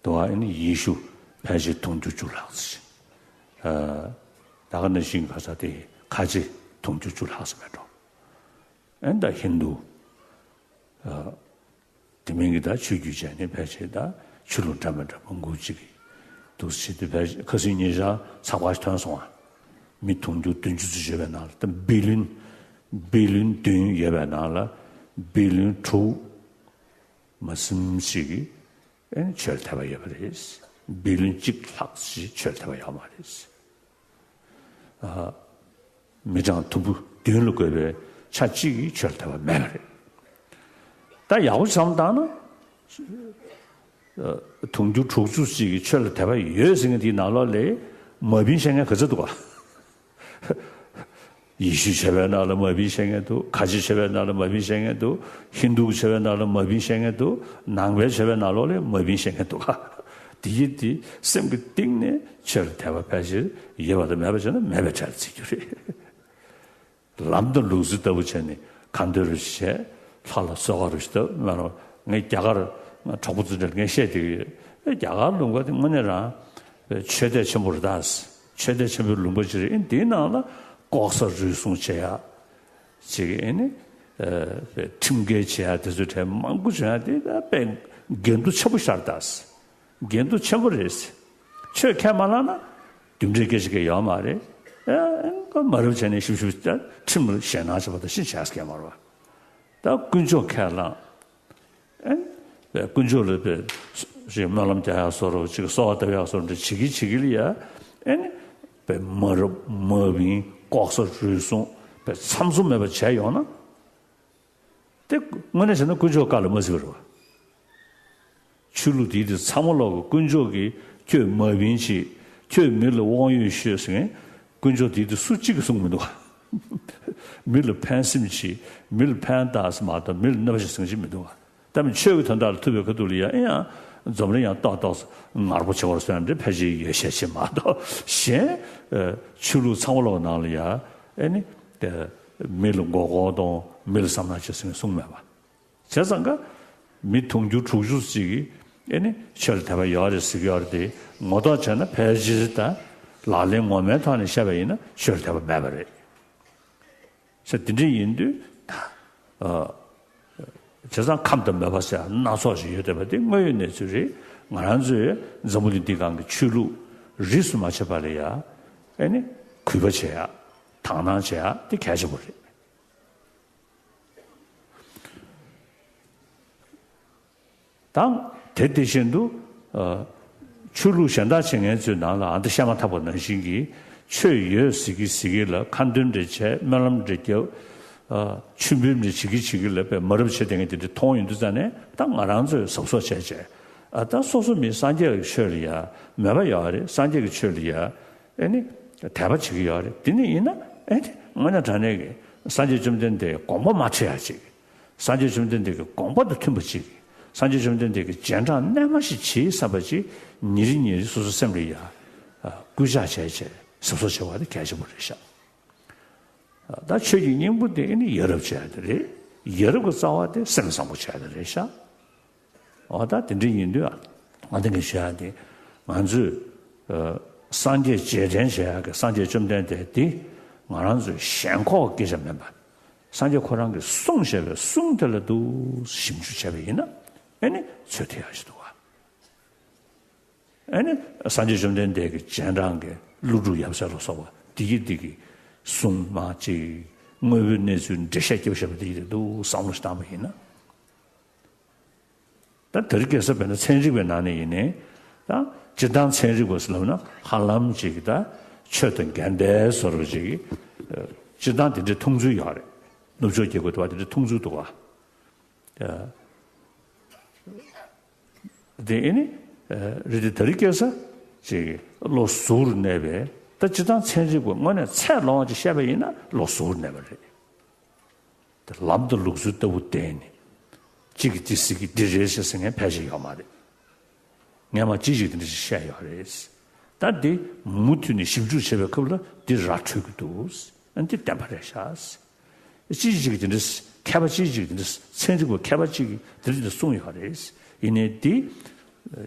དུ་བ་ཨ་ནི་ཡེ་ཤུ་ཕལ་ཆེར་དུང་ཕྱུར་བཅུ་ལྷག་ཙམ་ཅིག་ཨ་ད་ག་ནང་བཞིན་ག་ས་དེ་ཁ་ཆེ་དུང་ཕྱུར་བཅུ་ལྷག་ཙམ་མེད་འགྲོ། ཨེ་ད་ཧིན་དུ། ཨ་དེ་མིན་གྱི་ད་ཆོས་བརྒྱུད་བྱས་ནས་ཕལ་ཆེར་ད་ཆོས་ལུགས་འདྲ་མི་འདྲ་མང་པོ་ཅིག་གི་འདུག་སེ་བྱེད་དུས། ཕལ་ཆེར་ཁ་སང་ཉེ་ཆར་ཚགས་པར་ཞིག་ཐོན་སོང་ཨ། མི་དུང་ཕྱུར་བདུན་ཅུ་ཙམ་ཡོད་པའི་ནང་ལ། ད་བི་ལིན་བི་ལིན་བདུན་ཡོད་པའི་ནང་ལ་བི་ལིན་དྲུག་མ་ཟིན་ཞིག་གིས་ཨེ་ཆོས་ལ་དད་པ་ཡོད་པ་རེད། བི་ལིན་གཅིག་ལྷག་ཅིག་ཆོས་ལ་དད་པ་ཡོད་མ་རེད། ཨ། མི་གྲངས་དུམ་བུ་བདུན་ལ་བགོས་པའི་ཆ་གཅིག་གིས་ཆོས་ལ་དད་པ་མེད་པ་རེད། ད་ཡག་པོ་བསམ་བཏང་ན། ཨ། དུང་ཕྱུར་དྲུག་ཅུ་ཅིག་གིས་ཆོས་ལ་དད་པ་ཡོད་ཟེར་མཁན་དེའི་ནང་ལོགས་ལ་མ་བིན་བཤད་མཁན་ག་ཚོད་འདུག་ག་ཡེ་ཤུ་ཆོས་པའི་ནང་ལ་མ་བིན་བཤད་མཁན་འདུག་ཁ་ཆེ་ཆོས་པའི་ནང་ལ་མ་བིན་བཤད་མཁན་འདུག་ཧིན་དུ་ཆོས་པའི་ནང་ལ་མ་བིན་བཤད་མཁན་འདུག་ནང་པའི་ཆོས་པའི་ནང་ལོགས་ལ་མ་བིན་བཤད་མཁན་འདུག་དེ་ཡིན་དེ་སེམས་ཀྱི་གཏིང་ནས་ཆོས་ལ་དད་པ་ཕལ་ཆེར་ཡོད་པ་དང་མེད་པ་བྱས་ན་མེད་པའི་གྲས་ལ་བརྩི་རྒྱུ་རེད། ལམ་དང་ལུགས་སྲོལ་ལྟ་བུ་བྱས་ནས་ཁ་འདོན་རེ་བྱས། ལྷ་ལ་གསོལ་ཁ་རེ་ཞུ། ད་ང་རང་ངའི་རྒྱ་གར་ང་གྲོགས་པོ་ཚོ་འདྲ་ངས་བཤད་བསྡད་ཀྱི་ཡོད། ཨེ་རྒྱ་གར་ལུང་པ་དེ་དངོས་གནས་རང་ཆོས་དད་ཆེན་པོ་རེད་ད། ཆོས་དད་ཆེན་པོའི་ལུང་པ་ཅིག་རེད། ཨེ་འདིའི་ནང་ལ་ལྐོག་ཟ་རུལ་སུངས་བྱེད་ཡག་ཅིག་ཨེ་ནི་ཨ་ཁྲིམས་འགལ་བྱེད་ཡག་དེ་ཚོའི་གྲས་མང་པོ་བྱུང་ཡག་དེ་ད་དཔེ་འགལ་འདུ་ཆེན་པོ་ཤར་ད། འགལ་འདུ་ཆེན་པོ་རེད། ཆོས་ཁས་མ་བླངས་ན་རྒྱུ་འབྲས་སྐད་ཆ་གང་ཡོད་མ་རེད། ཨ་མ་རབས་བྱས་ནས་ཞིབ་ཞིབ་ཁྲིམས་ལ་ཞེད་སྣང་བྱེད་པ་དང་ཤི་བྱས་སྐད་མ་རེད་པ། ད་དཀོན་མཆོག་ཁས་བླངས། ཨེ་དཀོན་མཆོག་ལ་དཔེ་ཞིག་སྨོན་ལམ་རྒྱག་ཡག་བཟོ་འདྲ་ཅིག་གསོལ་བ་བཏབ་ཡག་བཟོ་འདྲ་བྱེད་ཀྱི་བྱེད་ཀྱི་ལ་ཡ། ཨེ་ནི་དཔེ་མ་རབས་མ་བིན་ལྐོག་ཟ་རུལ་སུངས་དཔེ་ཚམ་ཚོམ་མེད་པ་བྱས་ཡོང་ན། དེ་དངོས་གནས་བྱས་ན་དཀོན་མཆོག་བཀའ་ལ་མ་བརྩི་བ་རེད་བ། ཆོས་ལུགས་དེའི་དེ་ཚང་མ་ལོག་གི་དཀོན་མཆོག་གིས་ཁྱོད་མ་བིན་བྱེད། ཁྱོད་མི་ལ་དབང་ཡོད་ཤོད་ཟེར་མཁན་དཀོན་མཆོག་དེའི་དེ་སུ་གཅིག་གིས་གསུངས་མི་འདུག་ག་མི་ལ་ཕན་སེམས་བྱེད། མི་ལ་ཕན་བཏགས་ཟེར་མ་གཏོགས་མི་ལ་གནོད་པ་བྱེད་ཟེར་མཁན་ཅིག་མི་འདུག་ག་ད་མི་ཆོས་ཀྱི་དོན་དག་ལ་ཐུག་པའི་ཁ་ཐུག་ལ་ཡ་ཨེ་ཡང་འཛམ་གླིང་ཡང་ཏོག་ཏོག་ངར་པོ་བྱེད་པར་སོན་འདྲ་ཕལ་ཆེར་ཡོད་ཤས་ཆེ་མ་གཏོགས། གཞན་ཨ་ཆོས་ལུགས་ཚང་མ་ལོག་ནང་ལ་ཡ་ཨེ་ནི་དེ་མི་ལ་མགོ་སྐོར་གཏོང་། མི་ལ་བསམ་ན་བྱེད་ཟེར་མཁན་གསུངས་མེད་པ། བྱས་ཙང་ཀ་མི་དུང་ཕྱུར་དྲུག་ཅུ་ཅིག་གིས་ཨེ་ནི་ཆོས་ལ་དད་པ་ཡོད་རེད་ཟེར་གྱི་ཡོད་རེད་དེ། ངོ་ཐོག་བྱས་ན་ཕལ་ཆེར་ད་ལག་ལེན་ངོ་མའི་ཐོག་ནས་བཤད་པ་ཡིན་ན་ཆོས་ལ་དད་པ་མེད་པ་རེད། ས་དེ་འདྲ་ཡིན་དུས་ད་ཨ་བྱས་ཙང་ཁམས་དང་མོས་པ་ཟེར་སྣ་ཚོགས་ཤིག་ཡོད་བསྡད་པ་དེ་དངོས་ཡོད་གནས་ཚུལ་རེད། ང་རང་ཚོས་འཛམ་བུ་གླིང་འདི་སྒང་གི་ཆོས་ལུགས་རིས་སུ་མ་ཆད་པ་ལ་ཡ་ཨེ་ནི་གུས་པ་བྱེད་ཡ། དག་སྣང་བྱེད་ཡ་དེ་གལ་ཆེན་པོ་རེད། དང་དེ་དེ་བཞིན་དུ་ཨ་ཆོས་ལུགས་གཞན་དག་བྱེད་མཁན་ཚོའི་ནང་ལ་ཨ་འདི་བཤད་མ་ཐག་པ་ནང་བཞིན་གྱི་ཆོས་ཡོད་ཟེར་གི་ཟེར་གི་ལ་ཁ་འདོན་འདྲ་བྱས། སྨོན་ལམ་འདྲ་རྒྱབ། ཨ་ཆོས་འབུལ་འདྲ་བྱེད་གི་བྱེད་གི་ལ་དཔེ་མ་རབས་བྱེད་བསྡད་མཁན་དེ་འདྲ་མཐོང་ཡོང་དུས་ཙང་ནས་ད་ང་རང་ཚོས་གཟབ་གཟབ་བྱས་བྱས། ཨ་ད་སོ་སོ་མི་སངས་རྒྱས་ཀྱི་ཆོས་ལ་ཡ་མོས་པ་ཡོད་རེད། སངས་རྒྱས་ཀྱི་ཆོས་ལ་ཡ་ཨེ་ནི་དད་པ་བྱེད་ཀྱི་ཡོད་རེད། དེ་ནི་ཡིན་ན་ཨེ་ནི་དངོས་གནས་དྲང་གནས་ཀྱི་སངས་རྒྱས་བཅོམ་ལྡན་འདས་དགོངས་པ་མ་ཁྲེལ་ཡ་ཅིག་སངས་རྒྱས་བཅོམ་ལྡན་འདས་ཀྱི་དགོངས་པ་དང་མཐུན་པ་ཅིག་སངས་རྒྱས་བཅོམ་ལྡན་འདས་ཀྱི་རྗེས་འབྲང་རྣལ་མ་ཞིག་བྱེད་བསམ་པ་ཅིག་ཉིན་རེ་ཉིན་རེ་སོ་སོའི་སེམས་ལ་ཡ་ཨ་བསྐུལ་ལྕག་བྱས་བྱས་གཟབ་གཟབ་བྱེད་པ་དེ་གལ་ཆེན་པོ་རེད་ཤག་ད་ཆོས་ཀྱི་སྙིང་པོ་དེ་ནི་ཡ་རབས་བྱས་དེ་རེད། ཡ་རབས་ཀྱི་རྩ་བ་དེ་སེམས་བཟང་པོ་བྱས་དེ་རེད་ཤག་འོ་ད་དེ་འདྲ་ཡིན་དུས་ཨ་ང་དེ་ངས་ཞུ་ཡ་དེ་ང་ཚོས་ཨ་ སངས་རྒྱས་རྗེས་དྲན་བྱེད་ཡག་གི་སངས་རྒྱས་བཅོམ་ལྡན་འདས་འདི་ང་རང་ཚོའི་ཞེན་ཁོག་སྐད་ཆ་མིན་པར། སངས་རྒྱས་ཁོ་རང་གིས་གསུངས་བཞག་པའི་གསུང་དེ་ལ་འདུག་ཞིབ་འཇུག་བྱས་པ་ཡིན་ན། ཨེ་ནི་ཚོད་ཐིག་ཡག་ཞིག་འདུག་བ། ཨེ་ནི་སངས་རྒྱས་བཅོམ་ལྡན་འདས་ཀྱི་རྗེས་འབྲང་གི་ཀླུ་སྒྲུབ་ཡབ་སྲས་ལ་སོགས་པ་འདི་ཡི་འདི་གི་གསུང་མ་ཅིག་དངོས་པོའི་གནས་ཚུལ་འགྲེལ་བཤད་རྒྱབ་བཞག་པ་འདི་ཡི་འདུག་བསམ་བློ་ཞིག་བཏང་པ་ཡིན་ན། ད་དེ་རིང་ཁ་སང་བྱས་ན་ཚན་རིག་པའི་ནང་ནས་ཡིན་ནའི། ད་སྤྱིར་བཏང་ཚན་རིག་པ་ཟེར་ལབ་ན་ཧ་ལམ་ཅིག་ད་ཆོས་དང་འགལ་ཟླའི་བཟོ་འདྲ་ཅིག་སྤྱིར་བཏང་དེ་འདྲའི་མཐོང་ཚུལ་ཡོད་རེད། ནུབ་ཕྱོགས་རྒྱལ་ཁབ་དེ་བ་དེ་འདྲའི་མཐོང་ཚུལ་འདུག་བ། དེ་ཨེ་ནི། རེད་དེ་དེ་རིང་ཁ་སང་ཅིག་བློ་གཟུ་བོར་གནས་པའི། ད་སྤྱིར་བཏང་ཚན་རིག་པ་དངོས་གནས་ཚད་ལོངས་ཅིག་བཤད་པ་ཡིན་ན་བློ་གཟུ་བོར་གནས་པ་རེད། དེ་ལམ་དང་ལུགས་སྲོལ་ལྟ་བུ་བསྟན་ནས། གཅིག་གིས་འདི་ཟེར་གི་འདི་རེད་ཟེར་ཟེར་མཁན་ཕལ་ཆེར་ཡོད་མ་རེད། སྔས་མ་ཅི་ཞིག་དེ་འདྲ་ཞིག་བཤད་ཡོད་རེད། ད་འདི་མུ་མཐུད་ནས་ཞིབ་འཇུག་བྱེད་པའི་སྐབས་ལ་འདི་ར་འཕྲོད་ཀྱི་འདུག་ཨ་འདི་བདེན་པ་རེད་ཤག་ཅི་ཞིག་དེ་འདྲ་མཁས་པ་ཅི་ཞིག་དེ་འདྲ་ཚན་རིག་པ་མཁས་པ་ཅིག་གིས་དེ་འདྲ་དེ་འདྲ་གསུངས་ཡོད་རེད། ཡིན་ནའི་འདི་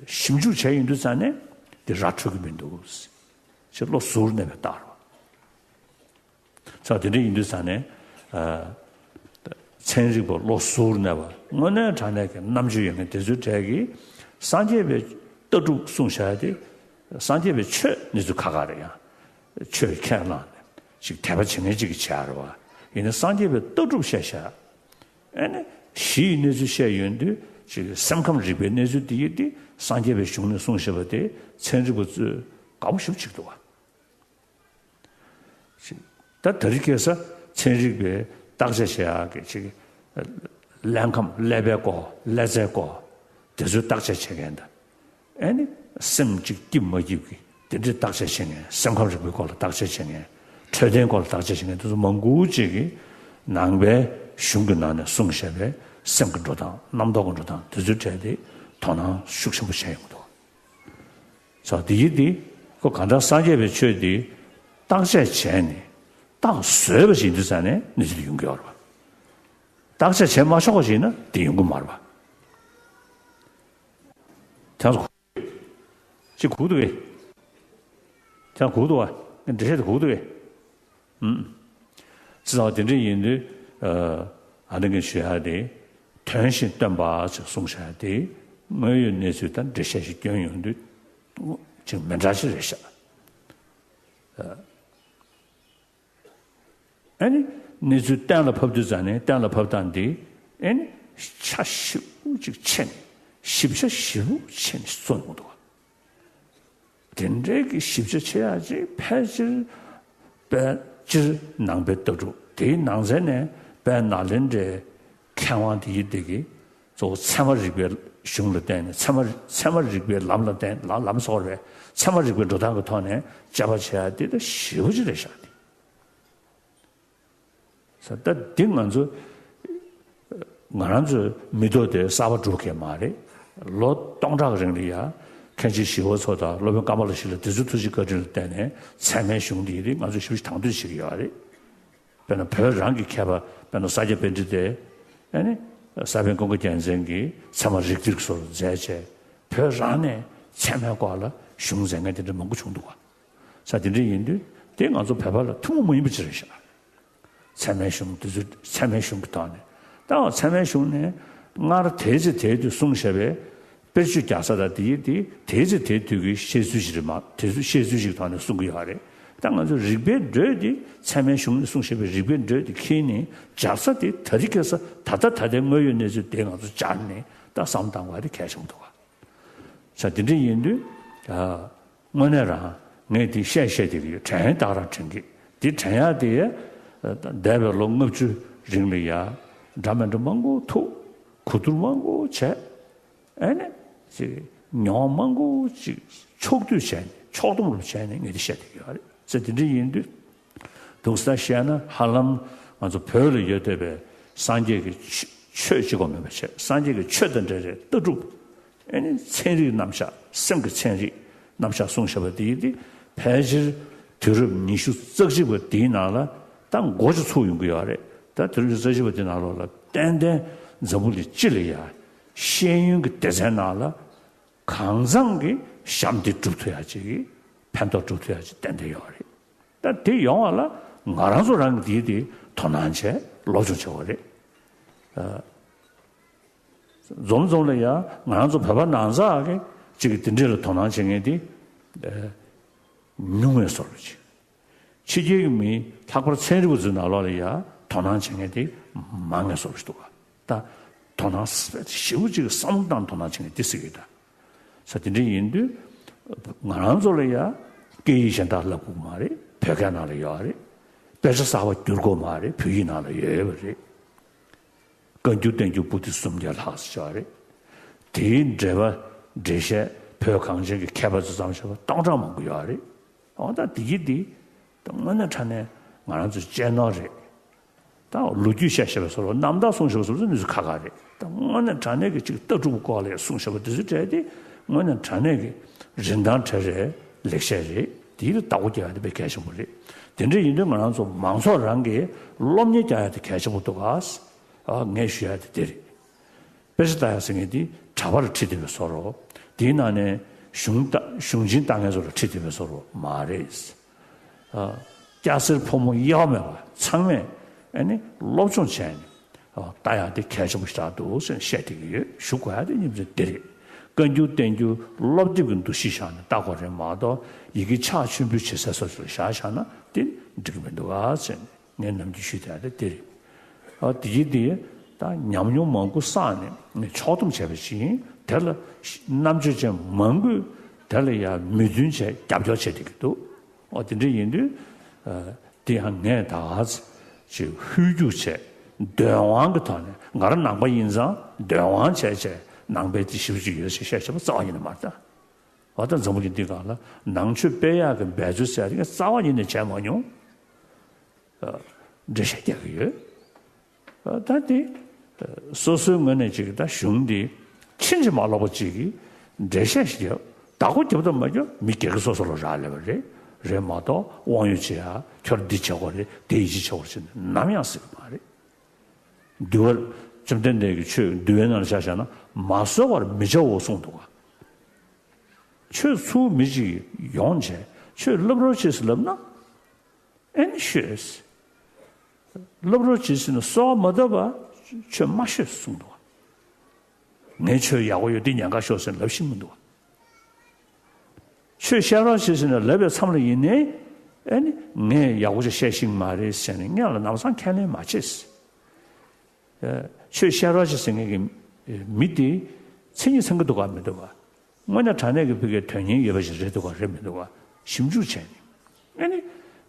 ཞིབ་འཇུག་བྱས་ཡོང་དུས་ཙང་ནས་འདི་ར་འཕྲོད་ཀྱི་མི་འདུག་ཅེས་བློ་གཟུ་བོར་གནས་པའི་རྟགས་རེད། ཙང་དེ་འདྲ་ཡིན་དུས་ཙང་ནས། ཨ། ཚན་རིག་པ་བློ་གཟུ་བོར་གནས་པ་དངོས་གནས་དྲང་གནས་ཀྱི་རྣམ་དཔྱོད་ཡོད་མཁན་དེ་ཚོའི་གྲས་ཀྱིས་སངས་རྒྱས་པའི་ལྟ་གྲུབ་གསུངས་བཞག་དེ། སངས་རྒྱས་པའི་ཆོས་གནས་ཚུལ་ཁག་ཁག་རེད་ཡང་། ཆོས་ཁས་བླངས་ནས་ཅིག་དད་པ་བྱེད་མཁན་ཅིག་གིས་བྱས་རེད་བ། ཡིན་ན་སངས་རྒྱས་པའི་ལྟ་གྲུབ་བཤད་བཞག་ཨེ་ནི་གཞི་ཡི་གནས་ཚུལ་བཤད་ཡོང་དུས་ཅིག་སེམས་ཁམས་རིག་པའི་གནས་ཚུལ་དེ་ཡིན་ཏེ་སངས་རྒྱས་པའི་གཞུང་ནས་གསུངས་བཞག་པ་དེ་ཚན་རིག་པ་ཚོས་དགའ་པོ་ཞེ་པོ་ཅིག་འདུག་བ། ད་དེ་རིང་ཁ་སང་ཚན་རིག་པས་བརྟག་དཔྱད་བྱེད་ཡག་གི་ཅིག་ཀླད་ཁམས་ཀླད་པའི་སྐོར་ཀླད་རྩའི་སྐོར་དེ་ཚོའི་བརྟག་དཔྱད་བྱེད་མཁན་དང་། ཨེ་ནི་སེམས་ཅིག་སྐྱིད་མ་སྐྱིད་ཀྱི་དེ་འདྲའི་བརྟག་དཔྱད་བྱེད་མཁན། སེམས་ཁམས་རིག་པའི་སྐོར་ལ་བརྟག་དཔྱད་བྱེད་མཁན། འཕྲོད་བསྟེན་སྐོར་ལ་བརྟག་དཔྱད་བྱེད་མཁན་དེ་ཚོ་མང་པོ་ཅིག་གིས་ནང་པའི་གཞུང་གི་ནང་ནས་གསུངས་བཞག་པའི་སེམས་ཀྱི་འགྲོ་སྟངས་རྣམ་རྟོག་གི་འགྲོ་སྟངས་དེ་ཚོའི་གྲས་དེ་དོ་སྣང་ཤུགས་ཆེན་པོ་བྱས་ཡོང་གི་འདུག་ཙང་དེ་ཡིན་དེ། ཁོ་གང་ལྟར་སངས་རྒྱས་པའི་ཆོས་འདི་བརྟག་དཔྱད་བྱས་ནས་རྟགས་བཟོས་པ་ཞིག་ཡིན་དུས་ཙང་ནས་གནས་ཚུལ་དེ་ཡོང་གི་ཡོད་རེད་བ། བརྟག་དཔྱད་བྱས་མ་ཆོག་པ་ཞིག་ཡིན་ན་དེ་ཡོང་གི་མ་རེད་བ། དེང་སང་ཅིག་གུག་འདུག་གས། དེང་སང་གུག་འདུག་བ། འགྲེལ་བཤད་དེ་གུག་འདུག་གས། ཨུམ། ཙི་ཙང་དེ་འདྲ་ཡིན་དུས། ཨ་ནི་ངས་ཞུ་ཡག་དེ། དོན་བཞིན་སྟོན་པ་ཅེས་གསུངས་བཞག་དེ། དངོས་ཡོད་གནས་ཚུལ་དང་འགྲེལ་བཤད་ཞིག་སྐྱོན་ཡོང་དུས། ཅིག་མི་འདྲ་ཞིག་རེད་ཤག་ཨ་ནི་གནས་ཚུལ་གཏན་ལ་ཕབ་དུས་ཙང་ནས་གཏན་ལ་ཕབ་སྟངས་འདི་ཨེ་ནི་ཆ་ཞིབ་པོ་ཅིག་ཕྱེ་ནས་ཞིབ་ཆ་ཞིབ་པོ་ཕྱེ་ནས་གསུངས་ཡོང་འདུག་དེ་འདྲའི་གི་ཞིབ་ཆ་ཕྱེ་ཡག་ཅིག་ཕལ་ཆེར་དཔལ་སྤྱིར་ནང་པའི་ལྟ་གྲུབ་དེའི་ནང་ཚན་ནས་དཔལ་ནཱ་ལེནྡྲའི་མཁས་དབང་དེ་ཡི་དེ་གི་གཙོ་བོ་ཚད་མ་རིག་པའི་གཞུང་ལ་བརྟེན་ནས་ཚད་མ་ཚད་མ་རིག་པའི་ལམ་ལ་བརྟེན་ལམ་ལམ་སོགས་རེད། ཚད་མ་རིག་པའི་འགྲོ་སྟངས་ཀྱི་ཐོག་ནས་དཔྱད་པ་བྱེད་ཡག་དེ་ད་ཞེ་པོ་ཅིག་རེད་ཤག་དེ། ད་འདི་ང་ཚོ་ང་རང་ཚོའི་མི་ཐོག་དེ་གསར་པ་སྒྲུབ་མཁན་མ་རེད། ལོ་སྟོང་ཕྲག་རིང་ལ་ཡ་མཁན་ཆེན་ཞི་བ་འཚོ་དང་སློབ་དཔོན་ཀ་མ་ལ་ཤཱི་ལ་དེ་ཚོའི་ཐུགས་རྗེ་བཀའ་དྲིན་ལ་བརྟེན་ནས་ཚད་མའི་གཞུང་འདི་ཡི་རིགས་ང་ཚོས་ཞིབ་ཞིབ་དང་དོད་བྱེད་ཀྱི་ཡོད་རེད། དཔེར་ན་བོད་རང་གི་མཁས་པ་དཔེར་ན་ས་སྐྱ་པཎྜི་ཏས་ཨ་ནི་ས་པཎ་ཀུན་དགའ་རྒྱལ་མཚན་གྱིས་ཚད་མ་རིགས་གཏེར་སོགས་མཛད་བྱས་བོད་རང་ནས་ཚད་མའི་སྐོར་ལ་གཞུང་མཛད་མཁན་དེ་འདྲ་མང་པོ་བྱུང་འདུག་བ། ས་དེ་འདྲ་ཡིན་དུས་དེ་ང་ཚོ་བོད་པ་ལ་ཐུན་མོང་མ་ཡིན་པ་ཅིག་རེད་ཤག་ཚད་མའི་གཞུང་དེ་ཚོ་ཚད་མའི་གཞུང་གི་ཐོག་ནས་ད་ཚད་མའི་གཞུང་ནས་སྔར་དེའི་ཚེ་དེའི་དུས་གསུངས་བཞག་པའི་དཔེར་བརྗོད་རྒྱག་ས་དང་དེ་ཡི་དེ་དེའི་ཚེ་དེའི་དུས་ཀྱི་བཤད་ཚུལ་ཞིག་རེད་མ། དེ་ཚོ་བཤད་ཚུལ་ཞིག་ཐོག་ནས་གསུང་གི་ཡོད་རེད། ད་ང་ཚོ་རིགས་པའི་འགྲོས་དེ་ཚད་མའི་གཞུང་ནས་གསུངས་བཞག་པའི་རིགས་པའི་འགྲོས་དེ་ཁྱེར་ནས་སྦྱར་ས་དེ་ད་རེས་ཁ་སང་ད་ལྟ་ད་ལྟའི་དངོས་ཡོད་གནས་ཚུལ་དེ་ང་ཚོ་སྦྱར་ནས་ད་བསམ་བློ་བཏང་དགོས་དེ་གལ་ཆེན་པོ་འདུག་བ། ས་དེ་འདྲ་ཡིན་དུས། དངོས་གནས་རང་ངས་འདི་བཤད་བཤད་བསྡད་ཀྱི་ཡོད། དྲན་ད་ག་རང་དྲན་གྱི། འདི་དྲན་ཡག་དེ་འདས་པའི་ལོ་ལྔ་བཅུ་རིང་ལ་ཡ་འདྲ་མི་འདྲ་མང་པོ་ཐུག་གོ་བསྡུར་མང་པོ་བྱས། ཨེ་ནས་ཅིག་མྱོང་མང་པོ་ཅིག་ཕྱོགས་བསྡུས་བྱས་ནས་ཕྱོགས་བསྡོམས་རུ་བྱས་ནས་ངས་འདི་བཤད་བསྡད་ཀྱི་ཡོད་རེད། ས་དེ་འདྲ་ཡིན་དུས། དུང་ས་བཤད་ན་ཧ་ལམ་ང་ཚོ་བོད་ལ་ཡོད་བསྡད་པའི་སངས་རྒྱས་ཀྱི་ཆོས་ཆོས་གཅིག་པོ་མིན་པ་བྱས་སངས་རྒྱས་ཀྱི་ཆོས་དང་འབྲེལ་བའི་ལྟ་གྲུབ། ཨེ་ནི་ཚན་རིག་རྣམ་གཞག་སེམས་ཀྱི་ཚན་རིག་རྣམ་གཞག་གསུངས་བཞག་པ་དེ་ཡིན་ཏེ་ཕལ་ཆེར་དུས་རབས་ཉི་ཤུ་རྩ་གཅིག་པ་དེའི་ནང་ལ་ད་མགོ་ཅིག་ཚུགས་ཡོང་གི་ཡོད་རེད། ད་དུས་རབས་ཉི་ཤུ་རྩ་གཅིག་པ་དེ་ནང་ལོགས་ལ་ཏན་ཏན་འཛམ་བུ་གླིང་སྤྱི་ལ་ཡ་ཤེས་ཡོན་གྱི་སྡེ་ཚན་ནང་ལ་གང་ཚང་གི་ཞབས་འདེགས་སྒྲུབ་ཐུབ་ཡ་ཅིག་གི་ ཕན་ཐོགས་སྒྲུབ་ཐུབ་ཡ་ཅིག་ཏན་ཏན་ཡོད་རེད། ད་དེ་ཡོང་བ་ལ་ང་རང་ཚོ་རང་གིས་དེའི་དེ་དོ་སྣང་བྱས་སློབ་སྦྱོང་བྱེད་དགོས་རེད། འཛོམས་འཛོམས་ལ་ཡ་ང་རང་ཚོ་བོད་པ་ནང་ཚགས་ཀྱི་ཅིག་གི་དེ་འདྲས་ལ་དོ་སྣང་བྱེད་མཁན་དེ་ཉུང་བའི་བཟོ་འདྲ་ཅིག་ཕྱི་རྒྱལ་གྱི་མི་ལྷག་པར་ཚན་རིག་པ་ཚོའི་ནང་ལོགས་ལ་ཡ་དོ་སྣང་བྱེད་མཁན་དེ་མང་ངེས་བཟོ་འདྲ་ཅིག་འདུག་ག་ད་དོ་སྣང་ཞེ་པོ་ཅིག་བསམ་བློ་བཏང་དོ་སྣང་བྱེད་མཁན་དེ་སྲིད་ཀྱི་ད། ས་དེ་འདྲ་ཡིན་དུས། ང་རང་ཚོ་ལ་ཡ་སྐད་ཡིག་གཞན་དག་བསླབ་དགོས་མ་རེད། བོད་སྐད་ནང་ལ་ཡོད་རེད། དཔེ་ཆ་གསར་པ་བསྒྱུར་དགོས་མ་རེད། བོད་ཡིག་ནང་ལ་ཡོད་ཡོད་པ་རེད། བཀའ་འགྱུར་བསྟན་འགྱུར་པོ་ཏི་སུམ་བརྒྱ་ལྷག་ཙམ་ཡོད་རེད། དེའི་འགྲེལ་པ་འགྲེལ་བཤད་བོད་གངས་ཅན་གྱི་མཁས་པ་ཚོས་བརྩམས་བཞག་པ་སྟོང་ཕྲག་མང་པོ་ཡོད་རེད། འོ་ད་དེ་གི་དེ་དངོས་གནས་དྲང་གནས་ང་རང་ཚོ་གཅེས་ནོར་རེད། ད་ལོ་རྒྱུས་བཤད་བཤད་པའི་བཟོ་འདྲ་རྣམ་ཐར་གསུང་བཤད་པའི་བཟོ་འདྲ་གནས་ཚུལ་ཁག་ཁག་རེད། ད་དངོས་གནས་དྲང་གནས་ཀྱི་ཅིག་ལྟ་གྲུབ་སྐོར་ལ་གསུང་བཤད་པ་དེ་ཚོའི་གྲས་དེ་དངོས་གནས་དྲང་གནས་ཀྱི་རིན་ཐང་བྲལ་བའི་ལེགས་བཤད་རེད། དེའི་བདག་པོ་རྒྱག་ཡ་དེ་དཔེ་གལ་ཆེན་པོ་རེད། དེ་འདྲ་ཡིན་དུས་ང་རང་ཚོ་མང་ཚོགས་རང་གིས་སློབ་གཉེར་རྒྱག་ཡ་དེ་གལ་ཆེན་པོ་འདུག་ག་ཨ་ངས་ཞུ་ཡ་དེ་དེ་རེད། དཔེ་ཆ་ལྟ་ཡག་ཟེར་མཁན་དེ་གྲྭ་པ་ལ་ཁྲིད་བསྡད་པའི་བཟོ་འདྲ། དེའི་ནང་ནས་གཞུང་ལྟ་གཞུང་ཆེན་ལྟ་མཁན་ཚོ་ལ་ཁྲིད་བསྡད་པའི་བཟོ་འདྲ་མ་རེད། ཨ། སྐྱ་སེར་ཕོ་མོ་དབྱེ་བ་མེད་པར་ཚང་མས་ཨ་ནི་སློབ་སྦྱོང་བྱས་ནས་ཨ་ལྟ་ཡག་དེ་གལ་ཆེན་པོ་ཞིག་ཆགས་འདུག་ཟེར་ནས་བཤད་བསྡད་ཀྱི་ཡོད། ཞུ་དགོས་ཡག་དེ་སྙིང་བརྩེ་འདི་རེད། བཀའ་འགྱུར་བསྟན་འགྱུར་སློབ་དེབ་ཀྱི་འདུ་ཤེས་བཞག་ནས་ལྟ་དགོས་རེད་མ་གཏོགས་ཡི་གེ་ཕྱག་མཆོད་འབུལ་བྱེད་སའི་ས་ཚོ་ལ་བཞག་བཞག་ན་དེ་འགྲིག་གི་མི་འདུག་ག་ཟེར་ནས། ངས་ནམ་རྒྱུན་ཞུས་བསྡད་དེ་དེ་རེད། ཨ་དེ་ཡིན་དེ་ད་ཉམས་མྱོང་མང་པོ་བསགས་ནས་ངས་ཕྱོགས་བསྡོམས་བྱས་པ་ཞིག་ཡིན། དེ་ལ་རྣམ་དཔྱོད་ཅན་མང་པོས་དེ་ལ་ཡང་མོས་མཐུན་བྱས་རྒྱབ་སྐྱོར་བྱས་བསྡད་ཀྱི་འདུག་ཨ་དེ་འདྲ་ཡིན་དུས་ཨ་དེ་ཡང་ངས་ད་ག་ཅིག་ཧུར་རྒྱུག་བྱས་འདོན་དབང་གི་ཐོག་ནས་ང་རང་ནང་པ་ཡིན་ཙང་འདོན་དབང་བྱས་བྱས་ནང་པའི་དེ་ཞིབ་ཅིག་ཡོད་ཅེས་བཤད་བྱས་པ་རྩ་བ་ཉིད་ནས་མ་རེད་ད། འོ་ད་འཛམ་བུ་གླིང་འདི་སྒང་ལ་ནང་ཆོས་སྤེལ་ཡག་གི་འབད་རྩོལ་ཟེར་ཡག་དེ་རྩ་བ་ཉིད་ནས་བྱས་མ་མྱོང་། ཨ་འགྲེལ་བཤད་རྒྱག་གི་ཡོད། ཨ་ད་དེ་ཨ་སོ་སོའི་ངོས་ནས་ཅིག་ད་གཞུང་འདི་ཕྱིན་ཅི་མ་ལོག་པ་ཅིག་གིས་འགྲེལ་བཤད་ཞིག་རྒྱབ། བདག་པོ་རྒྱབ་དང་མ་རྒྱབ་མི་སྒེར་གྱི་སོ་སོ་ལ་རག་ལས་པ་རེད། རེད་མ་གཏོགས་དབང་ཡོད་བྱེད་ཡག་ཁྱོད་འདི་བྱེད་དགོས་རེད། དེ་ཡིད་ཆེས་བྱེད་དགོས་རེད་ཟེར་ནས་ནམ་ཡང་ཟེར་གི་མ་རེད། འདུལ་བ། བཅོམ་ལྡན་འདས་ཀྱིས་ཆོས་འདུལ་བའི་ནང་ལ་ཆ་བཞག་ན་མ་གསོལ་བར་མི་བྱའོ་གསུངས་འདུག་ག་ཆོས་ཚུར་མི་གཅིག་ཡོང་བྱས་ཆོས་བསླབ་རོགས་བྱེད་ཟེར་ལབ་ན། ཨེ་ནི་ཤོད། བསླབ་རོགས་བྱེད་ཟེར་ན་གསོལ་བ་མ་བཏབ་པ་ཆོས་མ་ཤོད་གསུངས་འདུག་ག་ངས་ཆོས་ཡག་པོ་ཡོད་འདི་ཉན་ག་ཤོག་ཟེར་ན་ལབ་ཤེས་མི་འདུག་ག་ཆོས་བཤད་རོགས་བྱེད་ཟེར་ནས་ལབ་པའི་མཚམས་ལ་ཡིན་ནའི། ཨེ་ནི་ངས་ཡག་པོ་ཅིག་བཤད་ཤེས་ཀྱི་མ་རེད་ཟེར་ནས་སྔོན་ལ་ལམ་སང་ཁས་ལེན་མ་བྱེད། ཨེ་ཆོས་བཤད་རོགས་བྱེད་ཟེར་མཁན་གྱི་མི་དེ་མཚན་ཉིད་ཚང་གི་འདུག་ག་མི་འདུག་ག་དངོས་གནས་དྲང་གནས་ཀྱི་ཕ་གིའི་དོན་གཉེར་ཡོད་པ་ཞིག་རེད་འདུག་ག་རེད་མི་འདུག་ག་ཞིབ་འཇུག་བྱས་ནས། ཨེ་ནི།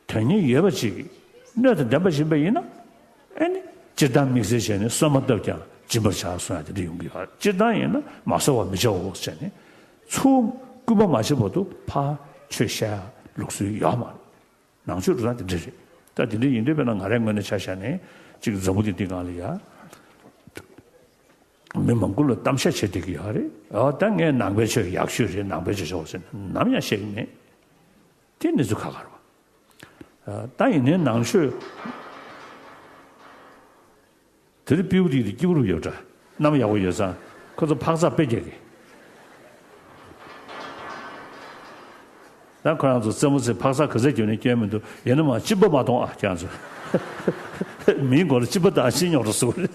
དོན་གཉེར་ཡོད་པ་ཅིག་གིས་སྣོད་དང་ལྡན་པ་ཡིན་པ་ཡིན་ན། ཨེ་ནི། སྤྱིར་བཏང་དམིགས་བསལ་བྱས་ནས་གསོལ་མ་བཏབ་ཀྱང་སྦྱིན་པར་བྱ་གསུང་ཡ་དེ་འདྲ་ཡོང་གི་ཡོད། སྤྱིར་བཏང་ཡིན་ན་མ་གསོལ་བར་མི་བྱའོ་ཟེར་ནས། ཚུར་སྐུལ་མ་མ་བྱས་བར་དུ་ཕར་ཆོས་བཤད་ཡ་ལུགས་སྲོལ་ཡོད་མ་རེད། ནང་ཆོས་འགྲོ་སྟངས་དེ་འདྲ་རེད། ད་དེ་འདྲ་ཡིན་དུས་དཔེར་ན་ང་རའི་ངོས་ནས་ཆ་བཞག་ནས་ཅིག་འཛམ་བུ་གླིང་འདི་སྒང་ལ་ཡ། མི་མང་པོ་ལ་གཏམ་བཤད་བྱེད་བསྡད་ཀྱི་ཡོད་རེད། ཨ་ད་ངས་ནང་པའི་ཆོས་ཡག་ཤོས་རེད། ནང་པའི་ཆོས་ཆོག་ཟེར་ནས་ནམ་ཡང་བཤད་ཀྱི་མེད། དེ་གནས་ཚུལ་ཁག་ཁག་རེད་པ། ཨ་ད་ཡིན་ནའི་ནང་ཆོས་དེ་རིང་སྤྲེའུ་དེ་དེ་སྐྱིད་པོ་རུ་ཡོད་འདྲ། གནམ་ཡག་པོ་ཡོད་ཙང་ཁོ་ཚོ་འཕག་འཚག་དཔེ་རྒྱག་གི། ད་ཁོ་རང་ཚོ་རྩེད་མོ་རྩེ། འཕག་འཚག་ག་ཚད་རྒྱབ་ནས་སྐྱོན་མི་འདུག་ཡིན་ན་མ་གཅིན་པ་མ་གཏོང་ཨ་ཁྱེད་རང་ཚོ། མིའི་མགོ་ལ་གཅིན་པ་དང་གཅིན་སྙོག་འགྲོ་སོང་རེད།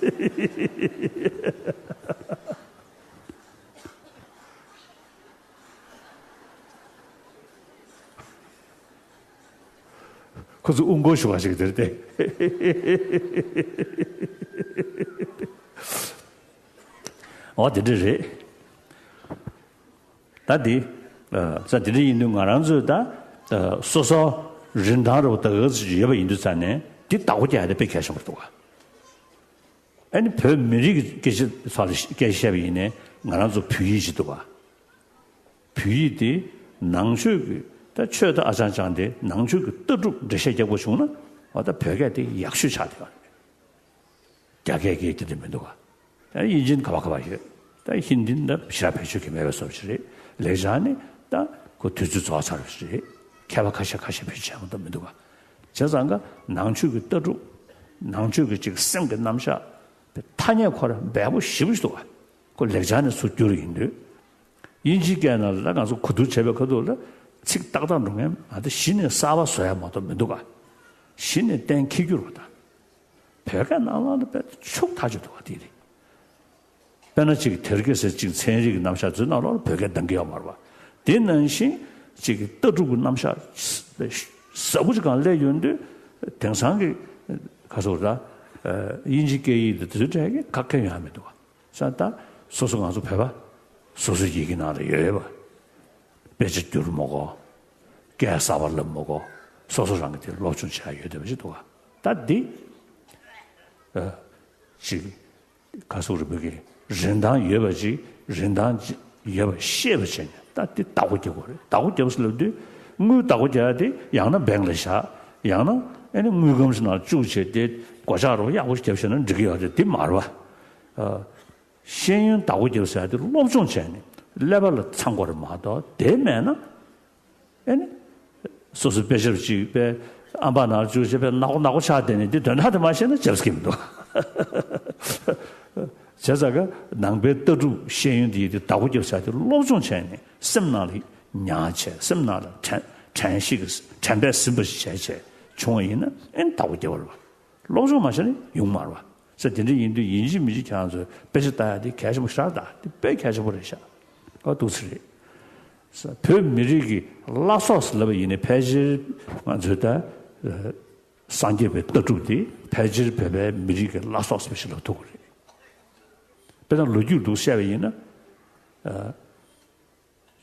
ཁོ་ཚོ་དབུ་མགོ་ཞུ་བ་ཞིག་དེར་ཏེ། འོ་དེ་འདྲ་རེད། ད་འདི། ས་དེ་འདྲ་ཡིན་དུས་ང་རང་ཚོས་ད། སོ་སོ་རིན་ཐང་རུ་ད་ག་ཚོད་ཡོད་པ་ཡིན་དུས་ཙང་ནས་འདི་བདག་པོ་རྒྱག་ཡ་དེ་དཔེ་གལ་ཆེན་པོ་འདུག་ག་ཨ་ནི་བོད་མི་རིགས་ཀྱི་སྐད་ཆ་ཐོག་ལ་སྐད་ཆ་བཤད་པ་ཡིན་ནའི་ང་རང་ཚོ་བོད་ཡིག་ཅིག་འདུག་ག་བོད་ཡིག་དེ་ནང་ཆོས་ཀྱི་ད་ཆོས་ད་ཨ་ཅང་ཅང་དེ་ནང་ཆོས་ཀྱི་ལྟ་གྲུབ་འགྲེལ་བཤད་རྒྱག་པ་བྱུང་ན་འོ་ད་བོད་སྐད་དེ་ཡག་ཤོས་ཆགས་བསྡད་ཡོད་རེད། རྒྱ་སྐད་ཀྱི་དེ་འདྲ་མི་འདུག་ག་ད་དབྱིན་ཇིན་ག་བ་ག་བ་ཡོད། ད་ཧིན་དི་འདི་ཞེ་དྲག་བེད་སྤྱོད་ཀྱི་མེད་པའི་བཟོ་ཞིག་རེད། ལེགས་སྦྱར་ནི་ད་ཁོ་དུས་ཚོད་རྫོགས་ཚར་བ་ཞིག་རེད། མཁས་པ་ཁ་ཤས་ཁ་ཤས་བེད་སྤྱོད་བྱས་མ་གཏོགས་མི་འདུག་ག་བྱས་ཙང་ཀ་ནང་ཆོས་ཀྱི་ལྟ་གྲུབ། ནང་ཆོས་ཀྱི་ཅིག་སེམས་ཀྱི་རྣམ་གཞག་ཐ་སྙད་ཁོ་རང་འབེལ་པོ་ཞེ་པོ་ཞིག་འདུག་ག་ཁོ་ལེགས་སྦྱར་ནས་ཚུར་བསྒྱུར་ཡིན་དུས། དབྱིན་ཇིའི་སྐད་ནང་ལ་ང་ཚོ་གོ་བསྡུར་བྱས་པའི་ཁ་ཐུག་ལ། ཚིག་ཏག་ཏག་འགྲོ་མཁན་ཨ་ད་གཞི་ནས་གསར་པ་བཟོ་ཡ་མ་གཏོགས་མི་འདུག་ག་གཞི་ནས་གཏན་འཁེལ་རྒྱུ་རེད་པ་ད། བོད་སྐད་ནང་ལོགས་ལ་དཔེ་ཕྱུག་ཐག་ཆོད་འདུག་ག་དེ་རེད། དཔེར་ན་ཅིག་དེ་རིང་ཁ་སང་ཅིག་ཚན་རིག་གི་རྣམ་གཞག་ཚོའི་ནང་ལོགས་ལ་བོད་སྐད་འདང་གི་ཡོད་མ་རེད་པ། དེ་ནང་བཞིན་ཅིག་ལྟ་གྲུབ་ཀྱི་རྣམ་གཞག་ཟབ་པོ་ཅིག་སྒང་སླེབས་ཡོང་དུས་དེང་སང་གི་ག་ཟེར་དགོས་རེད་ད། དབྱིན་ཇི་སྐད་ཡིག་དང་དེ་ཚོའི་གྲས་ཀྱི་ཁག་ཁེ་ཡོང་ཡ་མི་འདུག་ག་ས་ད་སོ་སོ་ང་ཚོ་བོད་པ་སོ་སོའི་ཡི་གེ་ནང་ལ་ཡོད་ཡོད་པ། དཔེ་ཆ་བསྒྱུར་མི་དགོས། སྐད་གསར་པ་ལབ་མི་དགོས། སོ་སོ་རང་གིས་དེ་སློབ་སྦྱོང་བྱས་ཡོད་བསྡད་པ་ཞིག་འདུག་ག་ད་འདི་ཨ་ཅིག་ག་ཟེར་དགོས་རེད། བོད་ཀྱི་རིན་ཐང་ཡོད་པ་ཅིག་རིན་ཐང་ཅིག་ཡོད་པ་ཤེས་པ་བྱས་ནས་ད་འདི་བདག་པོ་རྒྱག་དགོས་རེད། བདག་པོ་རྒྱབ་ཟེར་ལབ་དུས་དངུལ་བདག་པོ་རྒྱག་ཡ་དེ་ཡང་ན་བེང་ལ་བཞག་ཡང་ན་ཨ་ནི་དངུལ་སྒམ་ཞིག་ནང་བཅུག་བྱས་དེ་སྒོ་ལྕགས་རོ་ཡག་པོ་ཞིག་བརྒྱབ་བྱས་ན་འགྲིག་གི་ཡོད་རེད། འདི་མ་རེད་པ། ཤེས་ཡོན་བདག་པོ་རྒྱབ་ཟེར་ཡ་དེ་སློབ་སྦྱོང་བྱས་ནས་ཀླད་པ་ལ་ཚང་དགོས་རེད་མ་གཏོགས་དེ་མེད་ན་ཨེ་ནི་སོ་སོའི་དཔེ་ཆ་གཅིག་དཔེ་ཨམ་པ་ནང་བཅུག་བྱས་དཔེ་ནག་པོ་ནག་པོ་ཆགས་བསྡད་ནས་འདི་དོན་དག་དེ་མ་ཤེས་ན་རྒྱབ་ཀྱི་མི་འདུག་བྱས་ཙང་ཀ་ནང་པའི་ལྟ་གྲུབ་ཤེས་ཡོན་འདི་ཡི་དེ་བདག་པོ་རྒྱབ་ཟེར་ཡ་དེ་སློབ་སྦྱོང་བྱས་ནས་སེམས་ནང་ལ་ཉར་བྱས་སེམས་ནང་ལ་དྲན་དྲན་ཤེས་ཀྱི་དྲན་པས་ཟིན་པ་ཞིག་བྱས་བྱས་བྱུང་བ་ཡིན་ན་ཨེ་ནི་བདག་པོ་རྒྱབ་པ་རེད་པ། སློབ་སྦྱོང་མ་བྱས་ན་ཡོང་མ་རེད་པ། ས་དེ་འདྲ་ཡིན་དུས་ཡིན་གཅིག་མིན་གཅིག་ཁྱེད་རང་ཚོས་དཔེ་ཆ་ལྟ་ཡ་དེ་གལ་ཆེན་པོ་ཞེ་དྲག་ད་དེ་དཔེ་གལ་ཆེན་པོ་རེད་ཤག་ཨ་འདུག་སེ་རེད། ས་བོད་མི་རིགས་ཀྱི་བླ་སྲོག་ཟེར་ལབ་པ་ཡིན་ནའི་ཕལ་ཆེར་ང་ཚོའི་ད་སངས་རྒྱས་པའི་ལྟ་གྲུབ་དེ་ཕལ་ཆེར་བོད་པའི་མི་རིགས་ཀྱི་བླ་སྲོག་ཟེར་བ་ཞིག་ལབ་ཐུབ་ཀྱི་རེད། དཔེར་ན་ལོ་རྒྱུས་འདུག་བཤད་པ་ཡིན་ན།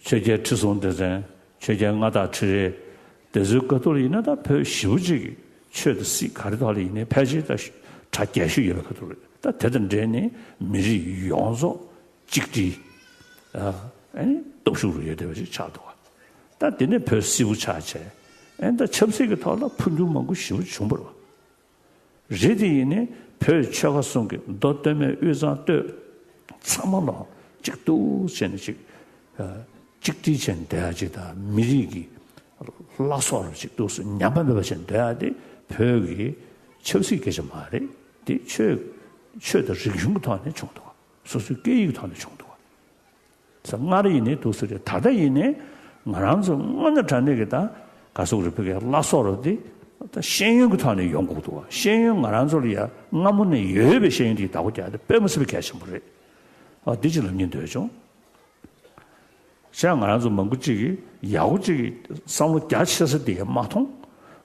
ཆོས་རྒྱལ་ཁྲི་སྲོང་ལྡེ་བཙན། ཆོས་རྒྱལ་མངའ་བདག་ཁྲི་རལ། དེ་ཚོའི་སྐབས་ཐོག་ལ་ཡིན་ན་ད་བོད་ཞེ་པོ་ཅིག་གི་ཆོས་དང་སྲིད་ག་རེ་ཐོག་ལ་ཡིན་ནའི་ཕལ་ཆེར་ད་གྲ་རྒྱས་ཤོས་ཡོད་པའི་ཁ་ཐུག་རེད། ད་དེ་དང་འབྲེལ་ནས་མི་རིགས་ཡོངས་རྫོགས་གཅིག་སྒྲིལ། ཨ་ནི་སྟོབས་ཤུགས་རུ་ཡོད་བསྡད་པ་ཞིག་ཆགས་འདུག་ག་ད་དེ་ནས་བོད་སིལ་བུ་ཆགས་བྱས་ཨ་ནི་ད་ཆབ་སྲིད་ཀྱི་ཐོག་ལ་འཕོ་འགྱུར་མང་པོ་ཞེ་པོ་བྱུང་བ་རེད། རེད་དེ་ཡིན་ནའི་བོད་ཆོལ་ཁ་གསུམ་གྱི་མདོ་སྟོད་སྨད་དབུས་གཙང་སྟོད་ཚང་མ་ལོག་གཅིག་ཏུ་བྱས་ནས་ཅིག་གཅིག་སྒྲིལ་བྱས་ནས་བསྡད་ཡ་ཅིག་དང་མི་རིགས་ཀྱི་བླ་སྲོག་རུ་གཅིག་ཏུ་ཉམས་པ་མེད་པ་བྱས་ནས་བསྡད་ཡ་དེ་བོད་ཀྱི་ཆབ་སྲིད་སྐད་ཆ་མ་རེད། དེ་ཆོས་ཆོས་དང་རིག་གཞུང་གི་ཐོག་ནས་བྱུང་འདུག་སོ་སོའི་སྐད་ཡིག་གི་ཐོག་ནས་བྱུང་འདུག་ས་སྔར་ཡིན་ནའི་འདུག་ས་རེད། ད་ལྟ་ཡིན་ནའི་ང་རང་ཚོ་དངོས་གནས་དྲང་གནས་ཀྱི་ད་ག་ཟེར་དགོས་རེད། བོད་ཀྱི་བླ་སྲོག་རུ་དེ་ད་ཤེས་ཡོན་གྱི་ཐོག་ནས་ཡོང་དགོས་འདུག་ཤེས་ཡོན་ང་རང་ཚོ་ལ་ཡ་སྔ་མོ་ནས་ཡོད་པའི་ཤེས་ཡོན་དེ་བདག་པོ་རྒྱག་དེ་དཔེ་མི་སྲིད་པའི་གལ་ཆེན་པོ་རེད། ཨ་འདི་ཅིག་ལབ་སྙིང་འདོད་བྱུང་། བྱས་ང་རང་ཚོ་མང་པོ་ཅིག་གིས་ཡག་པོ་ཅིག་གིས་བསམ་བློ་རྒྱ་ཆེ་ས་དེ་ཡང་མ་མཐོང་།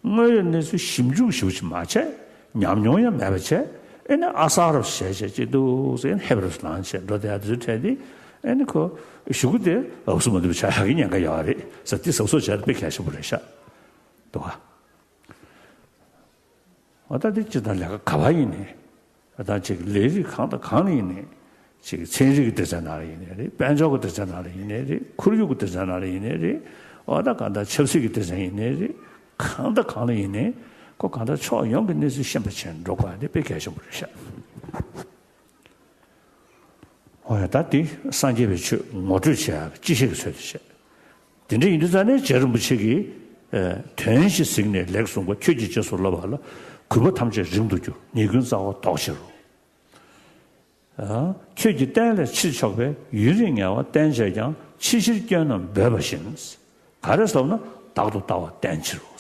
དངོས་ཡོད་གནས་ཚུལ་ཞིབ་འཇུག་ཞིབ་ཅིག་མ་བྱས། ཉམས་མྱོང་ཡང་མེད་པ་བྱས། ཨེ་ནི་ཨ་གསར་རབ་བྱས་བྱས་ཅི་འདུག་ཟེར་ཧེབ་རབ་ལངས་བྱས་འགྲོ་བསྡད་ཡ་དེ་ཚོའི་གྲས་དེ་ཨེ་ནི་ཁོ་གཞུག་གུ་དེ་འུབ་སུ་མ་འདུག་ཆགས་ཡག་གི་ཉེན་ཁ་ཡོད་རེད་ཟེར། དེ་གཟབ་གཟབ་བྱས་ཏེ་དཔེ་གལ་ཆེན་པོ་རེད་ཤག་འདུག་ག་འོ་ད་དེ་སྤྱིར་བཏང་ལས་ཀ་ག་པར་ཡིན་ནའི། ད་ཅིག་ལས་རིགས་གང་དང་གང་ལ་ཡིན་ནའི། ཅིག་ཚན་རིག་གི་སྡེ་ཚན་ནང་ལ་ཡིན་ནའི་རེད། དཔལ་འབྱོར་གྱི་སྡེ་ཚན་ནང་ལ་ཡིན་ནའི་རེད། ཁོར་ཡུག་གི་སྡེ་ཚན་ནང་ལ་ཡིན་ནའི་རེད། འོ་ད་གང་ལྟར་ཆབ་སྲིད་ཀྱི་སྡེ་ཚན་ཡིན་ནའི་རེད། གང་དང་གང་ལ་ཡིན་ནའི་ཁོ་གང་ལྟར་ཕྱོགས་ཡོངས་ཀྱི་གནས་ཚུལ་ཤེས་པ་བྱས་ནས་འགྲོ་དགོས་ཡ་དེ་དཔེ་གལ་ཆེན་པོ་རེད་ཤག་འོ་ཡ་ད་འདི་སངས་རྒྱས་པའི་ཆོས་ངོ་སྤྲོད་བྱེད་ཡག་གི་སྤྱི་བཤད་ཀྱི་ཚུལ་དུ་བཤད། དེ་འདྲ་ཡིན་དུས་ཙང་ནས་རྗེ་རིན་པོ་ཆེ་གིས་དོན་བཞི་གཟིགས་ནས་ལེགས་གསུངས་པ། ཁྱོད་ཀྱིས་རྗེས་སུ་བསླབ་པ་ལ། གུས་པ་ཐམས་ཅད་རིང་དུ་འགྱུར། ཉེས་ཀུན་རྩ་བ་ལྡོག་ཕྱིར་རོ། ཁྱོད་ཀྱིས་བསྟན་ལས་ཕྱིར་ཕྱོགས་པའི། ཡུན་རིང་ངལ་བ་བསྟེན་བྱས་ཀྱང་། ཕྱི་ཕྱིར་སྐྱོན་རྣམས་འབོད་པ་བཞིན། ག་རེ་ཟེར་ན་བདག་ཏུ་ལྟ་བ་བསྟེན་ཕྱིར་རོ།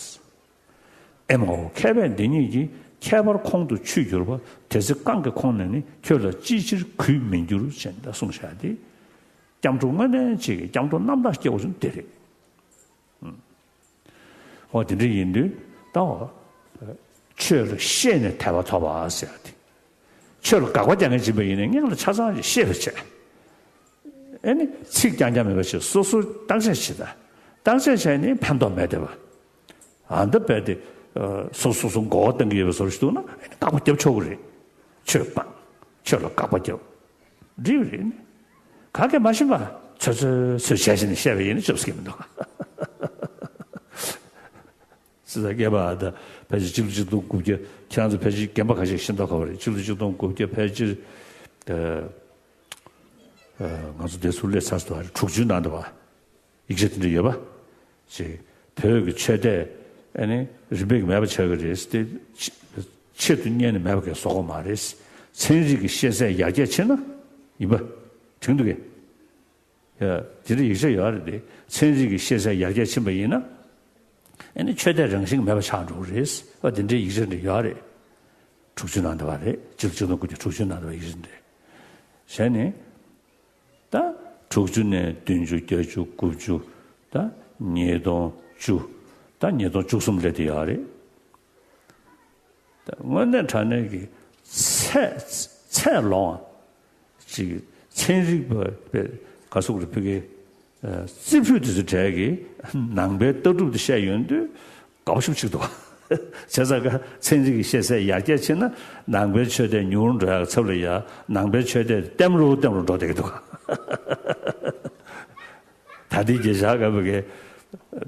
ཨེ་མའོ་མཁས་པས་འདི་ཉིད་ཀྱི། ཁྱད་པར་ཁོང་དུ་ཆུད་གྱུར་པ། དེ་ཚེ་གང་གི་ཁོང་ནས་ནི། ཁྱོད་ལ་ཅིའི་ཕྱིར་གུས་མི་འགྱུར། ཞེས་གསུངས་བཞག་སྟེ། སྐྱབས་འགྲོ་དངོས་གནས་ཅིག་གི་སྐྱབས་འགྲོ་རྣམ་དག་སྐྱེ་བ་ཅུང་དེ་རེད། འོ་དེ་འདྲ་ཡིན་དུས་ད་འོ་ཆོས་ལ་ཤེས་ནས་དད་པ་ཐོབ་པ་ཟེར་ཏེ། ཆོས་ལ་དགག་པ་རྒྱག་མཁན་ཡིན་པ་ཡིན་ན་སྔོན་ལ་ཆ་ཚང་ཞིག་ཤེས་པ་བྱས། ཨེ་ནི་ཚིག་རྐྱང་རྐྱང་མེད་པ་ཞིག་སོ་སོ་བརྟག་དཔྱད་བྱེད་ད། བརྟག་དཔྱད་བྱས་ནས་ཕན་ཐོགས་མེད་བསྡད་པ། ཨ་འདི་རྦད་དེ་སོ་སོ་སོ་མགོ་བོ་གཏོང་གི་ཡོད་པའི་བཟོ་ཞིག་འདུག་ན་ཨེ་ནི་དགག་པ་རྒྱབ་ཆོག་གི་རེད། ཆོས་སྤང་། ཆོས་ལ་དགག་པ་རྒྱབ། འགྲིག་རེད་ནི། ག་གེ་མ་ཤེས་པ་ཚོད་ཚོད་ཚོད་བྱས་བྱས་ནས་བཤད་པ་ཡིན་ན་ཆོབ་སྐྱེ་མི་འདུག་སྲིད་ས་སྐྱེས་པ་ཨ་ད་ཕལ་ཆེར་སྤྱི་ལོ་ཆིག་སྟོང་དགུ་བརྒྱ་ཁྱེད་རང་ཚོ་ཕལ་ཆེར་རྒན་པ་ཁ་ཤས་ཤེས་མདོག་ཁ་པོ་རེད། སྤྱི་ལོ་ཆིག་སྟོང་དགུ་བརྒྱ་ཕལ་ཆེར་ད་ང་ཚོ་དེ་ཚོ་སླེབས་ཚར་སོང་བ་རེད། དྲུག་ཅུའི་ནང་དུ་བ། ཡིག་ཆ་དེ་འདྲ་ཡོད་པ། ཅིག་བོད་ཀྱི་ཆོས་དད་ཨ་ནི་རིན་པོ་ཆེ་མེད་པ་ཆགས་ཀྱི་རེད་ཟེར་ཏེ། ཆེད་དུ་གཉེར་ནས་མེད་པ་གས་བཟོ་དགོས་མ་རེད། ཚན་རིག་གི་ཤེས་ཚད་ཡར་རྒྱས་ཕྱིན་ན་ཡིན་པ་དྲན་འདུག་གས། དེ་འདྲའི་ཡིག་ཆ་ཡོད་རེད་དེ། ཚན་རིག་གི་ཤེས་ཚད་ཡར་རྒྱས་ཕྱིན་པ་ཡིན་ན། ཨ་ནི་ཆོས་དད་རང་བཞིན་མེད་པ་ཆགས་འགྲོ་གི་རེད། ཨ་དེ་འདྲའི་ཡིག་ཆ་འདྲ་ཡོད་རེད། དྲུག་ཅུ་ནང་དུ་བ་རེད། སྤྱི་ལོ་ཆིག་སྟོང་དགུ་བརྒྱ་དྲུག་ཅུ་ནང་དུ་བ་ཡིག་ཆ་འདྲ། བྱས་ནས། ད་དྲུག་ཅུ་ནས་བདུན་ཅུ། བརྒྱད་ཅུ། དགུ་བཅུ། ད་ཉིས་སྟོང་བཅུ། ད་ཉིས་སྟོང་བཅུ་གསུམ་སླེབས་དེ་ཡོད་རེད། ད་དངོས་གནས་དྲང་གནས་ཀྱི་ཚད་ཚད་ལོངས་ཅིག་ཚན་རིག་པ་པའི་ག་སོག་རེ་ཕི་གེ་རྩིས་ཕུད་དེ་ཚོ་གྲས་ཀྱི་ནང་པའི་ལྟ་གྲུབ་དེ་བཤད་ཡོང་དུས་དགའ་པོ་ཞེ་པོ་ཅིག་འདུག་བྱས་ཙང་ཀ་ཚན་རིག་གི་ཤེས་ཚད་ཡར་རྒྱས་ཕྱིན་ན་ནང་པའི་ཆོས་དད་ཉུང་རུ་འགྲོ་ཡག་ཚབ་ལ་ཡ་ནང་པའི་ཆོས་དད་ལྟེམ་རུ་ལྟེམ་རུ་འགྲོ་བསྡད་ཀྱི་འདུག་ད་ལྟའི་རྒྱལ་ཤ་ག་བ་གི་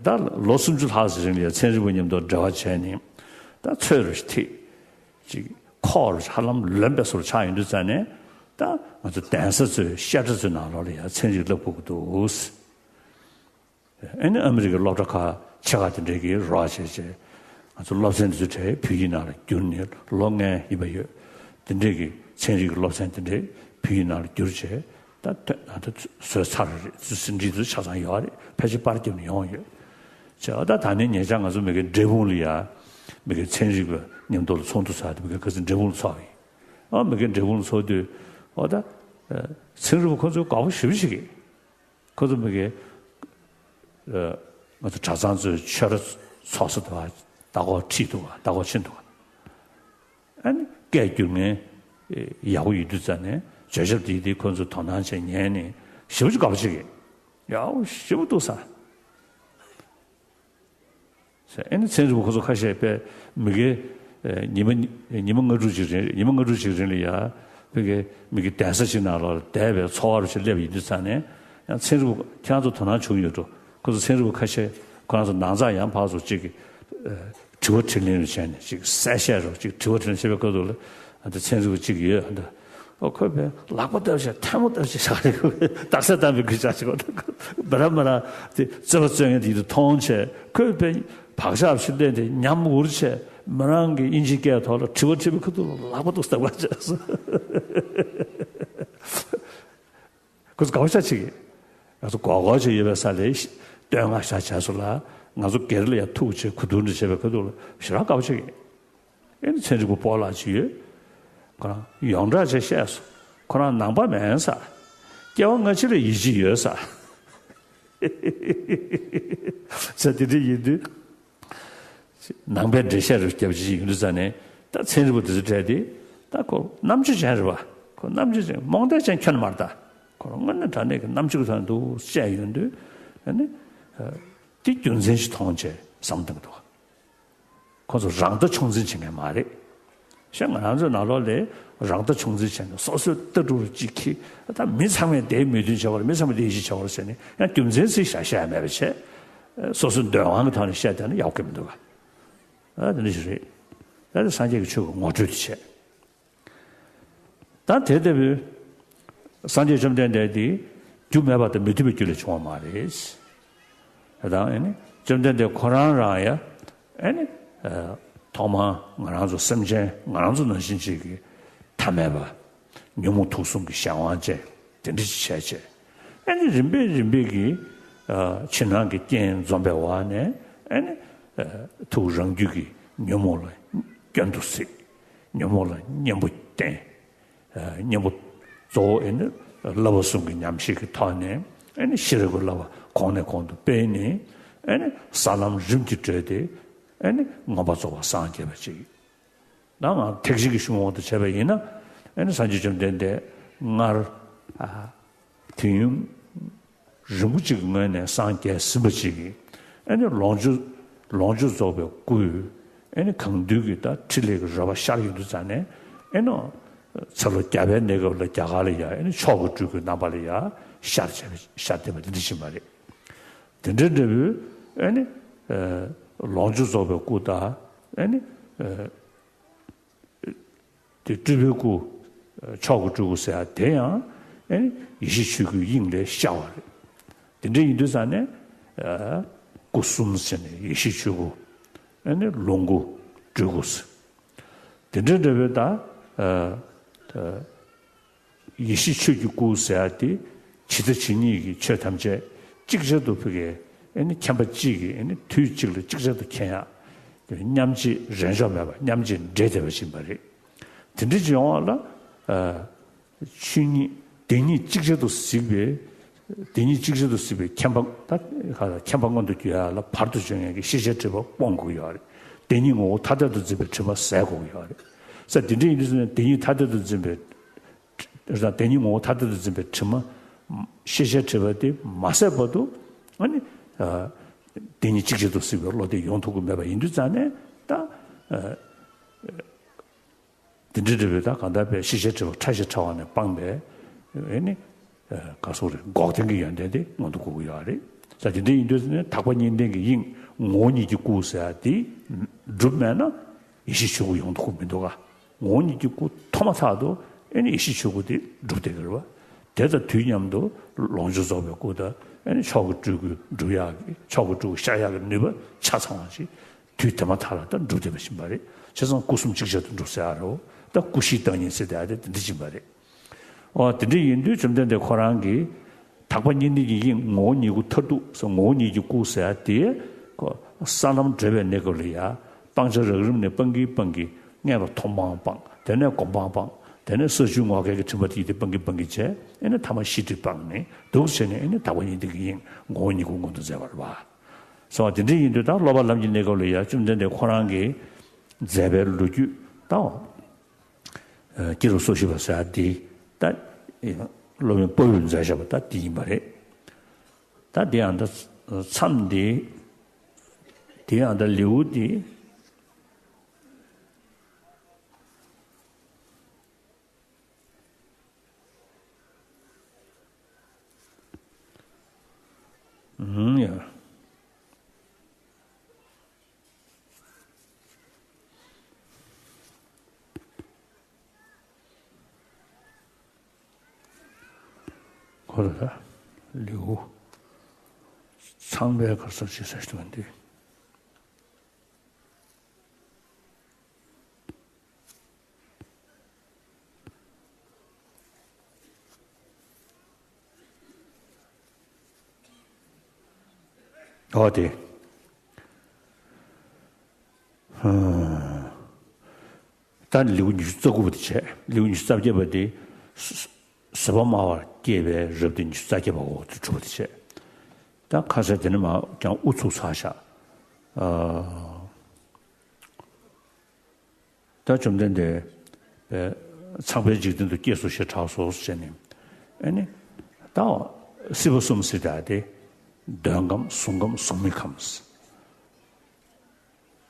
ད་ལོ་སུམ་ཅུ་ལྷག་ཙམ་རིང་ལ་ཡ་ཚན་རིག་པ་མཉམ་དུ་འབྲེལ་བ་བྱས་ནས་ད་ཚོད་རུ་ཐིག་ཅིག་ཁོག་རུ་ཧ་ལམ་ལོན་པའི་བཟོ་འདྲ་ཆགས་ཡོང་དུས་ཙང་ནས། ད་ང་ཚོ་གདན་ས་ཚོའི་བཤད་གྲྭ་ཚོའི་ནང་ལོགས་ལ་ཡ་ཚན་རིག་བསླབ་དགོས་ཀྱི་འདུག་ཨ་ནི་ཨ་མི་རི་ཀའི་སློབ་གྲྭ་ཁག་ཆེ་ཁག་དེ་འདྲས་ཀྱིས་རོགས་བྱས་བྱས། ང་ཚོ་སློབ་ཚན་འདི་ཚོ་གྲས་བོད་ཡིག་ནང་ལ་བསྒྱུར་ནས་ལོ་ལྔའི་ཡིན་པ་ཡོད། དེ་འདྲས་ཀྱི་ཚན་རིག་གི་སློབ་ཚན་དེ་འདྲས་བོད་ཡིག་ནང་ལ་བསྒྱུར་བྱས། ད་ད་ད་བཟོས་ཚར་རེད། ཚུལ་ཟིན་བྲིས་དེ་ཚོ་ཆ་ཚང་ཡོད་རེད། ཕལ་ཆེར་པར་བརྒྱབ་ནས་ཡོང་ཡོད། བྱས་ད་ད་ནི་ཉེ་ཆར་ང་ཚོ་མི་གའི་འབྲས་སྤུངས་ལ་ཡ་མི་གའི་ཚན་རིག་པ་མཉམ་དུ་ལ་ཚོགས་འདུ་ཚོགས་ཏེ་མི་གའི་ཁ་སང་འབྲས་སྤུངས་ལ་ཚོགས་ཡིན། ཨ་མི་གའི་འབྲས་སྤུངས་ལ་ཚོགས་དུས་ཨོ་ད་ཚན་རིག་པ་ཁོ་ཚོ་དགའ་པོ་ཞེ་པོ་ཞིག་གིས། ཁོ་ཚོ་མི་གའི་ཨ་ང་ཚོ་གྲྭ་ཚང་ཚོའི་ཆོས་ར་ཚོགས་ས་དུ་བ་ལྟ་སྐོར་ཁྲིད་འདུག་བ། ལྟ་སྐོར་ཕྱིན་འདུག་བ། ཨ་ནི་སྐད་སྒྱུར་མཁན་ཡག་པོ་ཡོད་དུས་ཙང་ནས་བརྗོད་བྱ་འདི་དེ་ཁོ་ཚོ་དོ་སྣང་བྱས་ཉན་ནས་ཞེ་པོ་ཅིག་དགའ་པོ་བྱེད་ཀྱི། ཡག་པོ་ཞེ་པོ་འདུག་ས། ཨ་ནི་ཚན་རིག་པ་ཁོ་ཚོ་ཁ་ཤས་དཔེ་མི་གའི་ཉི་མ་ཉི་མ་ལྔ་དྲུག་ཅིག་རིང་ཉི་མ་ལྔ་དྲུག་ཅིག་རིང་ལ་ཡ་ཕ་གི་མི་གའི་གདན་ས་ཅིག་ནང་ལ་བསྡད་པའི་འཚོ་བ་རུ་ཅིག་སླེབས་ཡིན་དུས་ཙང་ནས་ཡང་ཚན་རིག་པ་ཁྱེད་རང་ཚོ་དོ་སྣང་བྱུང་ཡོད་འགྲོ། ཁོ་ཚོ་ཚན་རིག་པ་ཁ་ཤས་ཁོ་རང་ཚོ་ནང་ཚགས་ཡང་ཕར་ཚུར་ཅིག་གི་དྲི་བ་དྲིས་ལན་རུ་བྱས་ནས་ཅིག་གསལ་བཤད་རུ་ཅིག་དྲི་བ་དྲིས་ལན་བྱེད་པའི་སྐབས་དུ་ལ་ཨ་འདི་ཚན་རིག་པ་ཅིག་ཡོད་ཨ་འདི། ཨོ་ཁོས་པའི་ལག་པ་བཏབ་བྱས་ཐལ་མོ་བཏབ་བྱས་བཞག་རེད། རྟགས་གསལ་བཏང་བའི་གུས་ཕྱག་ཅིག་མི་ར་མི་ར་དེ་རྩོད་པ་རྩོད་མཁན་དེ་ཡིད་དུ་མཐོང་བྱས་ཁོས་པའི་བག་ཆགས་ཞིག་བསྟན་ཏེ་ཉམས་འུར་བྱས་མི་རང་གི་དབྱིན་ཇིའི་སྐད་ཐོག་ལ་དྲི་བ་དྲིས་པའི་ཁ་ཐུག་ལ་ལག་པ་འདུག་སྟབས་ག་བྱས་སོ། ཁོས་དགའ་བོ་ཤ་ཅིག་ང་ཚོ་གོ་གོ་ཅིག་ཡོད་པའི་ས་ལས་བསྟོད་བསྔགས་བྱ་བྱས་སོ་ལ་ང་ཚོ་སྒེར་ལ་ཡང་ཐུག་བྱས་གོ་བསྡུར་འདྲ་བྱས་པའི་ཁ་ཐུག་ལ་ཞེ་དྲག་དགའ་བོ་ཅིག་ཨེ་ནི་ཚན་རིག་པ་སྤོ་ལགས་ཅིག་ཡོད། ཁོ་རང་ཡོངས་གྲགས་བྱས་བཤད་སོང་། ཁོ་རང་ནང་པ་མིན་ས། སྐྱེ་བ་སྔ་ཕྱི་ལ་ཡིད་ཆེས་ཡོད་ས། ས་དེ་འདྲ་ཡིན་དུས། ནང་པའི་འགྲེལ་བཤད་རུ་རྒྱབ་ཅིག་ཡིན་དུས་ཙང་ནས་ད་ཚན་རིག་པ་དེ་ཚོ་གྲས་དེ་ད་ཁོ་རྣམ་དཔྱོད་ཅན་རེད་པ། ཁོ་རྣམ་དཔྱོད་ཅན་རྨོངས་དད་ཅན་ཁྱོན་མ་རེད་ད། ཁོ་རང་དངོས་གནས་དྲང་གནས་ཀྱི་རྣམ་དཔྱོད་ཀྱི་ཐོག་ནས་འདུག་བཤད་ཡོང་དུས་ཨ་ནི་དེ་རྒྱུ་མཚན་ཞིག་མཐོང་བྱས་བསམ་བཏང་གི་འདུག་ཁོ་ཚོ་རང་ལྟ་ཆུང་འཛིན་བྱེད་མཁན་མ་རེད། གཞན་ང་རང་ཚོའི་ནང་ལོགས་ལ་རང་ལྟ་ཆུང་འཛིན་བྱས་ནས་སོ་སོའི་ལྟ་གྲུབ་ཅིག་གིས་ད་མི་ཚང་མས་དེའི་མོས་མཐུན་བྱེད་པར་མི་ཚང་མས་དེའི་གཞི་བྱེད་པར་ཟེར་ནས་ཡང་རྒྱུ་མཚན་ཚིག་བཞག་བཤད་མེད་པ་བྱས། སོ་སོའི་འདོད་དབང་གི་ཐོག་ནས་བཤད་བསྡད་ན་ཡག་གི་མི་འདུག་ག་ཨ་དེ་འདྲ་ཞིག་རེད། ད་དེ་སངས་རྒྱས་ཀྱི་ཆོས་ཀྱི་ངོ་སྤྲོད་དེ་བྱས། ད་དེ་ལྟ་བུའི་སངས་རྒྱས་བཅོམ་ལྡན་འདས་དེ་རྒྱུ་མེད་པ་དང་མི་མཐུན་པའི་རྒྱུ་ལས་བྱུང་བ་མ་རེད། དེ་དང་ཨེ་ནི་བཅོམ་ལྡན་འདས་ཁོ་རང་རང་ཡ་ཨེ་ནི་ཐོག་མར་ང་རང་ཚོ་སེམས་ཅན་ང་རང་ཚོ་ནང་བཞིན་ཅིག་གི་ཐ་མལ་པ་ཉོན་མོངས་དུག་གསུམ་གྱི་གཞན་དབང་ཅན་དེ་འདྲ་ཅིག་བྱས་བྱས་ཨེ་ནི་རིམ་པས་རིམ་པས་ཀྱི་ཕྱི་ནང་གི་རྐྱེན་འཛོམས་པའི་འོག་ནས་ཨེ་ནི་ཐུགས་རང་རྒྱུད་ཀྱི་ཉོན་མོངས་ལ་སྐྱོན་དུ་གཟིགས། ཉོན་མོངས་ལ་གཉེན་པོ་བསྟེན། གཉེན་པོ་གཙོ་བོ་ཨེ་ནི་བསླབ་པ་གསུམ་གྱི་ཉམས་བཞེས་ཀྱི་ཐོག་ནས་ཨེ་ནི་ཤེས་རབ་ཀྱི་བསླབ་པ་གོང་ནས་གོང་དུ་སྤེལ་ནས་ཨེ་ནི་ས་ལམ་རིམ་གྱིས་བགྲོད་དེ་ཨེ་ནི་མངོན་པར་རྫོགས་པར་སངས་རྒྱས་པ་ཅིག་ད་ང་ཐེག་ཆེན་གྱི་གཞུང་དབང་དུ་བྱས་པ་ཡིན་ན་ཨེ་ནི་སངས་རྒྱས་བཅོམ་ལྡན་འདས་སྔར་དུས་ཡུན་རིང་པོ་ཅིག་གི་སྔོན་ནས་སངས་རྒྱས་ཟིན་པ་ཅིག་གིས་ཨེ་ནི་ལོངས་སྤྱོད་ལོངས་སྤྱོད་རྫོགས་པའི་སྐུ་ཨེ་ནི་གང་འདུལ་གྱི་ད་ཕྲིན་ལས་ཀྱི་རོལ་པ་ཤར་ཡོང་དུས་ཙང་ནས་ཨེ་ནི་ཚེ་ལོ་བརྒྱ་པའི་གནས་སྐབས་ལ་རྒྱ་གར་ལ་ཡ་ཨེ་ནི་མཆོག་གི་སྤྲུལ་སྐུའི་རྣམ་པ་ལ་ཡ་ཤར་བྱས་ཤར་བསྡད་པ་དེ་འདྲ་ཞིག་མ་རེད། དེ་འདྲའི་འབྲས་བུ་ཨེ་ནི་ལོངས་སྤྱོད་རྫོགས་པའི་སྐུ་དང་ཨེ་ནི། དེ་སྤྲུལ་པའི་སྐུ། མཆོག་གི་སྤྲུལ་སྐུ་ཟེར་ཡ་དེ་ཡང་ཨེ་ནི་ཡེ་ཤེས་ཆོས་སྐུའི་དབྱིངས་ལས་ཤར་བ་རེད། དེ་འདྲ་ཡིན་དུས་ཙང་ནས་སྐུ་གསུམ་ཟེར་ནས་ཡེ་ཤེས་ཆོས་སྐུ་ཨེ་ནི་ལོངས་སྐུ་སྤྲུལ་སྐུ་ཟེར། དེ་འདྲ་འདྲ་བའི་ད་ཡེ་ཤེས་ཆོས་ཀྱི་སྐུ་ཟེར་ཡ་དེ་ ཇི་ལྟ་ཇི་སྙེད་ཀྱི་ཆོས་ཐམས་ཅད་ཅིག་ཅར་དུ་ཕ་གི་ཨེ་ནི་མཁྱེན་པ་གཅིག་གིས་ཨེ་ནི་དུས་གཅིག་ལ་ཅིག་ཅར་དུ་མཁྱེན་ཡག་དེ་མཉམ་རྗེས་རེས་འཇོག་མེད་པར་མཉམ་རྗེས་འབྲེལ་བསྡད་པ་ཞིག་ཡིན་པ་རེད། དེ་འདྲ་ཅིག་ཡོང་བ་ལ་ཆོས་ཉིད་དེ་ཉིད་ཅིག་ཅར་དུ་གཟིགས་པའི་དེ་ཉིད་ཅིག་ཅར་དུ་གཟིགས་པའི་མཁྱེན་པ་ད་ག་ལ་མཁྱེན་པ་མངོན་དུ་གྱུར་ཡག་ལ་བར་དུ་གཅོད་མཁན་གྱི་ཤེས་བྱའི་དྲི་མ་སྤོང་དགོས་ཀྱི་ཡོད་རེད། དེ་ཉིད་ངོ་བོ་ཐ་དད་དུ་འཛིན་པའི་དྲི་མ་ཟད་དགོས་ཀྱི་ཡོད་རེད། ས་དེ་འདྲ་ཡིན་དུས་ཙམ་ནས་དེ་ཉིད་ཐ་དད་དུ་འཛིན་པའི་དེ་ཉིད་ངོ་བོ་ཐ་དད་དུ་འཛིན་པའི་དྲི་མ་ཤེས་བྱའི་དྲི་མ་དེ་མ་ཟད་བར་དུ་ཨ་ནི་དེ་ཉིད་ཅིག་ཅར་དུ་གཟིགས་པའི་བློ་དེ་ཡོང་ཐུབ་ཀྱི་མེད་པ་ཡིན་དུས་ཙང་ནས་ད། འདི་འདྲ་འདྲ་བའི་ད་གང་ལྟར་པའི་ཤེས་བྱའི་དྲི་མ་ཕྲ་ཞིང་ཕྲ་བ་ནས་སྤངས་པའི་ཨེ་ནི་ག་སོགས་རེད། འགོག་བདེན་གྱི་ཡོན་ཏན་དེ་མངོན་དུ་གྱུར་གྱི་ཡོད་རེད། ས་དེ་འདྲ་ཡིན་དུས་ནི་དག་པ་གཉིས་ལྡན་གྱི་དབྱིངས་ངོ་བོ་ཉིད་ཀྱི་སྐུ་ཟེར་ཡ་དེ་གྲུབ་མེད་ན་ཡེ་ཤེས་ཆོས་སྐུ་ཡོང་ཐུབ་ཀྱི་མི་འདུག་ག་ངོ་བོ་ཉིད་ཀྱི་སྐུ་ཐོག་མ་ཐག་ཏུ་ཨེ་ནི་ཡེ་ཤེས་ཆོས་སྐུ་དེ་གྲུབ་བསྡད་ཀྱི་རེད་བ། དེ་དང་དུས་མཉམ་དུ་ལོངས་སྤྱོད་རྫོགས་པའི་སྐུ་དང་ཨེ་ནི་མཆོག་གི་སྤྲུལ་སྐུ་སྒྲུབ་ཡག་གི་མཆོག་གི་སྤྲུལ་སྐུ་ཤར་ཡག་གི་ནུས་པ་ཆ་ཚང་བ་ཞིག་དུས་དེ་མ་ཐག་ལ་ད་འགྲུབ་བསྡད་པ་ཞིག་ཡིན་པ་རེད། བྱས་ཙང་སྐུ་གསུམ་ཅིག་ཅར་དུ་འགྲུབ་ཟེར་ཡ་རེད། ད་སྐུ་བཞིའི་བདག་ཉིད་ཟེར་ཡ་དེ་དེ་འདྲ་ཞིག་ཡིན་པ་རེད། འོ་དེ་འདྲ་ཡིན་དུས་བཅོམ་ལྡན་འདས་ཁོ་རང་གིས་དག་པ་གཉིས་ལྡན་གྱི་དབྱིངས་ངོ་བོ་ཉིད་སྐུ་མཐར་ཐུག་ཟེར་ངོ་བོ་ཉིད་ཀྱི་སྐུ་ཟེར་ཡ་དེ་ཁོ་ས་ལམ་བགྲོད་པའི་གནས་སྐབས་ལ་ཡ་སྤང་བྱ་རགས་རིམ་ནས་སྤང་གིན་སྤང་གིན་སྔོན་ལ་མཐོང་སྤང་སྤངས། དེ་ནས་སྒོམ་སྤང་སྤངས། དེ་ནས་ས་བཅུའི་ངོ་སྐལ་གྱི་ཁྲིམས་པ་དེ་ཡི་དེ་སྤང་གིན་སྤང་གིན་བྱས། ཨེ་ནས་ཐ་མ་ཤེས་སྒྲིབ་སྤངས་ནས་འདུག་བྱས་ནས་ཨེ་ནས་དག་པ་གཉིས་ལྡན་གྱི་དབྱིངས་ངོ་བོ་ཉིད་སྐུ་མངོན་དུ་མཛད་པ་རེད་བ། སོང་བ་དེ་འདྲ་ཡིན་དུས་ད་སློབ་པ་ལམ་གྱི་གནས་སྐབས་ལ་ཡང་བཅོམ་ལྡན་འདས་ཁོ་རང་གིས་མཛད་པའི་ལོ་རྒྱུས་དང་། སྐྱེས་རབས་སོ་བཞི་པ་ཟེར་ཡ་འདི་ད་སློབ་དཔོན་དཔའ་བོས་མཛད་བཞག་པ་ད་འདི་ཡིན་པ་རེད། ད་འདི་ཡང་ད་མཚམས་འདི་འདི་ཡང་ད་ལེའུ་འདི། ཨུམ་ཡ། ཁོ་ལ་ལེའུ་ཚངས་པའི་གར་སོགས་ཅེས་ཟེར་ཞིག་འདུག་འདི། ཨོ་དེ། ཧུམ། ད་ལེའུ་ཉི་ཤུ་རྩ་དགུ་པ་དེ་བྱས། ལེའུ་ཉི་ཤུ་རྩ་བརྒྱད་པ་དེ། བཟོད་པ་སྨྲ་བར་སྐྱེས་པའི་རབ་ཏུ་ཉི་ཤུ་རྩ་བརྒྱད་པའོ་དེ་གྲུབ་པ་དེ་བྱས། ད་ཁ་སང་དེ་ནས་མར་ཀྱང་དབུ་ཚུགས་ཚར་ཤག་ཨ། ད་བཅོམ་ལྡན་འདས་པས་ཚངས་པའི་འཇིག་རྟེན་དུ་སྐྱེས་སོ་ཞེས་གྲགས་སོ་ཟེར་ནས། ཨ་ནི། ད་སྲིད་པ་གསུམ་ཟེར་ཡ་དེ། འདོད་ཁམས་གཟུགས་ཁམས་གཟུགས་མེད་ཁམས།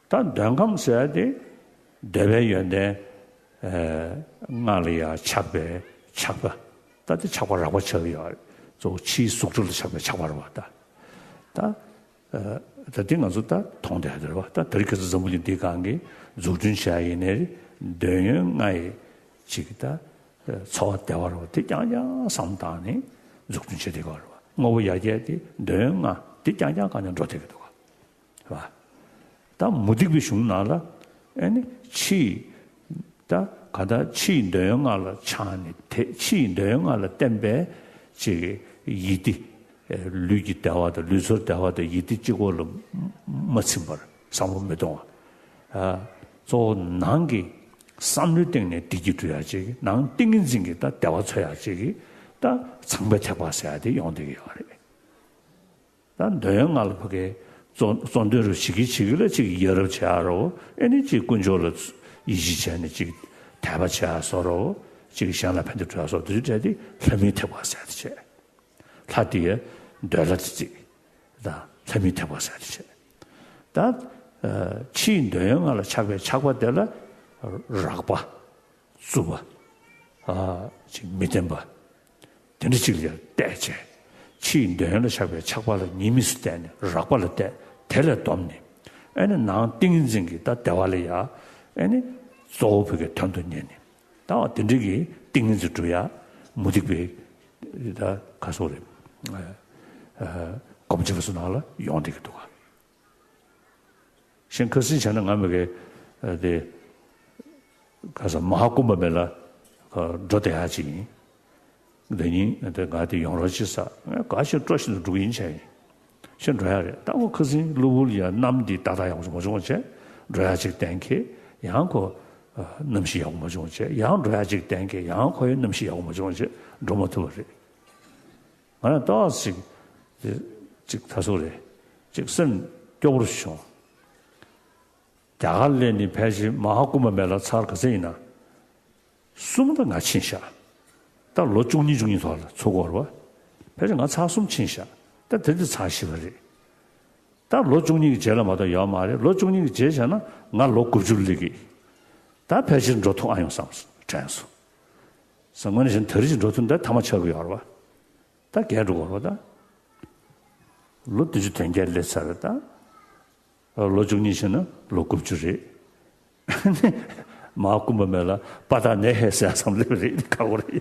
ད་འདོད་ཁམས་ཟེར་ཡ་དེ། འདོད་པའི་ཡོན་ཏན་ལྔ་ལ་ཡང་ཆགས་པའི་ཆགས་པ། ད་དེ་ཆགས་པ་རགས་པ་ཆགས་ཡོད་རེད། གཙོ་བོ་ཕྱིའི་གཟུགས་སྒྲ་ལ་ཆགས་པའི་ཆགས་པ་རེད་བ་ད། ད། ད་དེ་ང་ཚོ་ད་མཐོང་བསྡད་ཡ་དེ་རེད་བ། ད་དེ་རིང་ཁ་སང་འཛམ་བུ་གླིང་འདིའི་སྒང་གི་འཛུགས་སྐྲུན་བྱས་ཡིན་ནའི་འདོད་ཡོན་ལྔ་ཡི་ཅིག་ད་འཚོ་བ་བདེ་བ་རེད་བ། དེ་རྐྱང་རྐྱང་བསམ་བཏང་ནས་འཛུགས་སྐྲུན་བྱས་བསྡད་ཡོད་རེད་བ། དངོས་པོ་ཡར་རྒྱས་དེ་འདོད་ཡོན་ལྔ་དེ་རྐྱང་རྐྱང་སྒང་ནས་འགྲོ་བསྡད་ཀྱི་འདུག་བ། ད་མུ་སྟེགས་པའི་གཞུང་ནང་ལ་ཨེ་ནི་ཕྱིའི་ད་ག་ད་ཕྱིའི་འདོད་ཡོན་ལྔ་ལ་ཆགས་ནས་དེ་ཕྱིའི་འདོད་ཡོན་ལྔ་ལ་བརྟེན་པའི་ཅིག་ཡིད་བདེ། ལུས་ཀྱི་བདེ་བ་དང་ལུས་ཚོར་བདེ་བ་དང་ཡིད་བདེ་གཅིག་པོ་ལ་མ་ཚིམ་པར་བསམ་བློ་མི་གཏོང་བ། གཙོ་བོ་ནང་གི་བསམ་བློའི་སྟེང་ནས་བདེ་སྐྱིད་སྒྲུབ་ཡག་ཅིག་ནང་ཏིང་ངེ་འཛིན་གྱི་ད་བདེ་བ་འཚོལ་ཡག་ཅིག་གི་ད་ཚངས་པའི་ཐེག་པ་ཟེར་ཡག་དེ་ཡོང་བསྡད་ཀྱི་ཡོད་རེད། ད་འདོད་ཡོན་ལྔ་ལ་ཕ་གི་གཙོ་གཙོ་འདོན་རུ་བྱེད་ཀྱི་བྱེད་ཀྱི་ལ་ཅིག་ཡ་རབས་བྱེད་ཡ་རོ། ཨེ་ནི་ཅིག་དཀོན་མཆོག་ལ་ཡིད་ཆེས་བྱས་ནས་ཅིག་དད་པ་བྱེད་ཡ་བཟོ་རོ། ཅིག་གཞན་ལ་ཕན་བདེ་སྒྲུབ་ཡ་བཟོ་རོ། དེ་ཚོའི་གྲས་དེ་ལྷ་མིའི་ཐེག་པ་ཟེར་ཡ་དེ་བྱས། ལྷ་དེ་ཡ་འདོད་ལྷ་དེ་ཅིག་ད་ལྷ་མིའི་ཐེག་པ་ཟེར་ཡ་དེ་བྱས། ད་ཕྱིའི་འདོད་ཡོན་ལྔ་ལ་ཆགས་པའི་ཆགས་པ་དེ་ལ་རགས་པ། རྩུབ་པ། ཅིག་མི་བརྟན་པ། དེ་འདྲ་ཅིག་ལ་བལྟས་བྱས། ཕྱིའི་འདོད་ཡོན་ལ་ཆགས་པའི་ཆགས་པ་ལ་ཉེས་དམིགས་སུ་བལྟས་ནས་རགས་པ་ལ་བལྟས། དེ་ལས་བསྡོམས་ནས། ཨེ་ནི་ནང་ཏིང་ངེ་འཛིན་གྱི་ད་བདེ་བ་ལ་ཡ། ཨེ་ནི་གཙོ་བོ་ཕ་གི་དོན་དུ་གཉེར་ནས། ད་བ་དེ་འདྲ་གི་ཏིང་ངེ་འཛིན་སྒྲུབ་ཡ། མུ་སྟེགས་པའི་ད་ག་སོགས་རེད། སྒོམ་བྱེད་པ་ཚོ་ནང་ལ་ཡོང་བསྡད་ཀྱི་འདུག་ག་གཞན་ཁ་སང་བྱས་ན་ང་མི་གེ་དེ་ག་ས་མ་ཧཱ་ཀུམ་བ་མེ་ལ་འགྲོ་བསྡད་ཡག་ཅིག་ཡིན། ལྡ་རྙིང་དེ་ང་དེ་ཡོང་རོགས་བྱེད་ས། ང་དགའ་ཞིང་སྤྲོ་བཞིན་དུ་འགྲོ་གི་ཡིན་བྱས་ཡིན། ཞེས་འགྲོ་ཡ་རེད། ད་ཁོ་ཁ་སང་གློ་བུར་ཡ་གནམ་འདི་ཏག་ཏག་ཡག་པོ་མ་བྱུང་བ་བྱས། འགྲོ་ཡ་ཅིག་གཏན་འཁེལ། ཡང་ཁོ་གནམ་གཤིས་ཡག་པོ་མ་བྱུང་བ་བྱས། ཡང་འགྲོ་ཡ་ཅིག་གཏན་འཁེལ། ཡང་ཁོ་ཡི་གནམ་གཤིས་ཡག་པོ་མ་བྱུང་བ་བྱས། འགྲོ་མ་ཐུབ་པ་རེད། ང་རང་ཏོག་ཙམ་ཅིག་ཅིག་ད་སོ་རེད། ཅིག་སེམས་སྐྱོ་པོ་བྱུང་། རྒྱ་གར་ལ་ནི་ཕལ་ཆེར་མ་ཧཱ་ཀུམ་བ་མེ་ལ་ཚར་ག་ཚོད་ཡིན་ན། གསུམ་ད་ང་ཕྱིན་ཤག་ད་ལོ་བཅུ་གཉིས་བཅུ་གཉིས་ཐོག་ལ་ཚུགས་ཀྱི་ཡོད་རེད་པ། ཕལ་ཆེར་ང་ཚར་གསུམ་ཕྱིན་ཤག་ད་དེ་དུས་ཚར་བཞི་པ་རེད། ད་ལོ་བཅུ་གཉིས་ཀྱི་རྗེས་ལ་མ་གཏོགས་ཡོད་མ་རེད། ལོ་བཅུ་གཉིས་ཀྱི་རྗེས་བྱས་ན་ང་ལོ་དགུ་བཅུ་སླེབས་ཀྱི། ད་ཕལ་ཆེར་འགྲོ་ཐུབ་ཨ་ཡོང་བསམ་དྲན་སོང་། ས་དངོས་གནས་བྱས་ན་ད་རེས་ཅིག་འགྲོ་ཐུབ་ན་ད་ཐ་མ་ཆགས་ཀྱི་ཡོད་རེད་པ། ད་རྒས་འགྲོ་གི་ཡོད་རེད་པ་ད། ལོ་བདུན་ཅུ་དོན་བརྒྱད་སླེབས་ཚར་རེད་ད། ལོ་བཅུ་གཉིས་ཕྱིན་ན་ལོ་དགུ་བཅུ་རེད། མ་ཧཱ་ཀུམ་བ་མེ་ལ་པ་ཏ་ནེ་ཧེ་ཟེར་ཙམ་སླེབས་རེད། ཁག་པོ་རེད་ཡ།